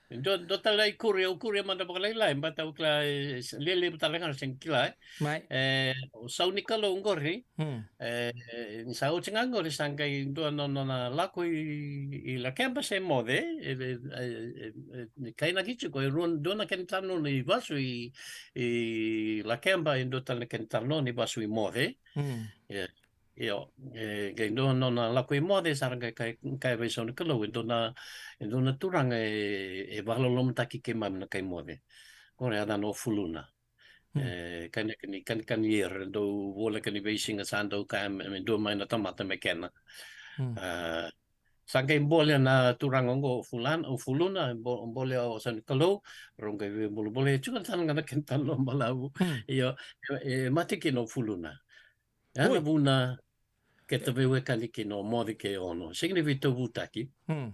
Dua, dua tale na ikuri, au kuria mada vakalailai, baleta au kila, e, s-, lelevu tale ga na sega kila, e. Mai. E, o Sau ni Kalou qori, mm, e, ni sa oti ga qori sa qai dua na nona lako i, i Lakeba se Moce, e, e, e, e, e, ni kainaki tiko, e rua, dua na kena italanoa ni vasu i, i Lakeba, e dua tale na kena italanoa ni vasu i Moce. Mm. E, io, e, qai dua na nona lako i Moce, sa ra qai kai, kaya vei Sau ni Kalou, e dua na, e dua na turaga e, e vakalolomataki keimami na kai Moce. Qori a yacana o Fuluna. Mm. E, kainaki ni, kanikani era dau voleka ni veisiga sa dau kaya me, me dua mai na tamata me kena. Mm. A, sa qai bole na turaga oqo o Fulan-, o Fuluna, bo-, bole o Sau ni Kalou, rau qai veibolebole, tiko tale ga na kena italanoa balavu. Mm. Io, e, e mate kina o Fuluna. Oi. Ia na vuna keta veiwekani kina o Moce kei Ono. Sega ni veitauvutaki. Mm.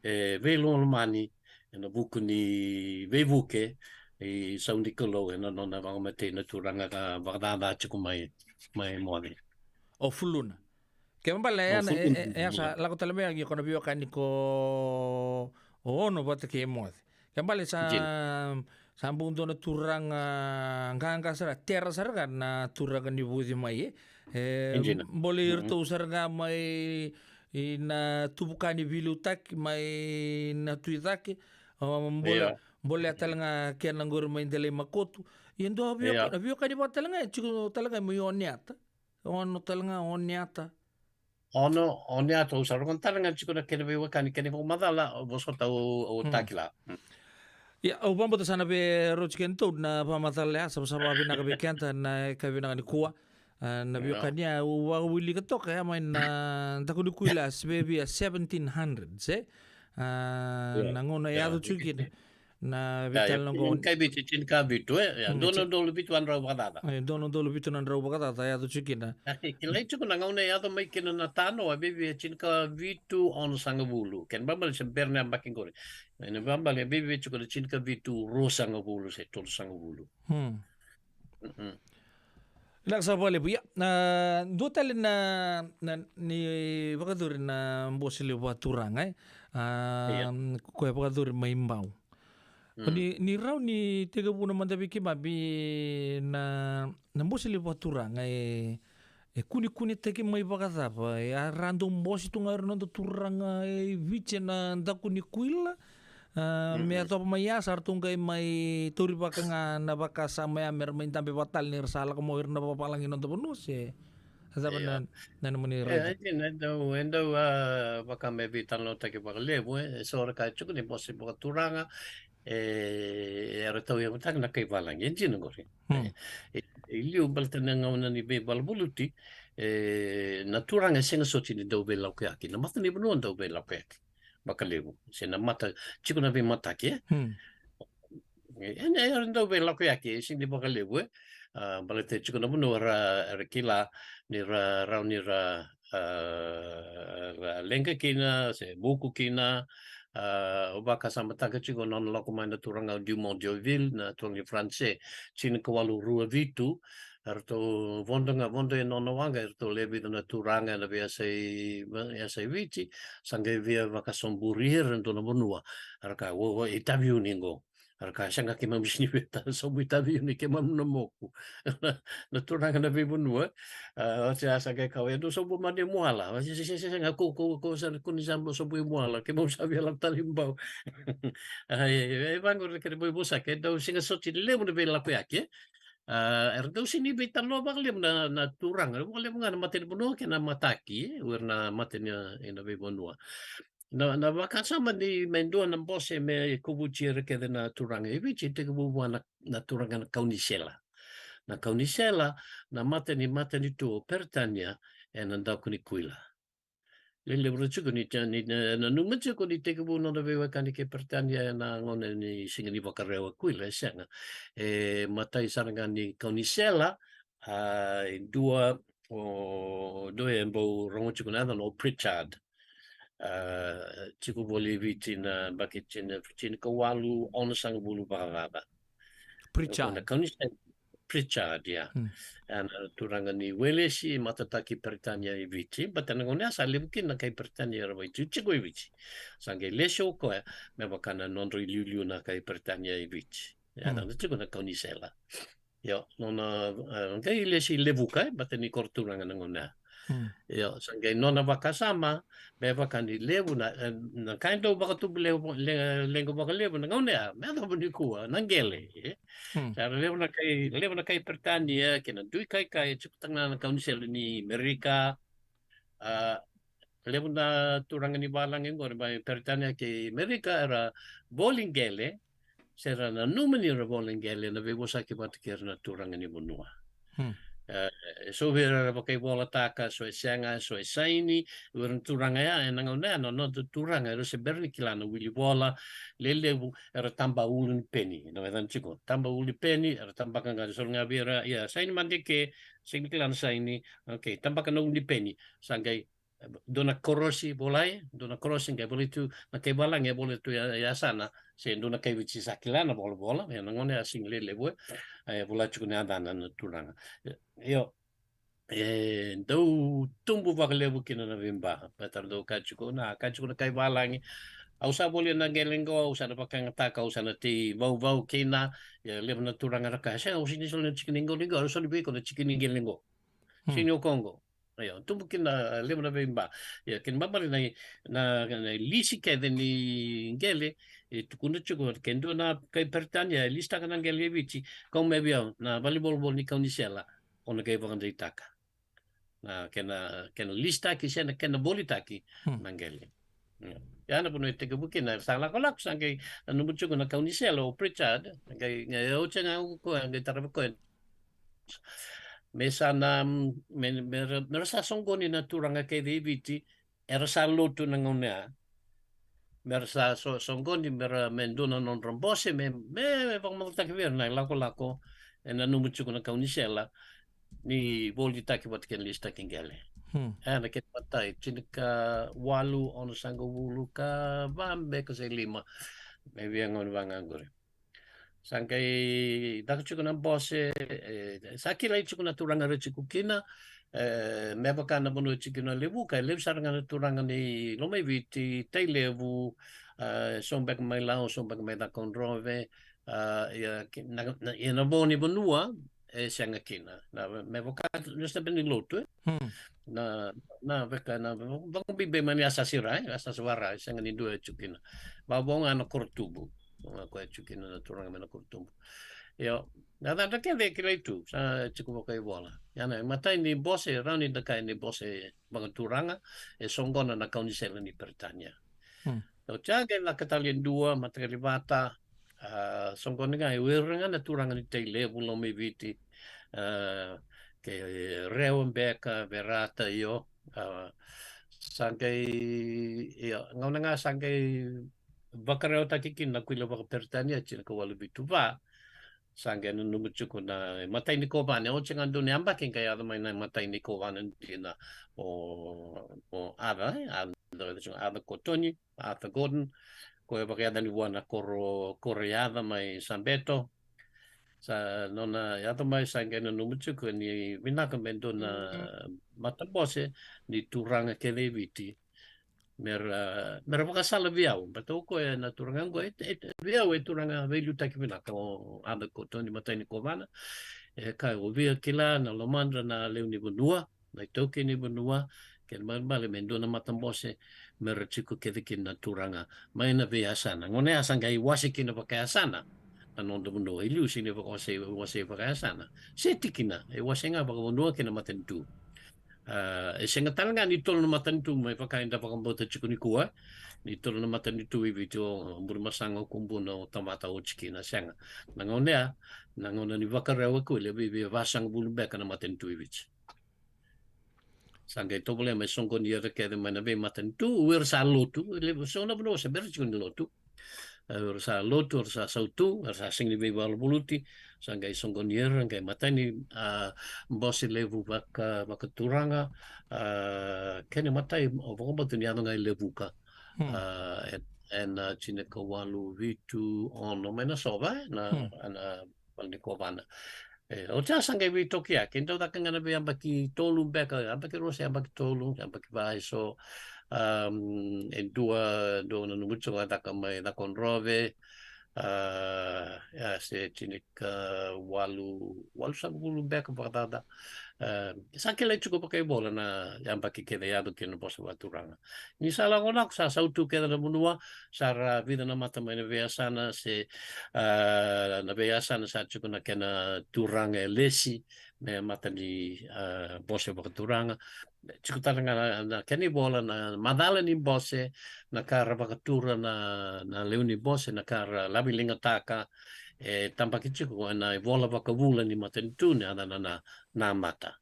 E veilomalomani ena vuku ni veivuke i Sau ni Kalou ena nona vakamatei na turaga ka vakacaca tiko mai, mai Moce. O Fuluna. Kena ibalebale, o ya na, e, Fuluna, e, e, ya sa lako tale mai, ia ko na veiwekani ko o Ono vata kei Moce. Kena ibalebale sa, dina, sa bau dua na turaga qaqa sara, tera sara ga na turaga ni Vuci mai, e. E, dina, bole iratou sara ga mai i na tuvuka ni veiliutaki mai na Tui Cake. O, bole, ia, bole tale ga kena qori mai Delai Makotu. Ia dua veiweka-, ia, veiwekani vata tale ga, e tiko tale ga mai Oneata. Ono tale ga, Oneata. Ono, Oneata, au sa rogoca tale ga tiko na kena veiwekani, kena ivakamacala, vosota au, au, mm, takila. Mm. Ia, au vakabauta sa na veiroci kedatou na vakamacala ya, sa, sa vakavinaka vei keda na yakavi vinaka nikua. A, na, ia, veiwekani ya, au vakawilika toka ya mai na daku ni kuila, se via seventeen hundred, se? A, ia, na gauna e, ia, yaco tiko kina. Na, ia, veitalanoa qo. Kai Viti, tinikavitu, e? Ia, mm, dua na udolu vitu na drau vakacaca. E, dua na udolu vitu na drau vakacaca, yaco tiko kina. Ia, e, kilai tiko na gauna e yaco mai kina na tanoa, e viavia tinikavitu onosagavulu. Kena ibalebale se bera na yabaki qori. Kena ibalebale e viavia tiko na tinikavitu ruasagavulu se tolusagavulu. Mm. Mm-mm. Vinaka sara vakalevu. Ia, na, dua tale na, na, ni vakayacori na bose levu vakaturaga, e? A, ia, koya e vakayacori mai Bau. Mm. Ni, ni rawa ni tekivuna mada vei keimami na, na bose levu vakaturaga, e, e kunekunetaki mai vakacava, e, a ra dau bose tu ga o ira na noda turaga e Viti ena daku ni kuila, a, me, mm-mm, yacova mai ya, sa ratou qai mai taurivaka ga na vakasama ya me ra mai dabe vata tale ni ra sa lako mai o ira na vavalagi ena noda vanua, se cava, ia, na, na nomuni, e, raica? E dina, e dau, e dau, a, vaka me veitalanoataki vakalevu, e, e so era kaya tiko ni bose vakaturaga, e, era tauyavutaka na kai valagi, e dina qori. Hmm. E, e, e liu baleta na gauna ni veivalavaluti, e, na turaga e sega soti ni dau veilakoyaki, na matanivanua dau veilakoyaki vakalevu. Se na mata, tiko na veimataki, e? Hmm. E, e, era dau veilakoyaki, e sega ni vakalevu, e? A, baleta tiko na vanua era, era kila ni ra, rawa ni ra, a, ra leqa kina, se vuku kina, a, au vakasamataka tiko na nona lako mai na turaga o Dumont d'Urville, na turaga ni France, tinikawalu rua vitu, eratou vodo ga, vodo e nona waqa, eratou lewe vica na turaga ena veiyasai, veiyasai Viti, sa qai via vakasoburi ira e dua na vanua, era kaya, o, o, itavi uni qo. Era kaya, sega, keimami sega ni via ta-, sobu itavi uni, keimami na moku. Na turaga na veivanua, a, oti a sa qai kaya, e dou sobu mada i Muala. A, se, se, se, se, sega, ko, ko, ko, sa, ko ni sa sobu i Muala, keimami sa via lako tale i Bau. A, e, e, e vaqori na kena veivosaki, e dau sega soti ni levu na veilakoyaki, e. A, era dau sega ni veitalanoa vakalevu na, na turaga, vakalevu ga na matanivanua kei na mataki, e, o ira na mata ni, e, na veivanua. Na, na vakasama ni mai dua na bose me kovuti ira kece na turaga e Viti, e tekivu vua na, na turaga na Kaunisela. Na Kaunisela, na mata ni matanitu o Peritania, ena daku ni kuila. Lelevu ra tiko ni, ni, ni nanuma tiko ni tekivu nona veiwekani kei Peritania ena gauna ni siga ni Vakarau e Kuila, e sega. E matai sara ga ni kaunisela, a, e dua, o, dua e bau rogo tiko na yacana o Pritchard. A, tiko voli e Viti na baki tini, tinikawalu onosagavulu vakacaca. Pritchard. Na kaunisela Pritchard, ia. Hmm. A, na turaga ni Welesi, matataki Peritania i Viti, baleta na gauna ya sa levu kina na kai Peritania era vaitikotiko i Viti. Sa qai lesi o koya me vaka na nodrau iliuliu na kai Peritania i Viti. Ia, hmm, na tiko na kaunisela. Io, nona, e, qai lesi levuka, e, baleta ni koro turaga na gauna ya. Hmm. Io, sa qai nona vakasama, me vaka ni levu na, e, na ka e dau vakatubu levu, le-, lequ vakalevu na gauna ya, me yacova nikua, na qele, e. Hmm. Sa levu na kai, levu na kai Peritania, kei na dui kaikai, e tiko talega na kaunisela ni Merika, a, levu na turaga ni valagi qori mai Peritania kei Merika era voli qele, se ra nanuma ni ra voli qele, na veivosaki vata kei ira na turaga ni vanua. Hmm. E, e so vei ira era vakaivolataka, so e sega, so e saini, o ira na turaga ya, ena gauna ya, na noda turaga, era se bera ni kila na wili vola, lelevu, era taba ulu ni peni, na wecana tiko, taba ulu ni peni, era tabaka ga, so ga vei ira, ia, saini mada ke, sega ni kila na saini, okay, tabaka na ulu ni peni, sa qai dua na korosi volai, dua na korosi qai volai tu, na kai valagi e volai tu ya, yasana, se dua na kai Viti sa kila na volavola, ia na gauna ya sega ni lelevu, e, e volai tiko na yacana na turaga. Io, e dau tubu vakalevu kina na veiba, baleta ra dau kaya tiko na, kaya tiko na kai valagi, au sa volia na qele qo, au sa na vakayagataka, au sa na tei vauvau kina, ia levu na turaga ra kaya, sega, au sega ni solia na tikina qo, qo, au solia vei iko na tikina qele qo. Hmm. Sega ni o koya qo. Io, tubu kina levu na veiba. Ia, kena ibalebale na, na, na lisi kece ni qele, e tukuna tiko, ke dua na kai Peritania e lisitaka na qele e Viti, kau mai vei au na valenivolavola ni kaunisela, o na qai vakadeitaka na kena, kena lisitaki se na kena volitaki, hmm, na qele. Io. Ia na vanua e tekivu kina, sa lakolako, sa qai nanuma tiko na kaunisela o Pritchard, qai, qai oti ga o koya, qai taravi koya. Me sa na, me, me ra, me ra sa soqoni na turaga kece i Viti, era sa lotu na gauna ya. Me ra sa so, soqoni, me ra, me dua na nodra bose, me, me, me vakamacataki vei ira na ilakolako, e nanuma tiko na kaunisela, ni volitaki vata kei na lisitaki qele. Hmm. E, na kena imatai, tinikawalu, onosagavulu ka va beka se lima. Me via gauna vaka qori. Sa qai caka tiko na bose, e, sa kilai tiko na turaga ra tiko kina, e, me vaka na vanua e tiko kina o Levuka, e levu sara ga na turaga ni Lomaiviti, Tailevu, e, so beka mai Lau, so beka mai Cakaudrove, a, ia, ki-, na, na, ia na vo ni vanua, e sega kina. Na, me vaka, ni sa beka ni lotu, e. Hmm. Na, na vaka, na, vakabibi mai na yasayasa ra, e, yasayasa vaka ra, e sega ni dua e tiko kina. Vavo ga na korotubu. Ga koya e tiko kina na turaga mai na korotubu. Io, na yacadra kece e kilai tu, sa tiko vakaivola. Ia na imatai ni bose, rawa ni da kaya ni bose vakaturaga, e soqona na kaunisela ni Peritania. Hmm. Oti ya qai lako tale e dua, mataqali vata, a, soqoni ga, e o ira ga na turaga ni Tailevu, Lomaiviti, a, kei Rewa beka, Verata, io, a, sa qai, io, gauna ga sa qai vakarewataki kina na kuila vakaperitania, tinikawalu vitu va, sa qai nanuma tiko na imatai ni kovana, oti ga dua na yabaki qai yaco mai na imatai ni kovana dina o, o Arthur, e, Arthur, Arthur Cotton, Arthur Gordon, koya e vakayacani vua na koro, koro yaca mai Sabeto. Sa nona yaco mai sa qai nanuma tiko ni vinaka me dua na matabose ni turaga kece e Viti. Me ra, me ra vakasala vei au. Baleta o koya na turaga qo, e, e, vei au e turaga veiliutaki vinaka o Arthur Cotton, imatai ni kovana. E kaya, o via kila na lomadra na lewe ni vanua, na itaukei ni vanua, kena ibalebale me dua na matabose, me ra tiko kece kina na turaga mai na veiyasana. Gauna ya sa qai wase kina vakayasana na noda vanua, e liu sega ni vakawasei, wasei vakayasana. Se tikina, e wasei ga vakavanua kei na matanitu. A, e sega tale ga ni tolu na matanitu me vaka eda vakabauta tiko nikua, ni tolu na matanitu e Viti, o Burebasaga, o Kubuna, o Tamata, o Tikina, sega. Na gauna ya, na gauna ni Vakarau e Kuila, e via vasagavulu beka na matanitu e Viti. Sa qai tovolea mai soqoni ira kece mai na veimatanitu, o ira sa lotu, e levu, so na vanua se bera tiko ni lotu. E, o ira sa lotu, o ira sa sautu, o ira sa sega ni veivaluvaluti, sa qai soqoni ira, qai matai ni, a, bose levu vaka, vakaturaga, a, kena matai, o vakabauta ni yaco ga i Levuka. Hmm. A, en, en, a, tinikawalu vitu ono mai na sova, e, na, hmm, na, na, ni kovana. E, oti ya sa qai veitokiyaki, dau caka ga na veiyabaki tolu beka, yabaki rua se yabaki tolu, yabaki va e so, am, e dua, dua na nomu tiko ga caka mai Cakaudrove, a, ya se tinikawalu, walusagavulu beka vakacaca. A, sa kilai tiko vakaivola na yabaki kece e yaco kina na bose vakaturaga. Ni sa lako nako sa sautu kece na vanua, sa ra vica na mata mai na veiyasana se, a, na veiyasana sa tiko na kena turaga e lesi me mata ni, a, bose vakaturaga. Tiko tale ga na, na kena ivola na macala ni bose, na ka ra vakatura na, na lewe ni bose, na ka ra laveligataka, e tabaki tiko ena ivola vakavula ni matanitu ni yacana na, na, na mata.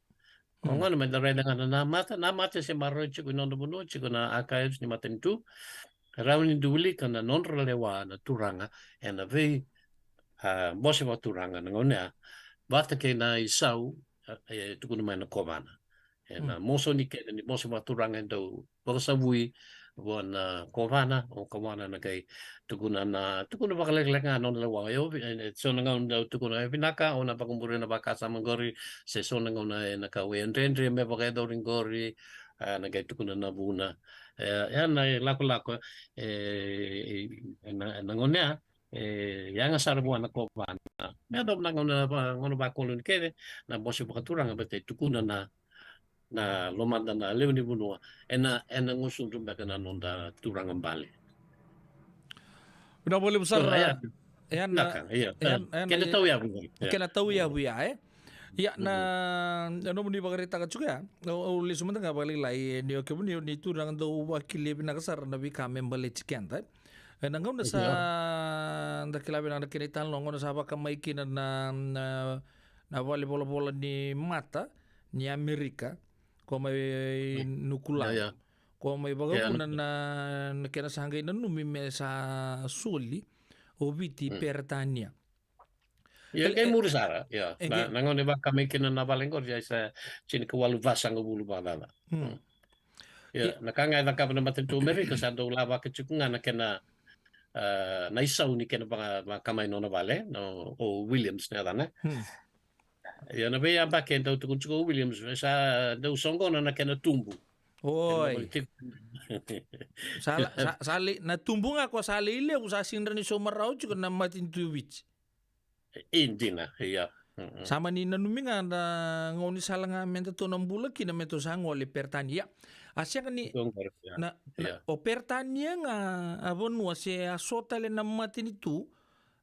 Ko gona me da raica ga na namata, namata se maroroi tiko i noda vanua, tiko na archives ni matanitu. Rawa ni da wilika na nodra lewa na turaga ena vei, a, bose vakaturaga na gauna ya, vata kei na isau, a, e tukuna mai na kovana. Ena mosoni kece ni bose vakaturaga e dau vakasavui vua na kovana, o kovana na qai tukuna na, tukuna vakalekaleka ga na nona lewa. E ovi, e, e, so na gauna dau tukuna e vinaka, o na vakamuria na vakasama qori, se so na gauna e na ka e dredre me vakayacori qori, a, na qai tukuna na vuna. E, e na ilakolako, e, e, e, na, na gauna ya, e, yaga sara vua na kovana. Me yacova na gauna, gauna vakoloni kece, na bose vakaturaga, baleta e tukuna na, na lomada na lewe ni vanua, ena, ena gusudru beka na noda turaga bale. Vinaka vakalevu sara. Ia, ia na, vinaka, ia, ia, ia na, kena tauyavu qori, ia. Kena tauyavu ya, e? Ia, na, na nomuni vakaraitaka tiko ya, au, au lesu mada ga vakalailai, e, ni o kemuni, ni turaga dau vakili vinaka sara na veika me baleti keda, e? E, na gauna sa, ia, da kila vinaka na kena italanoa, gauna sa vakamai kina na, na, na vale volavola ni mata, ni Amerika, ko mai, mm, Nukulawa. Ia, ia. Ko mai vakavuna, ia, na, na kena sa qai nanumi me sa soli o Viti, mm, Peretania. Ia, e, qai, e, muri sara, ia. E, na, qai, na gauna e vakamai kina na vale qori, ia, sa tinikawalu vasagavulu vakacaca. Mm. Mm. Ia, ia, na ka ga e cakava na matanitu Amerika, sa dau lavaka tiko ga na kena, a, na isau ni kena vaka, vakamai nona vale, na, o Williams na yacana. Mm. Ia, na veiyabaki e dau tukuna tiko o Williams, e sa dau soqona na kena tubu. Oi. Kena vale tiko. Sa la, sa, sa lai, na tubu ga ko sa lai levu, sa sega ni rawa ni sauma rawa tiko na matanitu Viti. E dina, ia. Mm, mm. Sa mani nanumi ga na gaunisala ga me datou na bula kina me datou sa gole Peretania. A sega ni, ia, na, na, ia, o Peretania ga a vanua se a so tale na matanitu,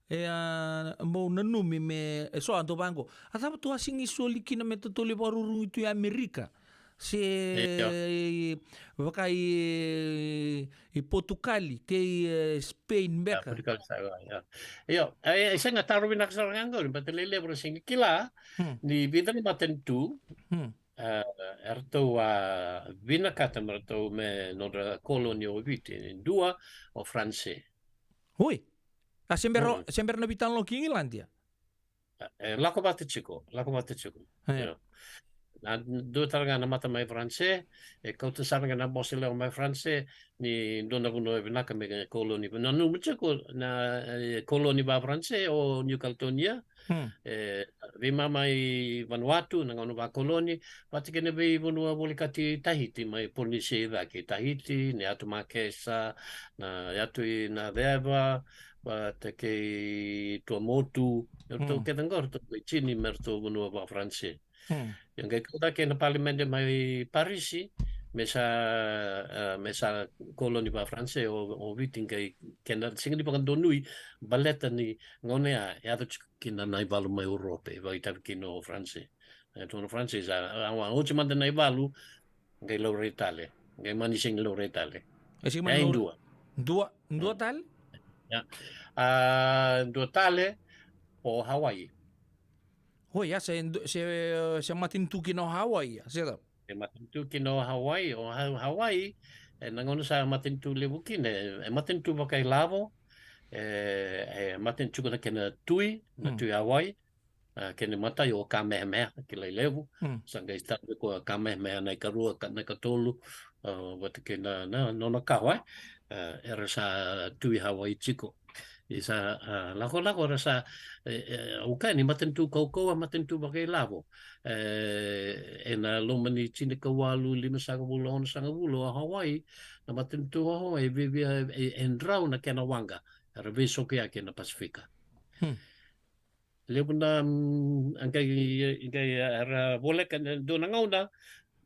e, a, bau nanumi me, e so a dau vaqo. A cava tou a sega ni soli kina me totolo i vakarurugi tu i Amerika? Se, ia, e, vaka i, i Potukali, kei, e, Spain, ia, beka. Potukali sa, ia, ia. Io, e, e, sega, taro vinaka sara ga qori, baleta levu era sega ni kila, hmm, ni vica na matanitu, hmm, e, eratou a vinakata me ratou me nodra koloni o Viti, dua o Faranse. Oi. A se bera, mm, se bera na veitalanoa ki Igiladi, a? E, lako vata tiko, lako vata tiko. E. Io. Na, dua tale ga na mata mai Faranse, e kauta sara ga na bose lewa mai Faranse, ni dua na vanua e vinaka me koloni. Nanuma tiko na, e, koloni va Faranse o New Caledonia, hmm, e, veimama i Vanuatu, na gauna vakoloni, vata kei na veivanua volekati Tahiti, mai Polinesia i cake, Tahiti, na yatu Makesa, na yatu i Naceva, vata kei Tuamotu, eratou, hmm, kece qo, eratou qai tini me ratou vanua va Faranse. Hmm. Ia qai kau cake na palimede mai Parisi, me sa, e, me sa koloni va Faranse o, o Viti, qai kena sega ni vakadonui, baleta ni gauna ya, yaco tiko kina na ivalu mai Urope, e vakaitavi kina o Faranse. E, tu na Faranse sa, a, a, oti mada na ivalu, qai laurai tale, qai mani sega ni laurai tale. E sega mani, e, laurai. Dua. Dua, dua, mm, tale? Ia. A, dua tale, o Hawaii. Oi, ia, se, se, se matanitu kina o Hawaii, ia, se cava? E matanitu kina o Hawaii, o Ha-, Hawaii, e na gauna sa matanitu levu kina, e, e matanitu vakailavo, e, e matanitu na kena tui, na tui Hawaii, a, kena matai o Kamehameha, kilai levu, sa qai start ko Kamehameha na ikarua, ka-, na ikatolu, a, vata kei na, na, nona kawa, e, era sa tui Hawaii tiko. Isa, a, lakolako era sa, e, e, au kaya ni matanitu kaukauwa, matanitu vakailavo. E, ena loma ni tinikawalu, limasagavulu, onosagavulu, o Hawaii, na matanitu o Hawaii, e viavia, e, e drau na kena waqa, era veisokoyaki ena Pasifika. Levu na, mm, a qai, qai, a, era voleka na dua na gauna,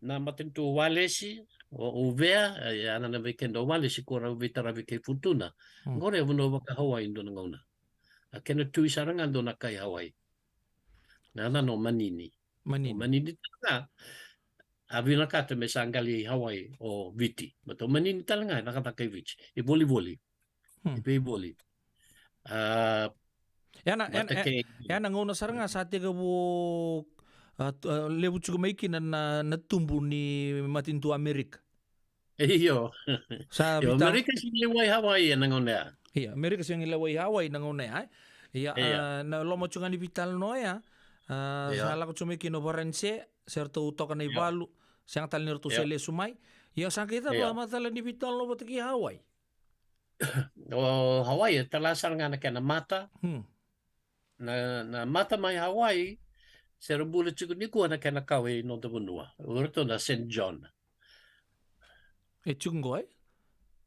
na matanitu o Walesi, o, o Uvea, e, a nana vei keda o Walesi ko ra veitaravi kei Futuna. Qori e vanua vaka Hawaii dua na gauna. A kena tui sara ga dua na kai Hawaii. Na nana o Manini. Manini. O Manini tale ga, a vinakata me sa qali Hawaii o Viti. But o Manini tale ga, e cakacaka i Viti. E volivoli. Hmm. E veivoli. A, ya na, ya na, ya na gauna sara ga sa tekivu, a, tu-, a, levu tiko mai kina na, na tubu ni matanitu Amerika. Io. Sa io, vita- Amerika sega ni lewai Hawaii ena gauna ya. Io, Amerika sega ni lewai Hawaii na gauna ya, e? Io, io. A, na loma tiko ga ni veitalanoa ya, a, io, sa lako tiko mai kina o Varanise, se ratou toka na ivalu, sega tale ni ratou se lesu mai. Io, sa qai cava, io, macala ni veitalanoa vata kei Hawaii? O Hawaii, e tala sara ga na kena mata. Hmm. Na, na mata mai Hawaii, se ra bula tiko nikua na kena kawa i noda vanua. O iratou na Saint John. E tiko qo, e?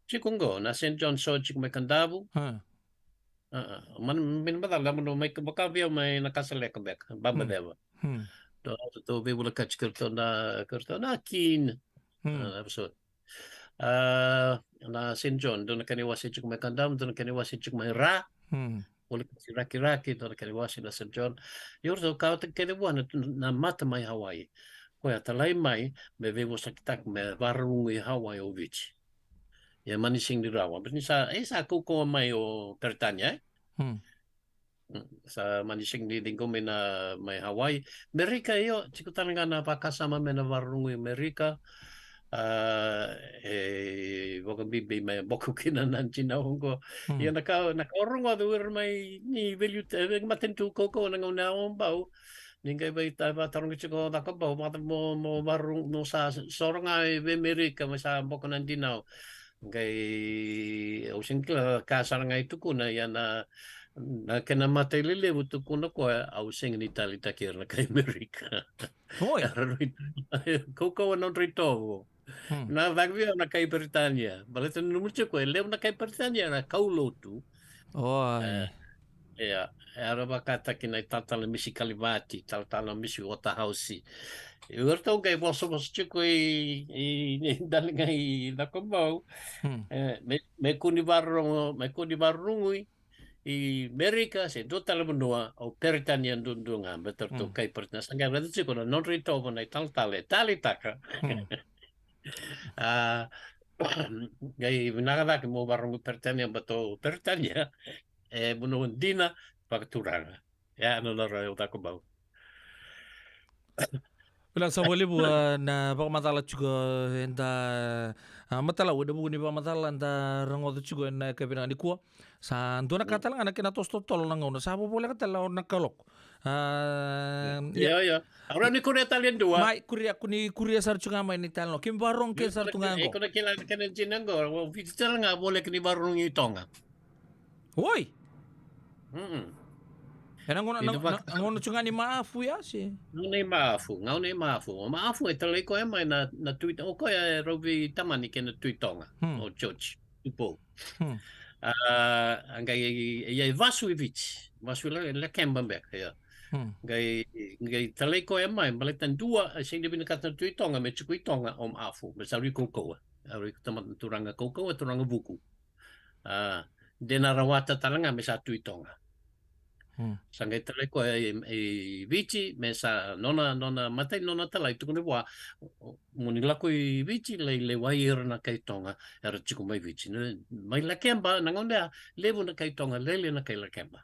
Tiko qo, na Saint John so tiko mai Kadavu. Ha. A, a. Mana, mina macala, na manu mai, vaka vei au mai Nakasaleka beka, Babaceva. Hmm. Ratou, ratou veivolekati kei iratou na, kei iratou na Keene. Hmm. A, so. A, na Saint John, dua na kena iwase tiko mai Kadavu, dua na kena iwase tiko mai Ra. Hmm. Volekati Rakiraki, dua na kena iwase na Saint John. Ia o ratou kauta kece vua na, na mata mai Hawaii. Koya talai mai, me veivosakitaki, me vakarugui Hawaii o Viti. Ia mani sega ni rawa. But ni sa, e sa kaukauwa mai o Peritania, e? Hmm. Mm, sa mani sega ni ciqomi na mai Hawaii. Merika, io, tiko tale ga na vakasama me na vakarugui Merika. A, e vakabibi me boko kina na tinau oqo. Mm. Ia na ka, na ka au rogoca o ira mai ni veiliutaki, e, matanitu kaukauwa na gauna ya o Bau. Ni qai vei, ta, vatarogi tiko o Cakobau, vata mo, mo vakarugui, mo sa soro ga e vei Merika, me sa boko na tinau. Qai, au sega ni kila ka sara ga e tukuna, ia na, na kena matai lelevu tukuna o koya, au sega ni taleitaki ira na kai Amerika. Oi. Era rui kaukauwa na nodra itovo. Hmm. Na caka vei au na kai Peritania. Baleta na nomu tiko e levu na kai Peritania na kaulotu. Oi. E, Ia, era vakataki na italatala Misi Kalivati, talatala Misi Waterhouse. Ia o iratou qai vosavosa tiko i, i, i daliga i Cakobau. Hmm. E, me, me kua ni vakarorogo, me kua ni vakarorogoi i Merika, se dua tale vanua, o Peritania duadua ga, me ratou, hmm, kai Peritania. Sa qai raica tiko na nodra itovo na italatala e taleitaka. Hmm. A, qai vinaka cake mo vakarorogo Peritania, baleta o Peritania e vanua dina vakaturaga. Ia, na nodra o Cakobau. Vinaka sara vakalevu, a, na vakamacala tiko eda, a, matalau ena vuku ni vakamacala eda rogoca tiko ena yakavi vinaka nikua. Sa dua na ka, mm, tale ga na kena toso totolo na gauna. Sa vovoleka tale o na kaloko. A, ia. Io, io. Au rawa ni kuria tale e dua. Mai, kuria, kua ni kuria sara tu ga mai na italanoa. Keimami vakarorogo kece sara tu ga qo. Iko na kila na kena dina qo, o Viti tale ga voleka ni vakarorogo i Toga. Oi! Mm-mm. Ena gauna, na, na, na gauna tu ga ni Maafu ya, se? Gauna i Maafu, gauna i Maafu. O Maafu e talai koya mai na, na Tui, o koya e rau veitamani kei na Tui Toga. Hmm. O George Tupou. Hmm. A, a qai, ia, e vasu i Viti. Vasu i La-, Lakeba beka, ia. Hmm. Qai, qai talai koya mai, baleta dua, e sega ni vinakata na Tui Toga me tiko i Toga o Maafu, me sa rui kaukauwa. A rui tamata turaga kaukauwa, turaga vuku. A, de na rawata tale ga me sa Tui Toga. Hmm. Sa qai talai koya i, i Viti, me sa nona, nona matai, nona talai tukuna vua, o, o, mo ni lako i Viti, lai lewai ira na kai Toga era tiko mai Viti. Na, mai Lakeba, na gauna ya, levu na kai Toga, lailai na kai Lakeba.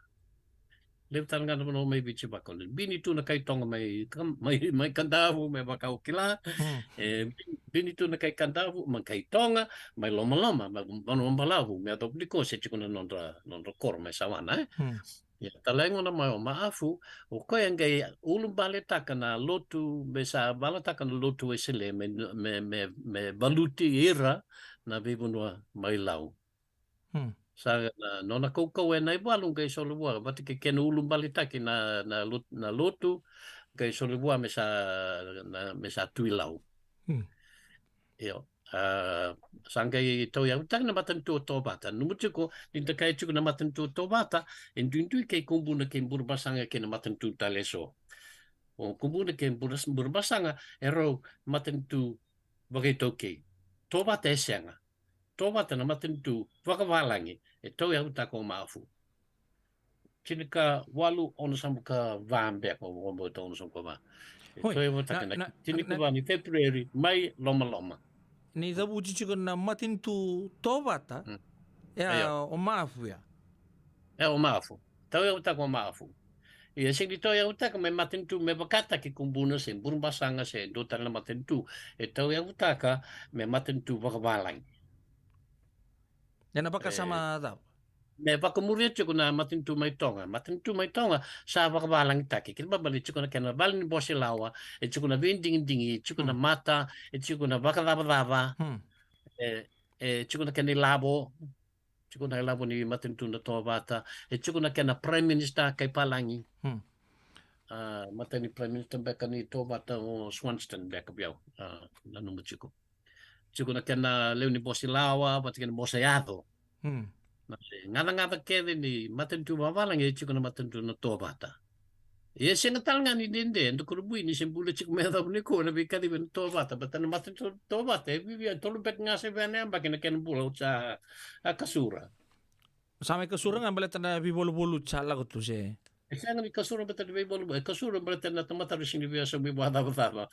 Levu tale ga na vanua mai Viti vaka o Bini tu na kai Toga mai, mai, mai Kadavu, me vaka o kila. Hmm. E, Bini tu na kai Kadavu, mai kai Toga, mai Lomaloma, mai Vanuabalavu, me yacova ni ko se tiko na nodra, nodra koro mai Sawana, e. Hmm. Ia, tale ga na mai o Mahafu, o koya qai ulubaletaka na lotu, me sa valataka na lotu Wesele, me, me, me, me valuti ira na veivanua mai Lau. Hmm. Sa na nona kaukauwa ena ivalu qai soli vua, vata kei kena ulubaletaki na, na lot-, na lotu, qai soli vua me sa, na, me sa Tui Lau. Hmm. Io. A, sa qai tauyavutaka na matanitu o Tovata. Nanuma tiko, ni da kaya tiko na matanitu o Tovata, e duidui kei Kubuna kei Burebasaga kei na matanitu tale eso. O Kubuna kei Bure-, Burebasaga, e rau matanitu vakaitaukei. Tovata e sega. Tovata na matanitu vakavalagi, e tauyavutaka o Mahafu. Tinikawalu onosagavulu ka va beka, o vakabauta onosagavulu ka va. E Oi, tauyavutaka na, na, na, tinikawa na ni February mai Lomaloma. Ni cavuti tiko na matanitu Tovata, Hmm. e a Io. o Mahafu ya. E o Mahafu. Tauyavutaka o Mahafu. Ia, sega ni tauyavutaka me matanitu me vakataki Kubuna se Burebasaga se dua tale na matanitu. E tauyavutaka me matanitu vakavalagi. Ena vakasama E, cava? Me vakamuria tiko na matanitu mai Toga. Matanitu mai Toga sa vakavalagitaki. Kena ibalebale e tiko na kena vale ni bose lawa, e tiko na veidigidigi, e tiko na Hmm. mata, e tiko na vakacavacava, Hmm. e, e tiko na kena ilavo, tiko na ilavo ni matanitu na Tovata, e tiko na kena Prime Minister kai palagi. Hmm. A, matai ni Prime Minister beka ni Tovata o Swanston beka vei au. A, nanuma tiko. Tiko na kena lewe ni bose lawa, vata kei na bose yaco. Hmm. Na se gacagaca kece ni matanitu vakavalagi, e tiko na matanitu na Tovata. Ia e sega tale ga ni dede, da kurabui ni se bula tiko me yacova nikua na veikacivi na Tovata, baleta na matanitu Tovata, e viavia tolu beka ga se vei na yabaki na kena bula, oti sa a kasura. Sa mai kasura ga baleta na veivaluvalu sa lako tu se. E sega ni kasura baleta na veivaluvalu, e kasura baleta na tamata era sega ni via saumi vakacavacava.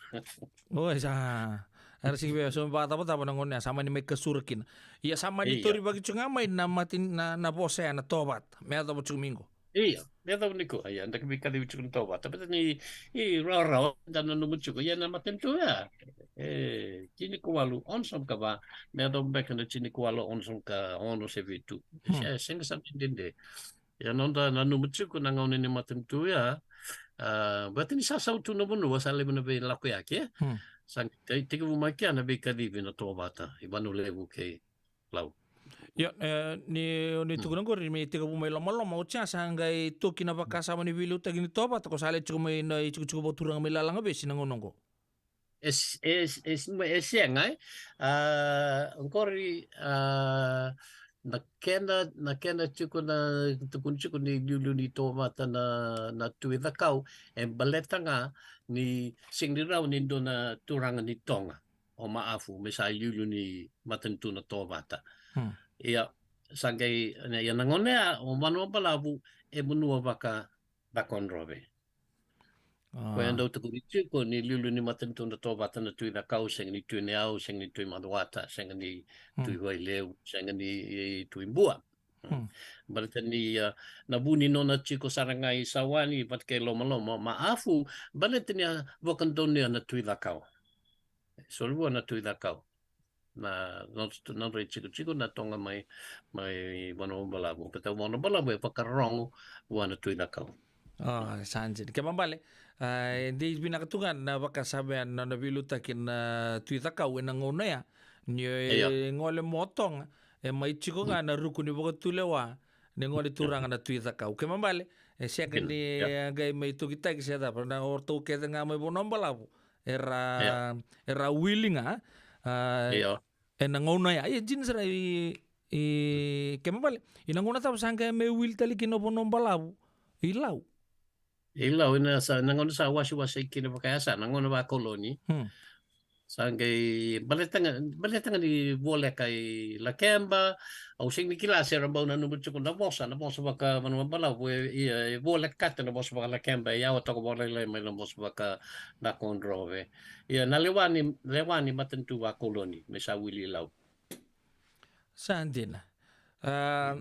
Oi, sa. Era sega ni via saumi vakacavacava na gauna ya, sa mani mai kasura kina. Ia sa mani Ia. taurivaki tiko ga mai na mati na, na vosa ya na Tovata. Me yacova tiko mai qo. Ia, me yacova nikua, ia, da ka veikacivi tiko na Tovata. Baleta ni, i rawarawa, da nanuma tiko, ia na matanitu ya. E, tinikawalu onosagavulu ka va, me yacova beka na tinikawalu onosagavulu ka ono se vitu. Hmm. Se, sega sara ni dede. Ia noda nanuma tiko na gauna ni matanitu ya, a, baleta ni sa sautu na vanua, sa levu na veilakoyaki, e. Hmm. Sa qai tekivu mai kea na veikacivi na Tovata, i Vanua Levu kei Lau. Io, e, ni, ni Hmm. tukuna qori me tekivu mai Lomaloma, oti ya sa qai toki na vakasama ni veiliutaki ni Tovata, ko sa lai tiko mai na itikotiko vakaturaga mai Lalagavesi na gauna qo. E s-, e s-, e s-, e sega, e? A, qori, a, na kena, na kena tiko na, tukuni tiko ni liuliu ni Tovata na, na Tui Cakau, e baleta ga ni sega ni rawa ni dua na turaga ni Toga o Mahafu, me sa liuliu ni matanitu na Tovata. Hmm. Ia, sa qai, ia na gauna ya, o Vanuabalavu, e vanua vaka Cakaudrove. A. Koya dau tukuni tiko ni liuliu ni matanitu na Tovata na Tui Cakau, sega ni Tui Nayau, sega ni Tui Macuata, sega ni Hmm. Tui Wailevu, sega ni, e, Tui Bua. Hmm. Baleta ni, a, na vu ni nona tiko sara ga i Sawani, vata kei Lomaloma, Mahafu, baleta ni a vakadonuya na Tui Cakau. Soli vua na Tui Cakau. Na, na, na nodra itikotiko na Toga mai, mai Vanuabalavu. Baleta Vanuabalavu e vakarorogo vua na Tui Cakau. A, sa dina. Kena ibalebale, a, e dei vinaka tu ga na vakasama ya na, na veiliutaki na Tui Cakau ena gauna ya. Ni o e Io. gole mai o Toga, e mai tiko ga na ruku ni vakatulewa ni gone turaga na Tui Cakau. Kena ibalebale, e sega Dina. ni Io. a qai mai tokitaki se cava, na o ratou kece ga mai Vanuabalavu. Era, Io. era wili ga, a, Io. ena gauna ya. Ia, dina sara i, i, kena ibalebale, ina gauna cava sa qai mai wili tale kina o Vanuabalavu i Lau. I Lau, ina sa, na gauna sa wasewase kina vakayasa, na gauna vakoloni. Hmm. Sa qai baleta ga, baleta ga ni voleka i Lakeba, au sega ni kila se ra bau nanuma tiko na vosa, na vosa vaka Vanuabalavu, e, ia, e volekata na vosa vaka Lakeba, e yawa toka vakalailai mai na vosa vaka Cakaudrove. Ia, na lewa ni, lewa ni matanitu vakoloni, me sa wili i Lau. Sa dina. A,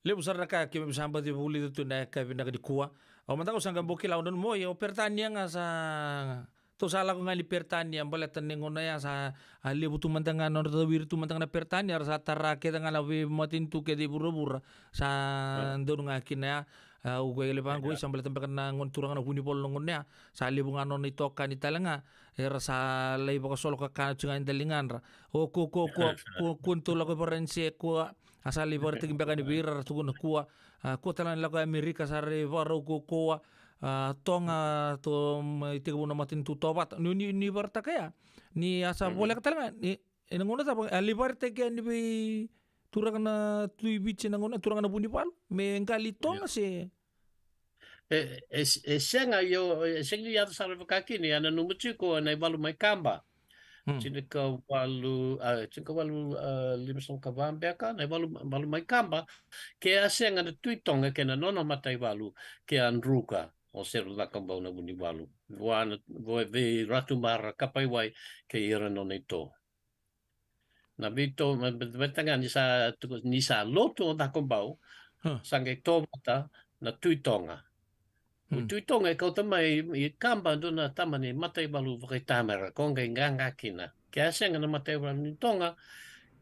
Levu sara na ka keimami sa baci vulica tu na yakavi vinaka nikua. Au mada ga au sa qai bau kila, au nanuma o Peritania ga sa, tou sa lako ga ni Peritania baleta ni gauna ya sa, a, levu tu mada ga na nodra cawiri tu mada ga na Peritania, ra sa tara kece ga na veimatanitu kece i vuravura. Sa donu ga kina ya. A, au qai lai vaqo, sa baleta beka na gone turaga na Vunivalu na gauna ya. Sa levu ga nona itokani tale ga. Era sa lai vakasoloka ka tu ga i daligadra. O kua, kua, kua, kua, kua ni tou lako i Varanise, kua, a sa lai vakaraitaki beka ni vei ira, ra tukuna kua, a, kua tale ga ni lako i Amerika, sa ra vakarau kaukauwa, a, Toga, tou mai tekivu na matanitu tovata. Ni, ni, ni vakaraitaka ya. Ni a sa voleka tale ga, ni, ena gauna cava, a lai vakaraitaki yani vei turaga na Tui Viti na gauna, turaga na Vunivalu, me qali Toga se E, e, e sega, io, e sega ni yaco sara vakakina, ia nanuma tiko na ivalu mai Kaba. Hmm. Tinikavalu, a, tinikavalu, a, limasagavulu ka va beka, na ivalu, valu mai Kaba. Ke a sega na Tui Toga kei na nona mataivalu, ke a druka o Seru Cakobau na Vunivalu. Vua na, vua, vei Ratu Mara Kapaiwai kei ira nona ito. Na veito, na veitagane ni sa, ni sa lotu o Cakobau, sa qai tovata na Tui Toga. O Tui Toga e kauta mai i Kaba dua na tama ni mataivalu vakaitamera, ko qai qaqa kina. Ke a sega na mataivalu ni Toga,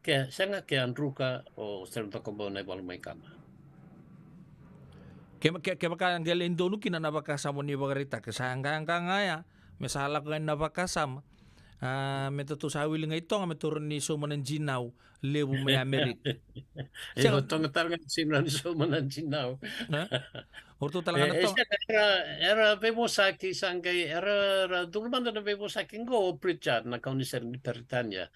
ke a sega, ke a druka o Seru Cakobau na ivalu mai Kaba. Ke, ke, kevaka qai lai donu kina na vakasama ni vakaraitaka, sa qaqa ga ya, me sa lako ga na vakasama. A, me tatou sa wili ga i Toga, me taura ni sauma na jinau levu mai Amerika. E, sega. O Toga tale ga ni sauma na jinau. A? O ratou tale ga na Toga. E, e, sega, era, era veivosaki sa qai, era, era curu mada na veivosaki qo o Pritchard, na kaunisela ni Peritania.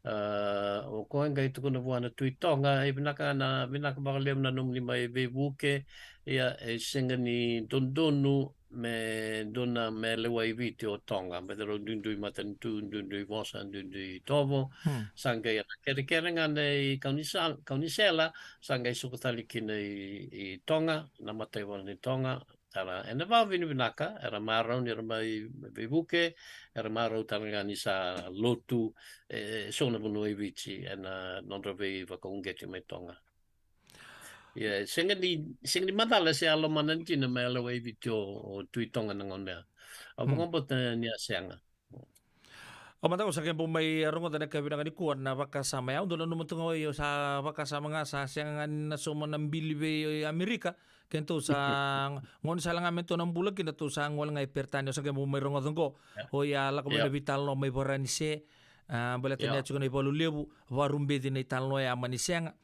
A, o koya qai tukuna vua na Tui Toga, e vinaka na, vinaka vakalevu na nomuni mai veivuke, ia, e sega ni dodonu, me dua na, me lewai Viti o Toga, me rau duidui matanitu, duidui vosa, duidui tovo. Sa qai na kerekere ga na i kaunisa-, kaunisela, sa qai suka tale kina i, i Toga, na mataivalu ni Toga, tara, ena vakavinavinaka, era marau ni ra mai veivuke, era marau tale ga ni sa lotu, e, e so na vanua i Viti, ena nodra veivakauqeti mai Toga. Ia, sega ni, sega ni macala se a lomana dina me a lewai Viti o, o Tui Toga na gauna ya. Au vakabauta ni a sega. O mada ga au sa qai bau mai rogoca na ka vinaka nikua na vakasama ya. Au dau nanuma tu ga o i au sa vakasama ga sa sega ga ni na sauma na bili vei Amerika. Kedatou sa gone sala ga me tou na bula kina tou sa gole ga i Peritania, au sa qai bau mai rogoca qo. O i a lako mai na veitalanoa mai Varanise. A, baleta ni a tiko na ivalu levu, varubeci na italanoa ya mani sega.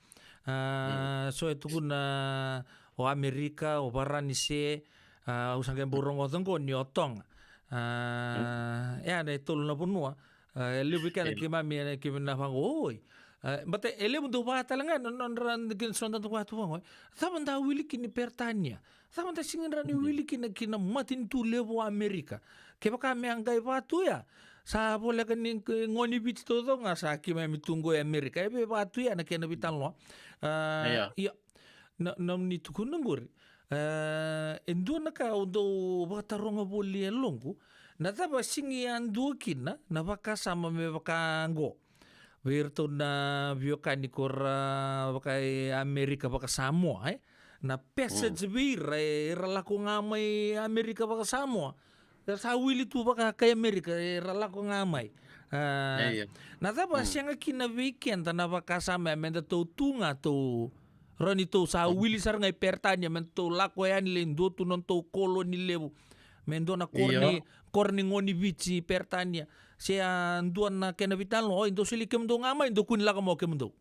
A, so e tukuna o Amerika, o Varanise, a, au sa qai bau rogoca qo ni o Toga. A, e a na e tolu na vanua. A, e levu vei keda keimami, e, keimami na vaqo, oi. A, but e levu dau vaka tale ga na nodra kina so da dau vaka tu vaqo. Cava da wili kina i Peritania? Cava da sega ni rawa ni wili kina ki na matanitu levu o Amerika? Kevaka me a qai vaka tu ya, sa voleka ni gone Viti taucoko ga sa keimami tu qo i Amerika. E vei vaka tu ya na kena veitalanoa. A, ia. Na, na ni tukuna qori. A, e dua na ka au dau vakataroga voli e loqu. Na cava sega ni a dua kina na vakasama me vaka qo? Vei iratou na veiwekani ko ra vaka i Amerika vakasamoa, e? Na passage vei ira, e, era lako ga mai Amerika vakasamoa. Era sa wili tu vaka kai Amerika, era lako ga mai. A, na cava sega kina vei keda na vakasama ya me datou tu ga tou rawa ni tou sa wili sara ga i Peritania, me tou lako yani lai dua tu na nodatou koloni levu. Me dua na koro ni, koro ni gone Viti i Peritania. Se a dua na kena veitalanoa, oi, dou solia kemudou ga mai, dou kua ni lako mai o kemudou.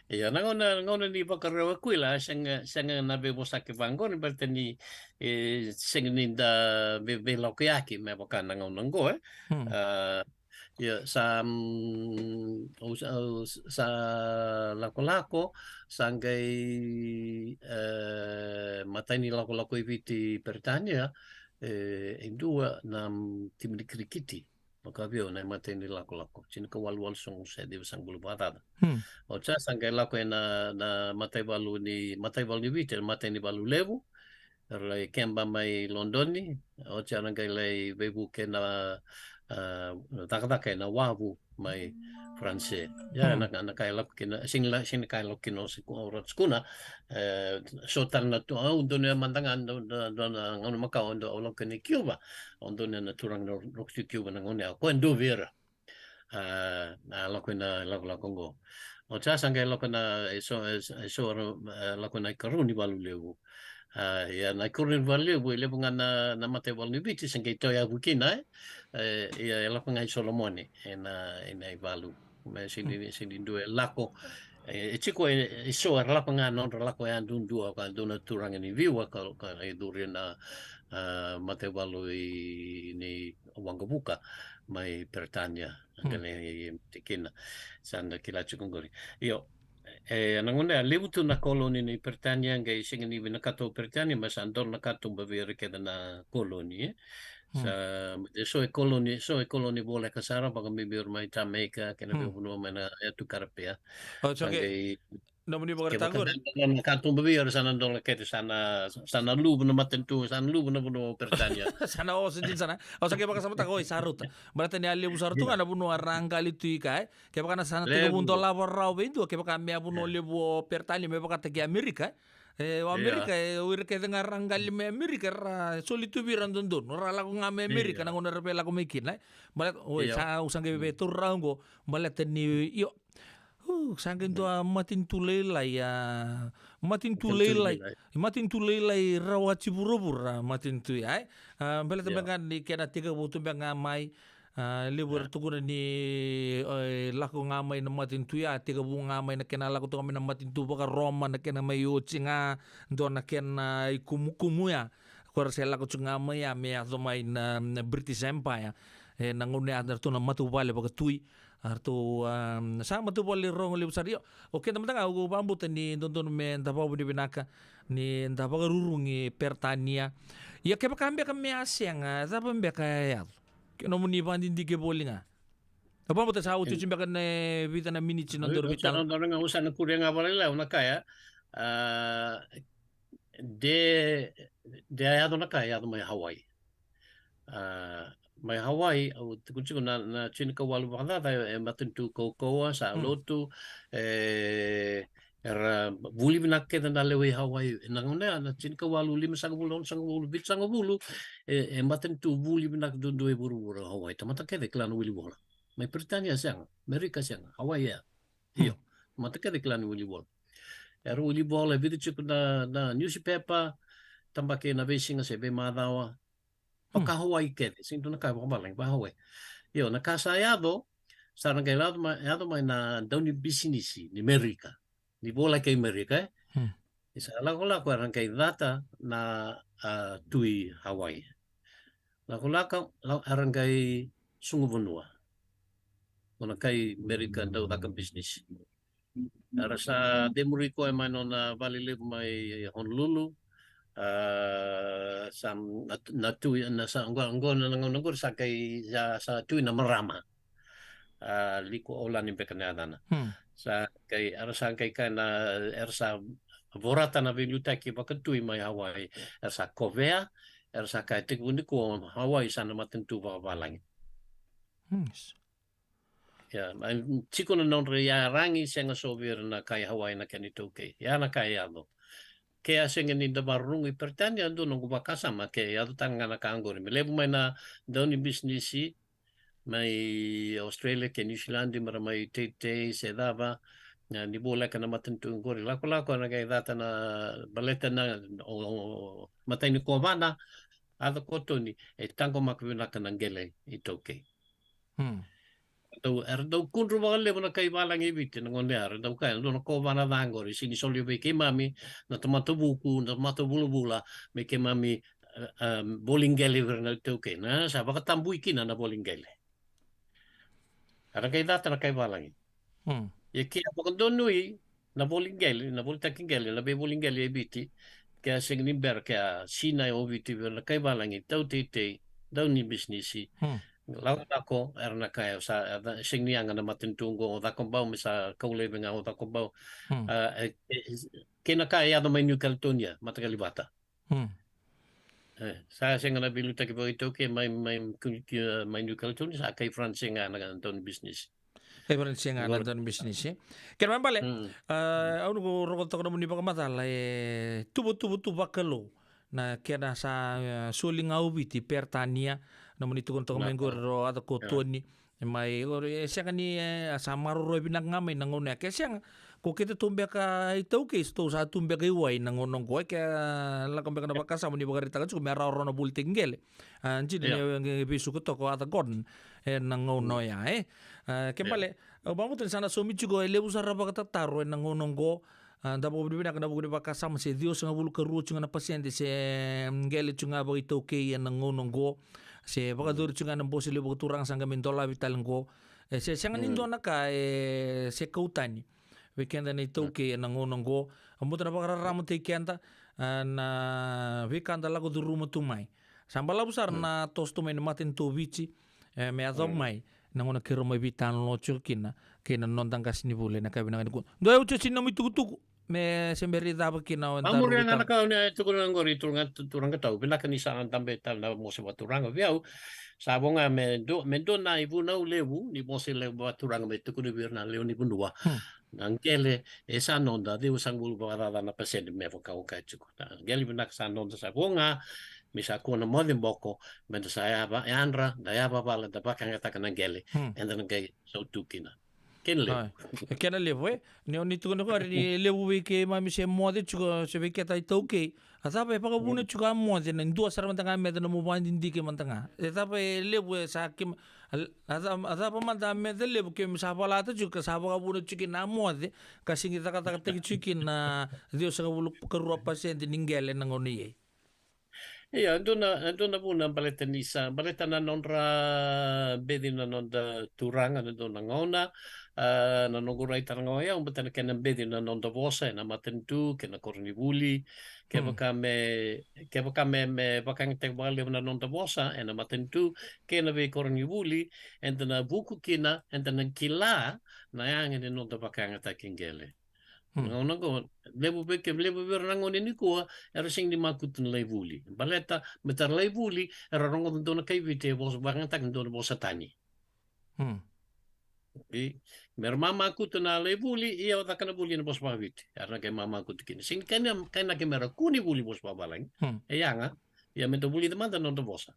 Ia, na gauna, gauna ni vakarau e Kuila, sega, sega na veivosaki vaqo, ni baleta ni, e, sega ni da vei-, veilakoyaki me vaka na gauna qo, e. A, Ia, sa, mm, au sa, au sa lakolako, sa qai, e, matai ni lakolako i Viti i Peritania, e, e dua na, mm, timi ni kirikiti. Vakaviau na imatai ni lakolako. Tinikawalu walusagavulu se ciwasagavulu vakacaca. Oti sa, sa qai lako ena, na mataivalu ni, mataivalu ni Viti, na matai ni valu levu. Era lai keba mai Lodoni, oti era qai lai veivuke na, a, cakacaka ena wavu mai France. Ia, hmm, na, na ka e lako kina, sega ni la, sega ni ka e lako kina o Seku-, o Ratu Sukuna, e, so tale na tu, au donuya mada ga, dua, dua, dua na gauna makawa, au dau lako kina i Cuba, au donuya na turaga na Ratu Cuba na gauna ya, o koya dua vei ira. A, a lako ina lakolako oqo. Oti ya sa qai lako na, e so, e so, e so, e, lako na ikarua ni valu levu. A, ia na ikarua ni valu levu, e levu ga na, na mataivalu ni Viti, sa qai tauyavu kina, e. E, ia, e lako ga i Solomone, ena, ena ivalu. Me sega ni, sega ni dua e lako, e, e tiko e, e so, era lako ga na nodra lako yaduadua, ka dua na turaga ni Viwa, ka, ka e curu na, a, mataivalu i, ni waqavuka, mai Peritania. Hmm. Qai lai mate kina. Sa na kila tiko qori. Io, e, na gauna ya, levu tu na koloni ni Peritania, qai sega ni vinakata o Peritania, ma sa dola na katuba vei ira kece na koloni, e. Hmm. Sa, e so e koloni, so e koloni voleka sara, vakabibi ira mai Jamaica, kei na, hmm, veivanua mai na yatu Karapea. O, sa, okay, qai Nomuni, kevaka vakaraitaka qori, na katuba vei ira sa na dola kece, sa na, sa na luvu na matanitu, sa na luvu na vanua o Peritania. Sa na oso dina sa na. Au sa qai vakasamataka, oi, sa rauta. Baleta ni a levu sara tu ga na vanua ra qali tu i ke, e. Kevaka na sa na, levu, tekivu dolava rawa vei dua, kevaka me a vanua, io, levu o Peritania me vakataki Amerika, e. E, o, io, Amerika, e, o ira kece ga ra qali mai Amerika, ra soli tu vei ira dodonu, ra lako ga mai Amerika, io, na gauna ra via lako mai kina, e. Baleta, oi, io, sa, au sa qai, mm, veitauri rawa oqo, baleta ni, io, Uh, sa qai dua matanitu lailai, a, matanitu, matanitu lailai, lailai. Matanitu lailai rawati vuravura, matanitu ya, e. A, baleta, io, beka ga ni kena tekivu tu beka ga mai, a, levu era, io, tukuna ni, e, lako ga mai na matanitu ya, tekivu ga mai na kena lako toka mai na matanitu vakaRoma, na kena mai oti ga, dua na kena ikumukumu ya. Ko ra se lako tu ga mai ya, me yaco mai na, na British Empire. E, na gauna ya, na ratou na matavuvale vakatui. A ratou, a, sa matavuvale rogo levu sara. Io, o keda mada ga, au vakabauta ni dodonu me da vakavinavinaka ni da vakarurugi Peritania. Ia kevaka beka me a sega, cava beka e yaco? Ke nomuni vakadidike voli ga. Au vakabauta sa oti, oti beka na vica na miniti na, oi, nodaru, oi, veitalanoa. Sa nodaru ga, au sa na kuria ga vakalailai, au na kaya, a, de, de a yaco na ka e yaco mai Hawaii. A, mai Hawaii, au tukuna tiko na, na tinikawalu vakacaca e, e matanitu kaukauwa, sa, hmm, lotu, e, era vuli vinaka kece na lewe i Hawaii. Na gauna ya, na tinikawalu, limasagavulu, onosagavulu, vitusagavulu, e, e matanitu vuli vinaka duadua e vuravura o Hawaii. Tamata kece kila na wilivola. Mai Peritania sega, Amerika sega, Hawaii ya. Io, hmm, tamata kece kila na wilivola. Era wilivola, e vica tiko na, na newspaper, tabaki ena veisiga se veimacawa. Vaka, hmm, Hawaii kece, sega ni dua na ka vakavalagi, vaka Hawaii. Io, na ka sa yaco, sa ra qai yaco mai, yaco mai na dau ni bisinisi ni Merika, ni volai kei Merika, e. Hmm. Ni sa lakolako era qai cata na, a, tui Hawaii. Lakolako, la-, era qai sugu vanua. Ko na kai Merika dau caka bisinisi. Era sa cemuri koya mai nona vale levu mai Honolulu. A, sa na, na tui, na sa, qo, qo na, na, na, qo sa kai, sa, sa tui na marama. A, Liko Aulani beka na yacana. Hmm. Sa kai, era sa kai, kai na, era sa vorata na veiliutaki vakatui mai Hawaii. Era sa kovea, era sa kai tekivu nikua Hawaii sa na matanitu vakavalagi. Hmm. Ia, ma tiko na nodra iyaragi, sega so vei ira na kai Hawaii na kena itaukei. Ia na ka e yaco. Ke a sega ni da varurugi Peritania, dua noqu vakasama ke yaco tale ga na ka oqori. Me levu mai na dau ni bisinisi mai Australia kei New Zealand, mera mai teitei se cava, na, ni voleka na matanitu oqori. Lakolako era qai cata na, baleta na, o, o, matai ni kovana, Arthur Cotton, e taqomaka vinaka na qele itaukei. Hmm. Dau, era dau kudru vakalevu na kai valagi e Viti na gauna ya, era dau kaya, dua na kovana ca qori, sega ni solia vei keimami na tamata vuku, na tamata vulavula, me keimami, e, e, voli qele vei ira na itaukei. Na, sa vakatabui kina na voli qele. Era qai cata na kai valagi. Hmm. Ia ke a vakadonui na voli qele, na volitaki qele, na veivoli qele e Viti, ke a sega ni bera, ke a sinai o Viti vei ira na kai valagi, dau teitei, dau ni bisinisi. Hmm. Lakolako, era na kaya, sa, e, sega ni yaga na matanitu oqo o Cakobau, me sa kau laivi ga o Cakobau. Hmm. A, e, e, kei na ka e yaco mai New Caledonia, mataqali vata. Hmm. E, sa sega na veiliutaki vakaitaukei mai, mai, mai New Caledonia, sa kai Varanise ga na daunibisinisi. Kai Varanise ga na daunibisinisi, e? Kena ibalebale, au na rogoca toka nomuni vakamacala, e tuvatuva tu vakalou na kena sa, e, soli ga o Viti, Peritania, nomuni tukuna toka mai qori, o Aca ko Toni. E mai, e sega ni, e, sa maroroi vinaka ga mai na gauna ya. Ke sega, ko keitou beka iTaukei, se tou sa tu beka i wai na gauna oqo, e ke, a, lako beka na vakasama ni vakaraitaka tiko me rawarawa na volitaki qele. A, dina ni, e, veisuka toka o Aca Gordon, e, na gauna oya, e. A, ke bale, au vakabauta ni sa na saumi tiko e levu sara vakatataro e na gauna oqo, a, da vakavinavinaka na vuku ni vakasama, se ciwasagavulu ka rua tiko ga na pasede se qele tiko ga vakaitaukei e na gauna oqo, se vakayacori tiko ga na bose levu vakaturaga sa qai mai dolavi tale oqo. E se sega ni dua na ka e se kau tani vei keda na iTaukei e na gauna oqo. Au vakabauta na vakararamataki keda, a, na veika da lako curuma tu mai. Sa balavu sara na toso tu mai na matanitu o Viti, e, me yacova mai na gauna keirau mai veitalanoa tiko kina kei na noda qasenivuli e na ka vinaka nikua. Dua e oti oti na nomu itukutuku me se bera ni cava kina o eda. Vamuria ga na ka o ni a tukuna oqori, turaga, turaga tau. Vinaka ni sa na dabe tale na bose vakaturaga vei au. Sa vo ga me dua, me dua na ivunau levu ni bose levu vakaturaga me tukuni vei ira na lewe ni vanua. Na qele e sa noda, ciwasagavulu vakacaca na pasede me vaka o kaya tiko. Na qele vinaka sa noda, sa vo ga me sa kua na moce boko, me da sa yava, yadra, da yavavala, da vakayagataka na qele, eda na qai sautu kina. Kena levu. Ai. E kena levu, e? Ni o ni tukuna qori ni levu vei keimami se moce tiko, se vei keda iTaukei. A cava e vakavuna tiko a moce, na dua sara mada ga me da nomu vakadidike mada ga. E cava e levu e sa keima, a, a ca-, a cava mada a meca levu keimami sa valata tiko ka sa vakavuna tiko kina a moce, ka sega ni cakacakataki tiko kina na ciwasagavulu ka rua pasede ni qele na gauna i ai. Io, e dua na, e dua na vuna baleta ni sa, baleta na nodra beci na noda turaga, na dua na gauna, a, na noqu rai tale ga o yau, baleta na kena beci na noda vosa e na matanitu, kei na koronivuli, kevaka me, kevaka me, me vakayagataki vakalevu na noda vosa e na matanitu, kei na veikoronivuli, eda na vuku kina, eda na kila na yaga ni noda vakayagataki qele. Na gauna oqo, levu vei ke, levu vei ira na gone nikua, era sega ni makutu na lai vuli. Baleta, me tara lai vuli, era rogoca dua na kai Viti e vosa vakayagataki dua na vosa tani. I, me ra mamakutu na lai vuli, ia o caka na vuli na vosa vakaviti. Era na qai mamakutu kina. Sega ni kaina, kainaki me ra kua ni vuli vosa vakavalagi. E yaga, ia me da vulica mada na noda vosa.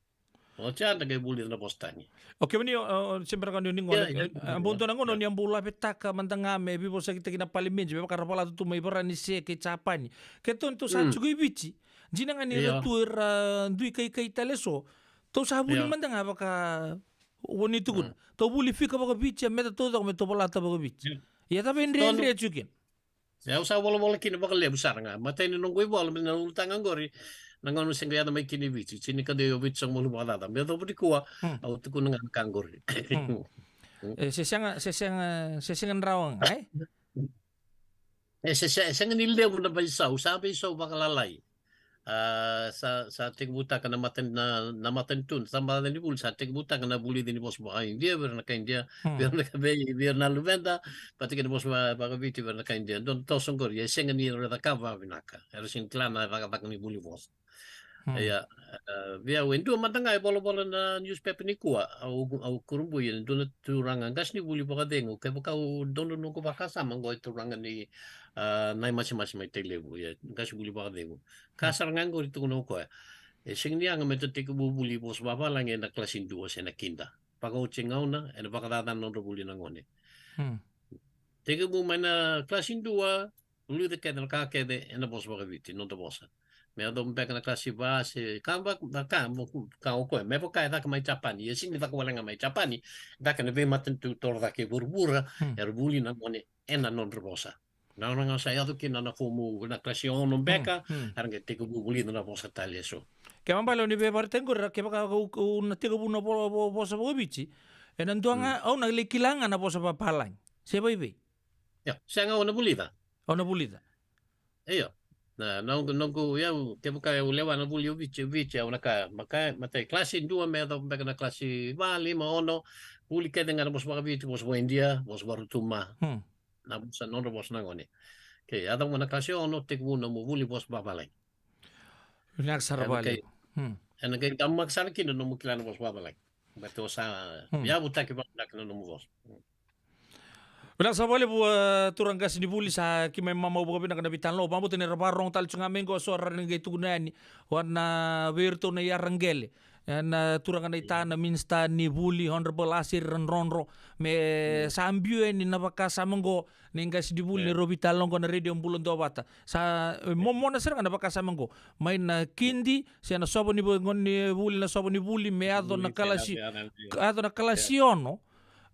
Oti ya da qai vulica na vosa tani. O kemuni, o, o, se bera ga ni o ni gone, a bau dua na gauna o ni a bau lavetaka mada ga me veivosakitaki na palimedi, me vaka ra valata tu mai Varanise kei Japani. Keitou ni tou sa tiko i Viti. Dina ga ni ra tu era dui kaikai tale eso. Tou sa vuli mada ga vaka o ni tukuna. Tou vuli fika vakaviti, a meda taucoko me tou valata vakaviti. Ia cava e dredre tiko kina? Se au sa volavola kina vakalevu sara ga. Matai ni noqu ivola, me na ulutaga oqori, na gauna se qai yaco mai kina i Viti. Tini ka dua e vitusagavulu vakacaca. Me yacova nikua, au tukuna ga na ka oqori. E, se sega, se sega, se sega ni rawa ga, e? E, se, se, sega ni levu na veisau, sa veisau vakalalai. A, sa, sa tekivutaka na mata, na, na matanitu, na tabana ni vuli, sa tekivutaka na vulici ni vosa vaka-Idia, vei ira na kai Idia, vei ira na kai, vei, vei ira na luveda, vata kei na vosa va-, vakaviti, vei ira na kai Idia. Dua na toso oqori, e sega ni ra cakava vakavinaka. Era sega ni kila na cakacaka ni vuli vosa. Ia, a, vei au, e dua mada ga e volavola na newspaper nikua, au, au kurabui, e dua na turaga, qase ni vuli vakacegu, kevaka au donu noqu vakasama, oqo e turaga ni, a, Naimasimasi mai Tailevu, ia, qase vuli vakacegu. Ka sara ga oqori tukuna o koya. E sega ni yaga me da tekivu vuli vosa vavalagi ena kalasi dua se na kida. Vakaoti gauna, ena vakacaca na nodra vuli na gone. Tekivu mai na kalasi dua, vulica kece na ka kece, ena vosa vakaviti, noda vosa. Me yacova beka na kalasi va, se ka va, na ka, mo-, ka o koya. Me vaka e caka mai Japani, e sega ni caka wale ga mai Japani, caka na veimatanitu toro cake e vuravura, era vuli na gone, ena nodra vosa. Na gauna ga sa yaco kina na fomu, na kalasi ono beka, era qai tekivu vulica na vosa tale eso. Kena ibalebale o ni veivaretaki qori, kevaka au, au na tekivu na vo-, vo-, vosa vakaviti, ena dua ga, au na lai kila ga na vosa vapalagi. Se vaivei? Ia, sega, au na vulica. Au na vulica. Io. Na, na noqu, noqu, ia, kevaka au lewa na vuli o Viti, Viti, au na ka, maka, matai kalasi dua me yacova beka na kalasi va, lima, ono, vuli kece ga na vosa vakaviti, vosa vakaIdia, vosa vaRotuma. Na vosa, nodra vosa na gone. Ke yacova na kalasi ono, tekivu nomu vuli vosa vavalagi. Vinaka sara vakalevu. Hmm. Ena qai damaka sara kina na nomu kila na vosa vavalagi. Baleta o sa, hmm, yavutaki vakavinaka na nomu vosa. Hmm. Vinaka sara vakalevu, e, turaga qasenivuli, sa keimami mamau vakavinaka na veitalanoa. Au vakabauta ni ra vakarorogo tale tu ga mai qo, so era na qai tukuna yani vua na, vei iratou na iyaraqele, e, na turaga naita, na minisita ni vuli, Honourable Aseri Radrodro, me, mm, sa biu yani na vakasama qo ni qasenivuli, yeah, ni rau veitalanoa qo na Radio Bula Duavata. Sa, e, yeah, momona sara ga na vakasama qo. Mai na kidi, se na sova ni vo-, gonevuli, na sova ni vuli, me yaco na kalasi, yaco na kalasi ono,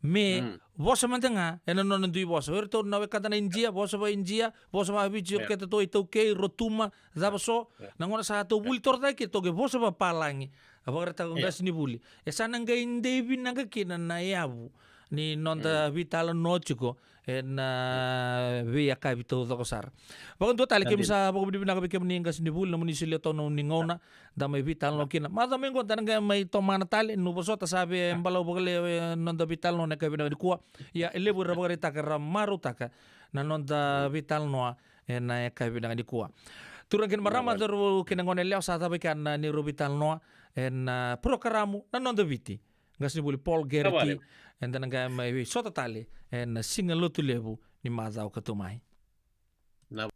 me, mm, vosa mada ga ena nona dui vosa. O iratou na wekada na Idia, vosa vaka-Idia, vosa vaka-Viti, o, yeah, keda tou iTaukei, Rotuma, cava so. Yeah. Na gauna sa tou, yeah, vuli torocake, tou qai vosa vakapalagi. A vakaraitaka, yeah, qasenivuli. E sa na qai dei vinaka kina na yavu ni noda, mm, veitalanoa tiko ena, e, veiyakavi taucoko sara. Vakadua tale, kemuni, nadi, sa vakavinavinaka vei kemuni qasenivuli, nomuni solia tu na nomuni gauna, da mai veitalanoa, yeah, kina. Macawa mai qo da na qai mai tomana tale, niu vosota sa via, yeah, balavu vakalevu, e, noda veitalanoa ena yakavi vinaka nikua. Ia, e levu era vakaraitaka, era marautaka na noda, mm, veitalanoa ena yakavi vinaka nikua. Turaga kei na marama, vinaka, daru kei na gone yalewa, sa cava e kea na neirau veitalanoa ena, a, porokaramu Na Noda Viti. Qasenivuli Paul Garrity, eda na qai mai sota tale ena Siga Lotulevu ni macawa ka tu mai. Na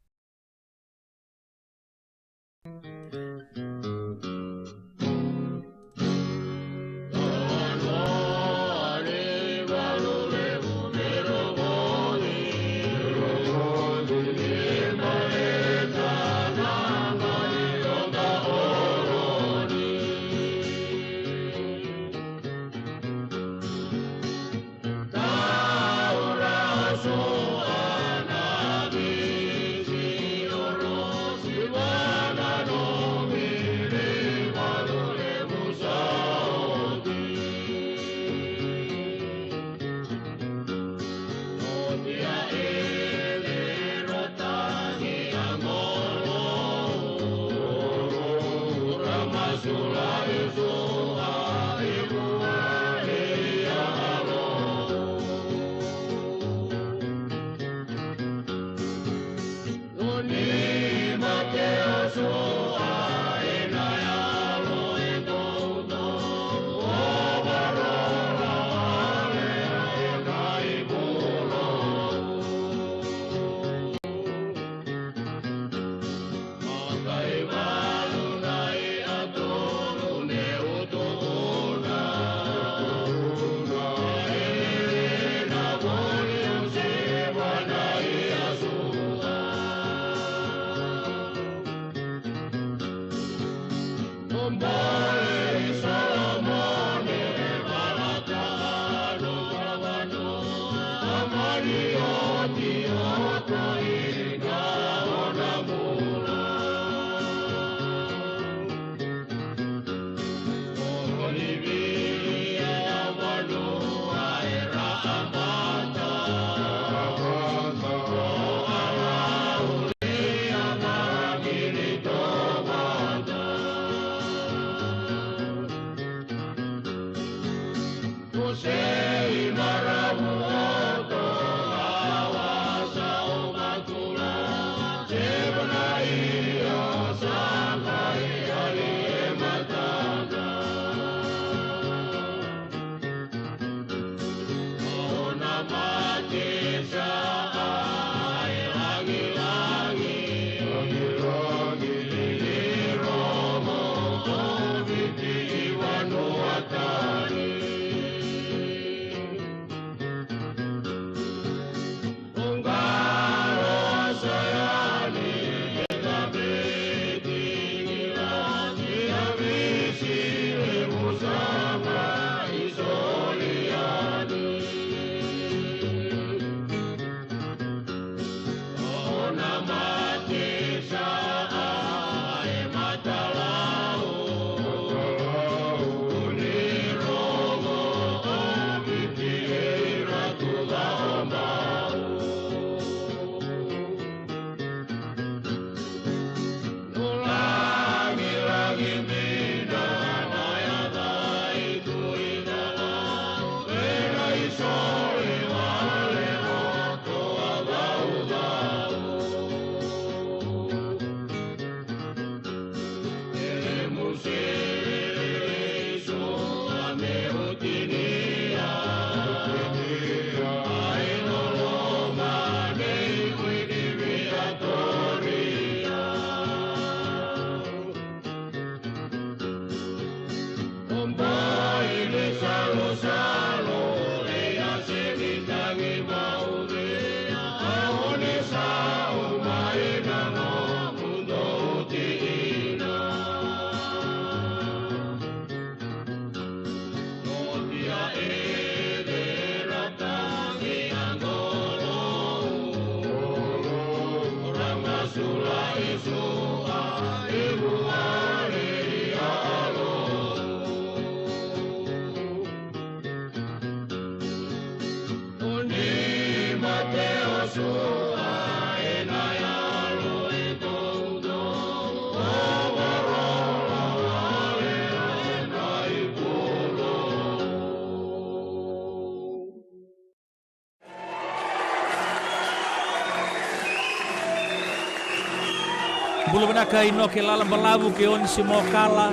Bula vinaka Inoke Lalabalavu kei Onisimo Kala.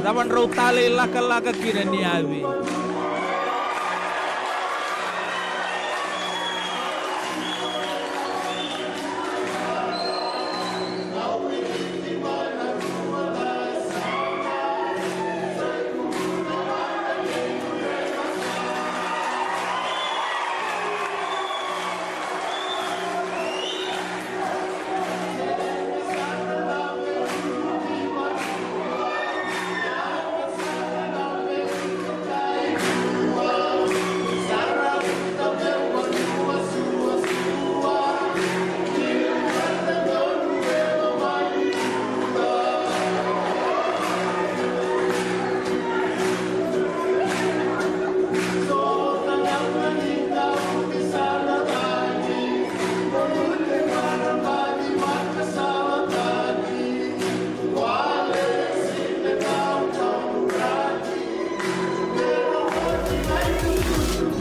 Cava drau tale i lakalaka kina ni avi.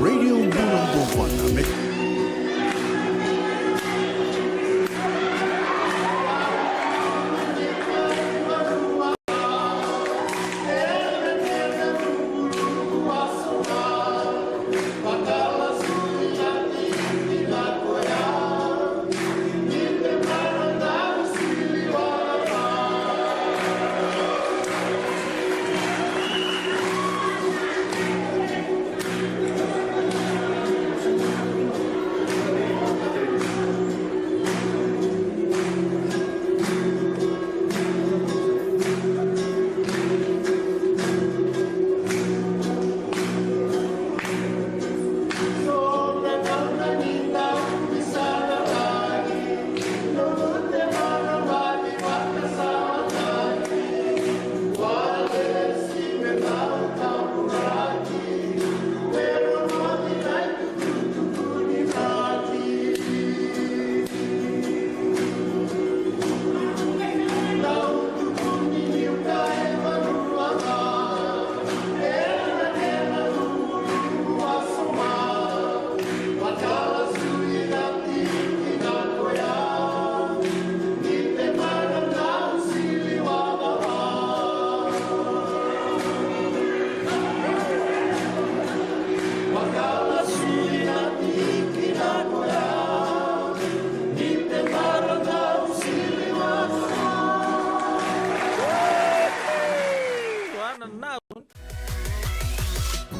Radio Bula Duavata me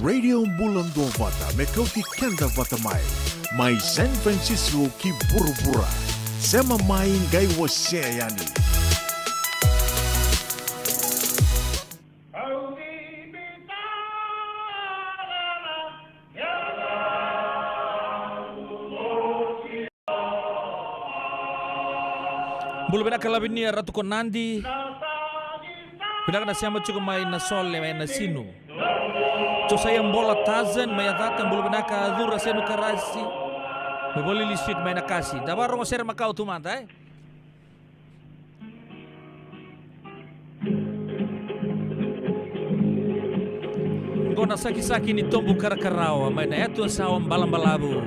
Radio Bula Duavata me kauti keda vata mai, mai San Francisco ki vuravura. Sema mai qai wasea yani. Bula vinaka Lavinia Ratukonadi. Vinaka na sema tiko mai Nasole mai Nasinu. Josaia Bola Tazan mai Yacata, bula vinaka. Cura Senukarasi mai Volili Street mai Nakasi. Da varogo sere makawa tu mada, e? Qo na sakisaki ni tobu karakarawa mai na yatu Yasawa Balabalavu.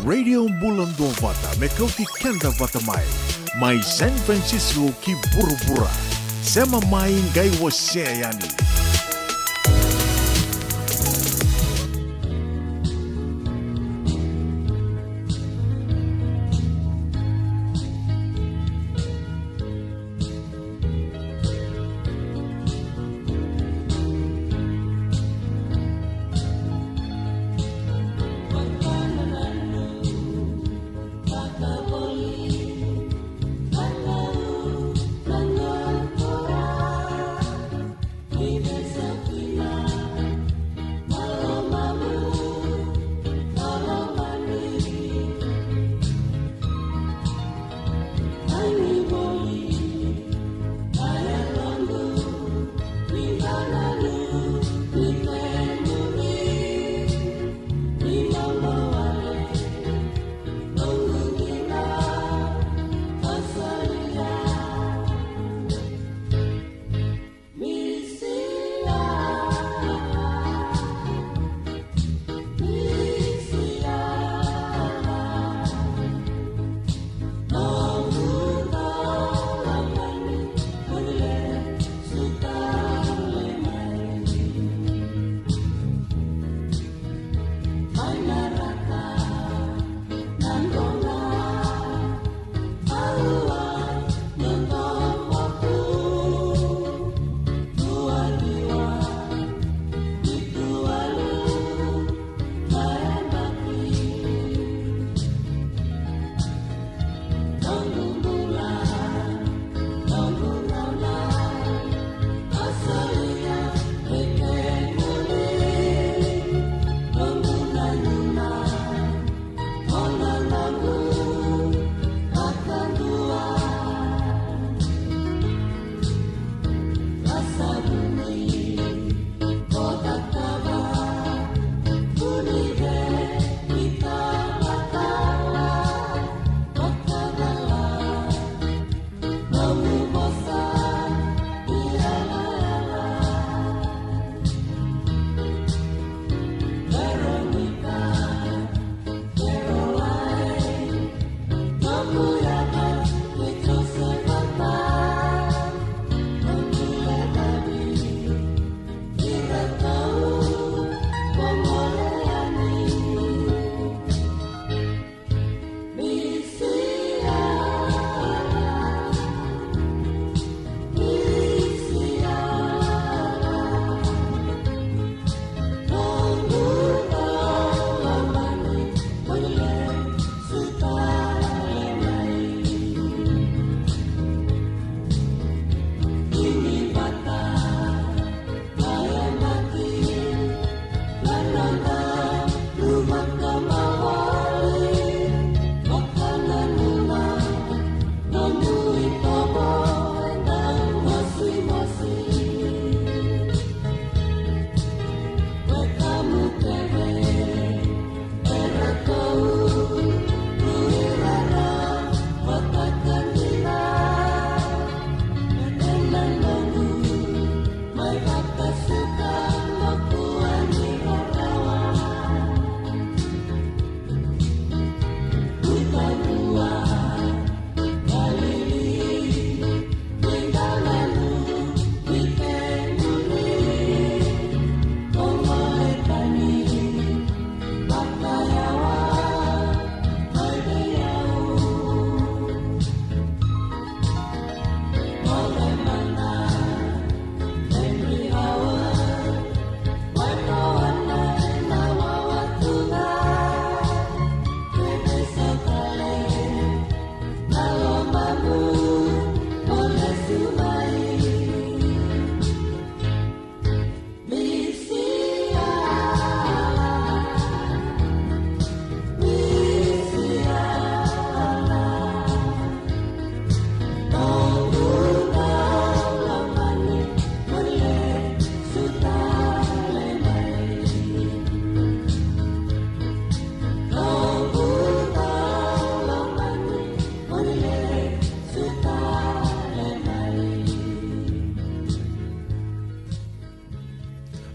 Radio Bula Duavata, me kauti keda vata mai. Mai San Francisco ki vuravura. Sema mai, qai wasea yani.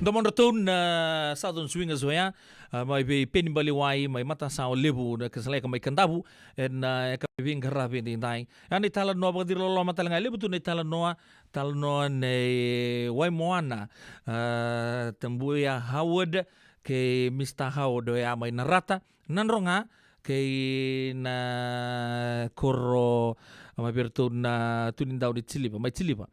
Domodratou na Southern Swingers oya, a, mai vei Penibaliwai, mai matasawa levu na Kasaleka mai Kadavu, ena, a, yakavi veiqaravi edaidai. A, na italanoa vakaciroloma tale ga, e levu tu na italanoa, talanoa nei Waimoana, a, Tabuya Howard, kei Mister Howard oya mai Narata, Nadroga, kei na koro, a, mai vei iratou na Tunidau ni Tiliva, mai Tiliva.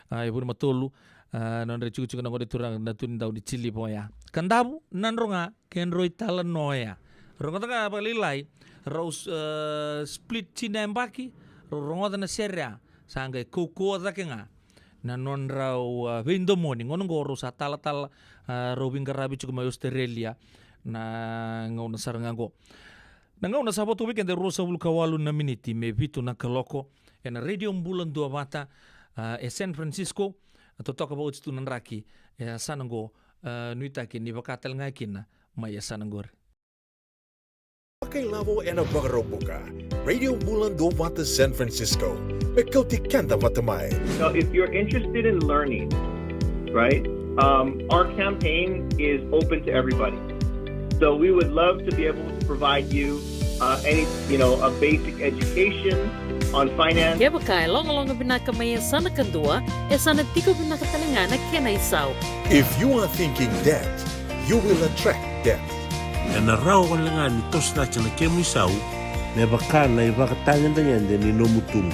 A, e Vunimatolu, a, nodra itikotiko na gone turaga na Tunidau ni Tiliva oya. Kadavu, Nadroga, kedrau italanoa oya. Rogoca ga vakalailai, rau, a, split tini na yabaki, rau rogoca na sere ya, sa qai kaukauwa cake ga na nodrau, a, veidomoni. Gauna oqo rau sa talatala, a, rau veiqaravi tiko mai Australia, na gauna sara ga oqo. Na gauna sa vo toka vei keda e ruasagavulu ka walu na miniti me vitu na kaloko, ena Radio Bula Duavata, a, e San Francisco, a, totoka vakaoti tu na draki, e, a, sa na oqo, a, nuitaki ni vaka tale ga kina mai e sa na oqori. Vakailavo ena Vakaraubuka. Radio Bula Duavata San Francisco. Me kauti keda vata mai. Now, if you're interested in learning, right, um, our campaign is open to everybody. So we would love to be able to provide you, uh, any, you know, a basic education on finance. Kevaka e logaloga vinaka mai e sa na kadua, e sa na tiko vinaka tale ga na kena isau. If you are thinking debt, you will attract debt. Ena rawa wale ga ni toso cake na kemu isau me vaka na ivakatagedegede ni nomu tubu.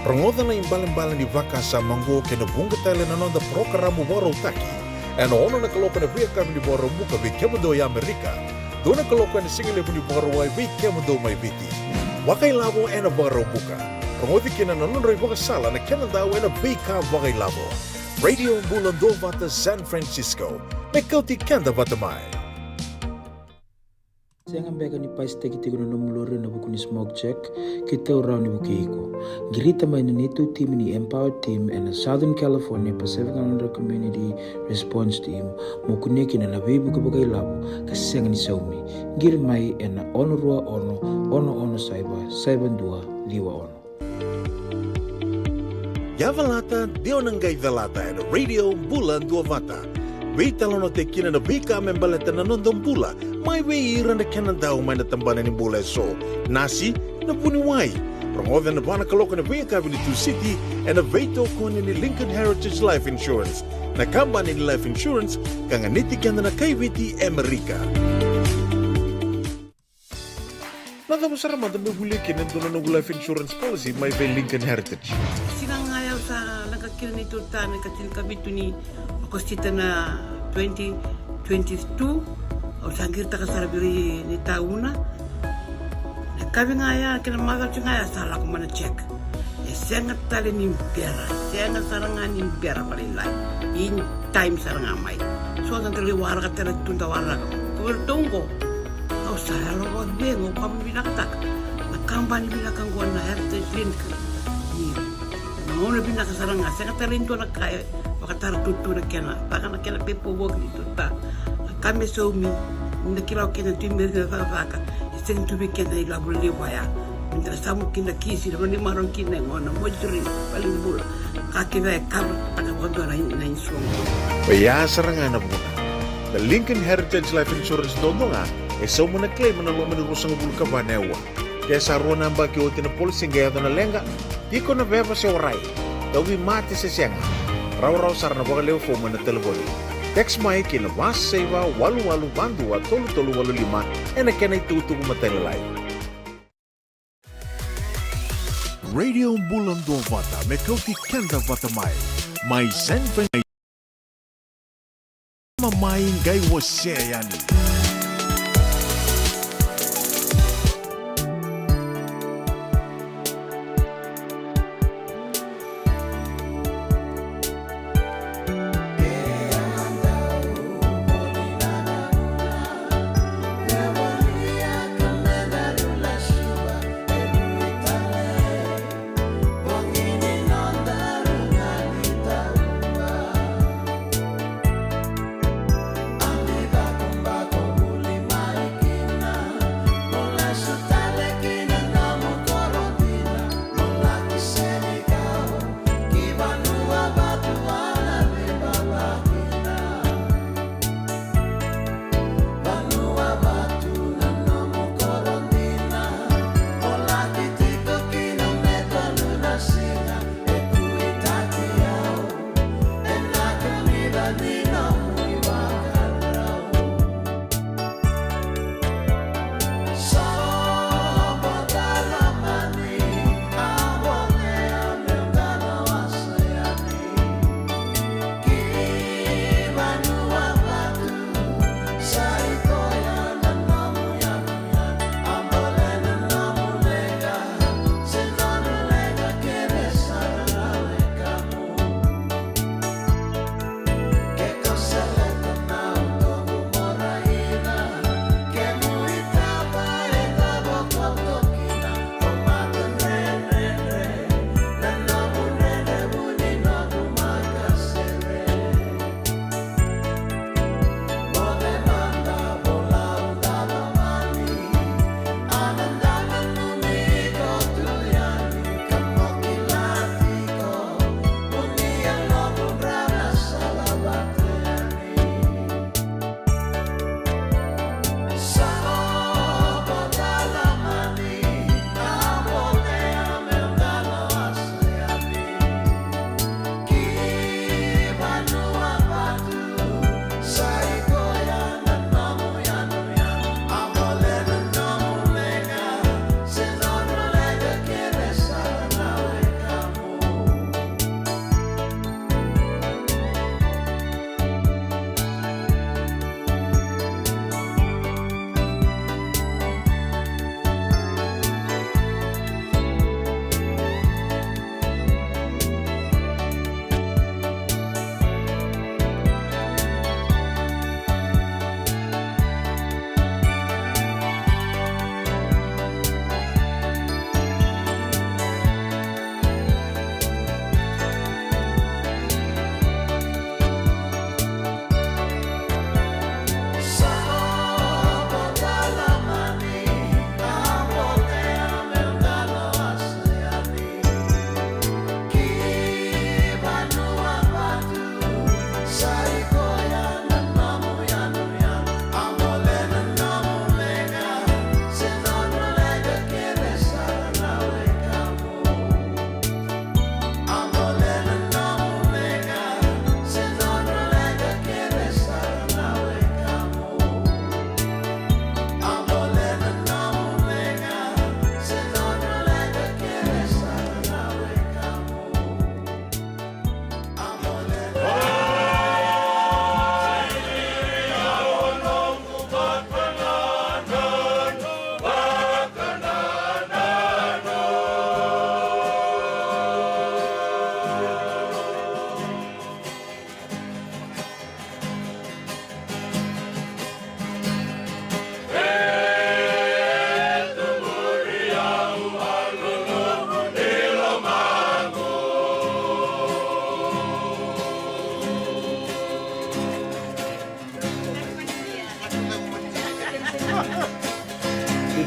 Rogoca na ibalebale ni vakasama oqo kei na vuqa tale na noda parokaramu vakarautaki ena ono na kaloko ena veiyakavi ni Vakaraubuka vei kemudou e Amerika, dua na kaloko ena sigalevu ni Vakarauwai vei kemudou mai Viti. Vakailavo ena Vakaraubuka. Rogoci kina na nodrau ivakasala na kena dau ena veika vakailavo. Radio Bula Duavata San Francisco. Me kauti keda vata mai. Sega beka ni pasitaki tiko na nomu lori ena vuku ni smoke check? Keitou rawa ni vukei iko. Qirita mai na neitou timi ni Empower Team ena Southern California Pacific Islander Community Response Team mo kunea kina na veivuke vakailavo ka sega ni saumi. Qiri mai ena ono rua ono, ono ono saiva, saiva dua, ciwa ono. Yavalata, dua na qai calata ena Radio Bula Duavata. Veitalanoataki kina na veika me baleta na noda bula mai vei ira na kena dau mai na tabana ni bula eso. Nasi, na vuniwai. Rogoca ena va na kaloko ena veiyakavi ni Tusiti ena veitokoni ni Lincoln Heritage Life Insurance, na kabani ni life insurance ka ganiti keda na kai Viti e Amerika. Na cava sara mada meu volia kina e dua na noqu life insurance policy mai vei Lincoln Heritage? Siga ga ya au sa leqa kina neitou ta na ikatini ka vitu ni Okosita na twenty twenty-two. Au sa qiritaka sara vei ira na itauna. Na yakavi ga ya kei na macawa ga ya sa lako mai na check. E sega tale ni bera, sega sara ga ni bera vakalailai. In time sara ga mai. So sa da lai waraka tale tu da waraka. Ko vei ratou oqo. Au sa yalo vakacegu, au ka vinakataka na kabani vinaka oqo na Heritage Link. Ni na gauna vinaka sara ga, sega tale ni dua na ka e vakatara tutu na kena, vaka na kena paperwork ni tuta. Na ka me saumi, ni da kila o keda tu i Merika na cakacaka, e sega ni tu vei keda na ilavo levu vaya. Me da samu kina kisi, na vale ni marau kina e gona, moituri, valenibula. Ka kece e cover taka vakadua na, na insurance. Oya sara ga na vuna. Na Lincoln Heritage Life Insurance dodonu ga e sauma na claim ena loma ni ruasagavulu ka va na aua. Ke sa rua na yabaki oti na policy qai yaco na leqa, tiko na veva se warai, tauvimate se sega, rawarawa sara na vakalewe fomu ena talevoni. Text mai ki na va saiva walu walu va dua tolu tolu walu lima ena kena itukutuku matailalai. Radio Bula Duavata me kauti keda vata mai. Mai San Fran-, mai qai wasea yani.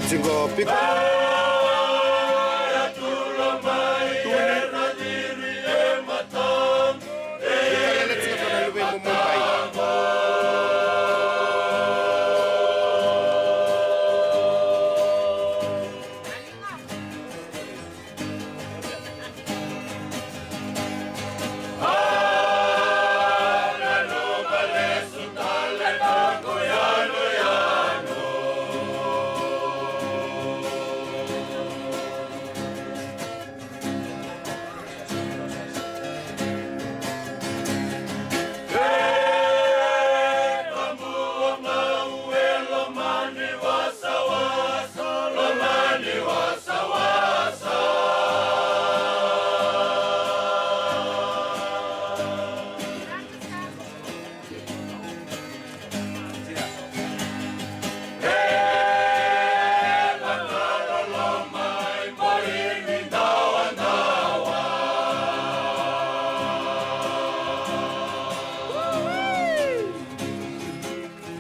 Tiko piko. Tuni. Tiko lele tiko na luve i Momobai.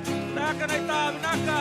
Vinaka naita, vinaka.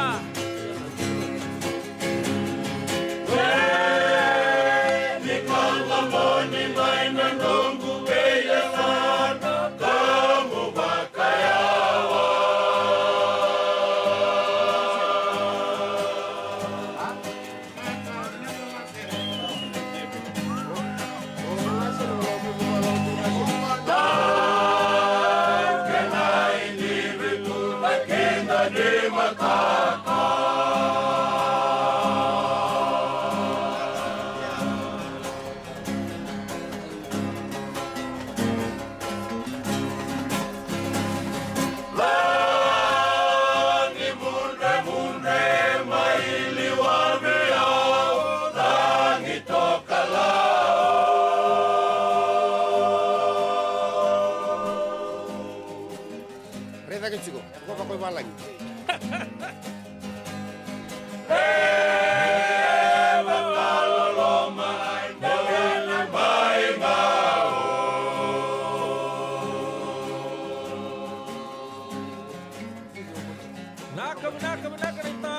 Raica ke tiko, ko vako i valagi. Vinaka, vinaka, vinaka naita.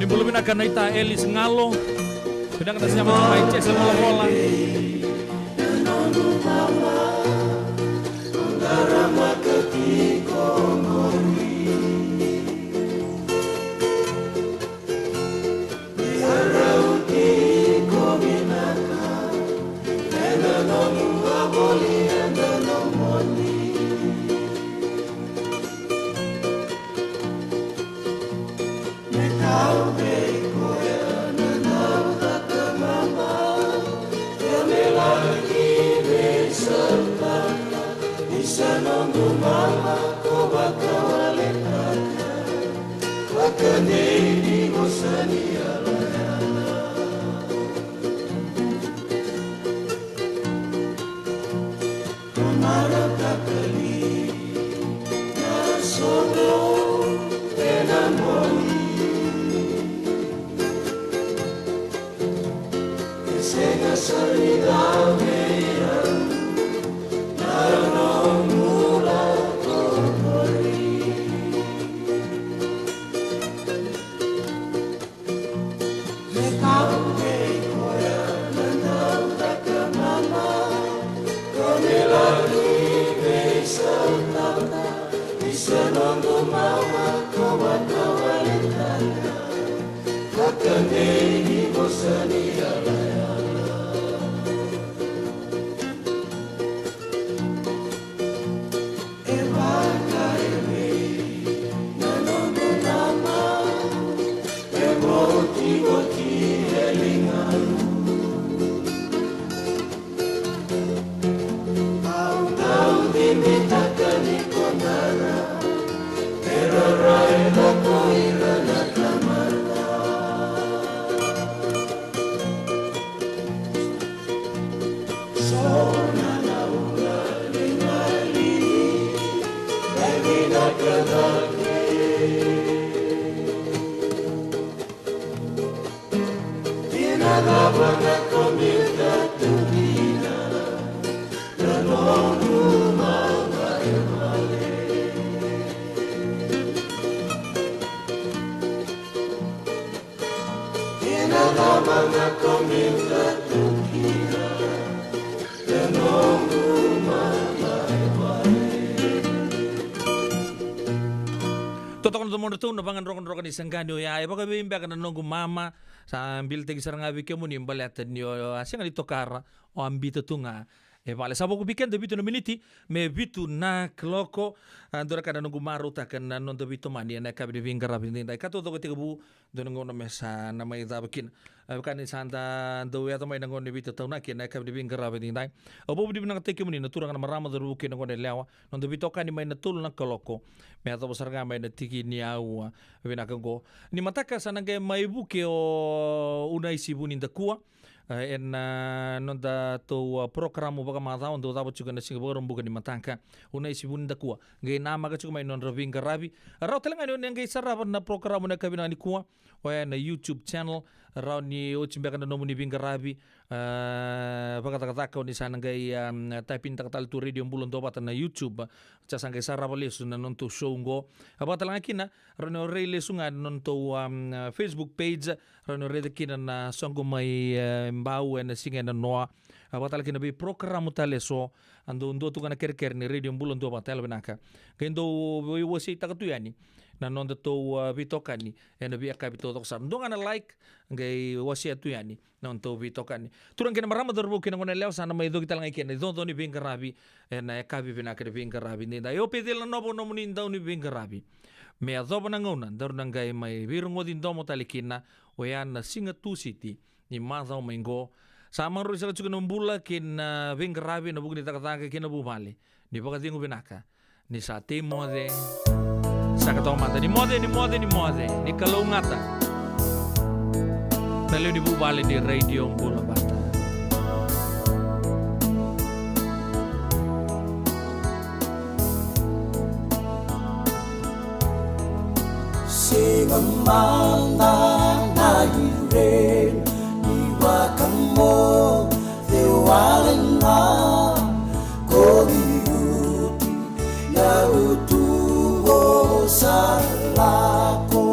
Bula vinaka naita Elis Galo. Vinaka na sema mai Jese Volavola. Totoka na domodratou na vagadrokadroka ni saqani oya, e vakavei beka na noqu mama. Sa bilitaki sara ga vei kemuni baleta ni o a sega ni tokara, o a bita tu ga e vale. Sa vuku vei keda vitu na miniti me vitu na kaloko. A dua na ka na noqu marautaka na noda veitomani ena yakavi ni veiqaravi edaidai, ka taucoko tekivu dua na gauna me sa na mai cava kina. A vaka ni sa da dau yaco mai na gauna ni veitataunaki ena yakavi ni veiqaravi edaidai. Au vakavinavinakataki kemuni na turaga, na marama, cauravou kei na goneyalewa, noda veitokani mai na tolu na kaloko me yacova sara ga mai na tiki ni aua vinaka oqo. Nimataka sa na qai mai vuke o Unaisi Vunidakua, e, ena noda tou, a, porokaramu vakamacawa dau cava tiko ena siga Vakaraubuka nimataka. Unaisi Vunidakua qai namaka tiko mai na nodra veiqaravi. Rawa tale ga ni o ni qai sarava na porokaramu na yakavi nikua, oya na YouTube channel. Rawa ni oti beka na nomuni veiqaravi, a, vakacakacaka, o ni sa na qai, a, type in taka tale tu Radio Bula Duavata na YouTube. Sa sa qai sarava lesu na nodatou show oqo. A, vakatale ga kina, rawa ni o rai lesu ga na nodatou, a, Facebook page. Rawa ni o raica kina na soqo mai, e, Bau ena siga e nanoa. A, vakatale kina veiporokaramu tale eso a dau dua tu ga na kerekere ni Radio Bula Duavata. Yalovinaka. Qai dau veiwaseitaka tu yani na nodatou, a, veitokani ena veiyakavi taucoko sara. Dua ga na like, qai wasea tu yani na nodatou veitokani. Turaga kei na marama, cauravou kei na goneyalewa, sa na mai coki tale ga i kena icoco ni veiqaravi ena yakavi vinaka ni veiqaravi edaidai. O Peceli Nanovo nomuni dau ni veiqaravi. Me yacova na gauna daru na qai mai veirogoci domo tale kina, oya na siga Tusiti ni macawa mai qo. Sa maroroi saka tiko na bula kei na veiqaravi ena vuku ni cakacaka kei na vuvale. Ni vakacegu vinaka, ni sa tei moce. Saka toka mada, ni moce, ni moce, ni moce, ni kalougata na lewe ni vuvale ni Radio Bula Vata. Sega mada na ireni ni vakamoce wale ga ko liuti, ia au tu qo sa lako.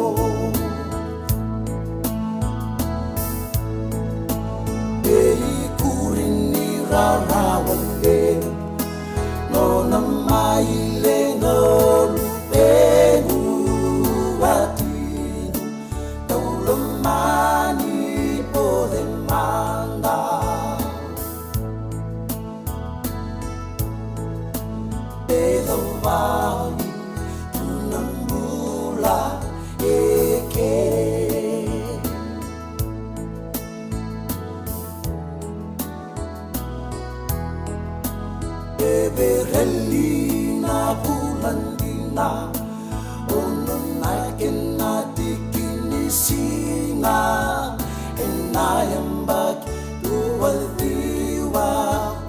Siga ena yabaki rua ciwa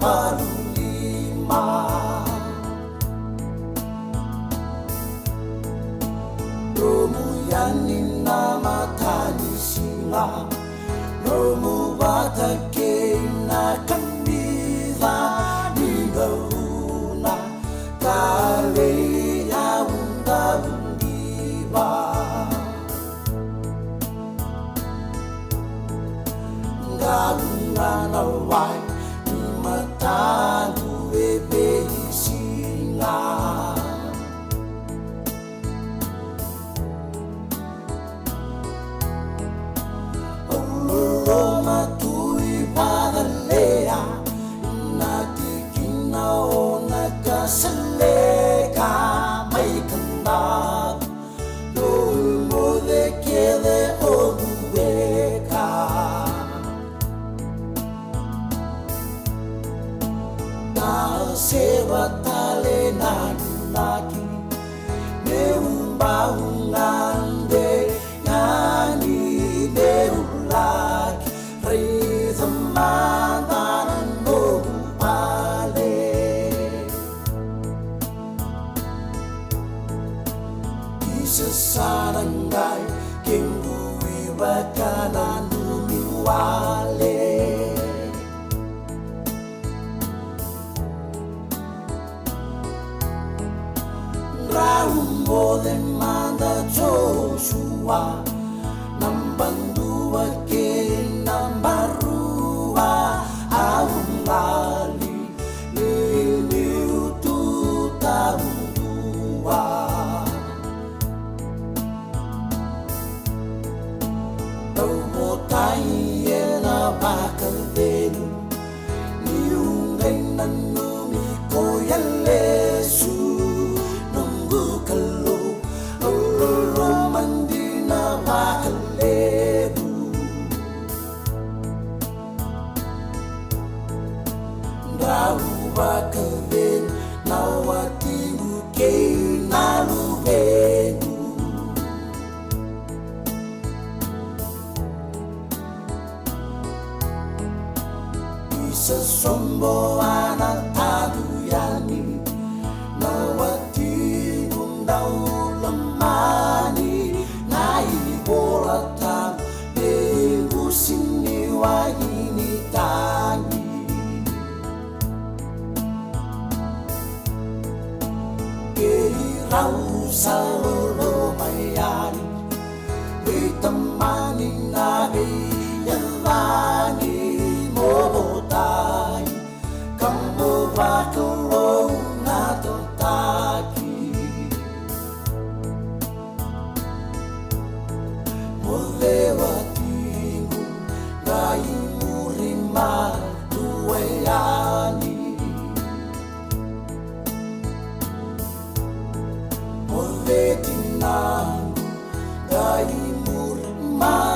walu lima. Dromu yani na matanisiga, dromu vata kei na kamica ni gauna, talei au dau diva. Gauna na wai ni mataqu e veisiga. Au loloma tu i vacalea, na tikina o na kasaleka mai kadavu. Dou moce kece o Luveka. Na seva tale na naki, meu bau gade yani, meu laki raica mada na noqu vale. Isa sa na qai kequ ivakananumi wale. Drau moce mada Josua, naba dua kei naba rua, au qali ni niu tu taudua. Au votai ena vakacegu, niu qai nanumi koya lesu. Noqu Kalou, au loloma dina vakalevu. Drau vakacegu na watiqu kei na luvequ. Isa sobo a na tadu yani, na watiqu dau lomani, na iVola Tabu e igu siniwai ni tagi. Keirau sa loloma yani, veitamani na veiyacani, mo votai ka mo vakalougatataki. Mo cei watiqu, qai muri madua yani. Mo cei tinaqu, qai muri madua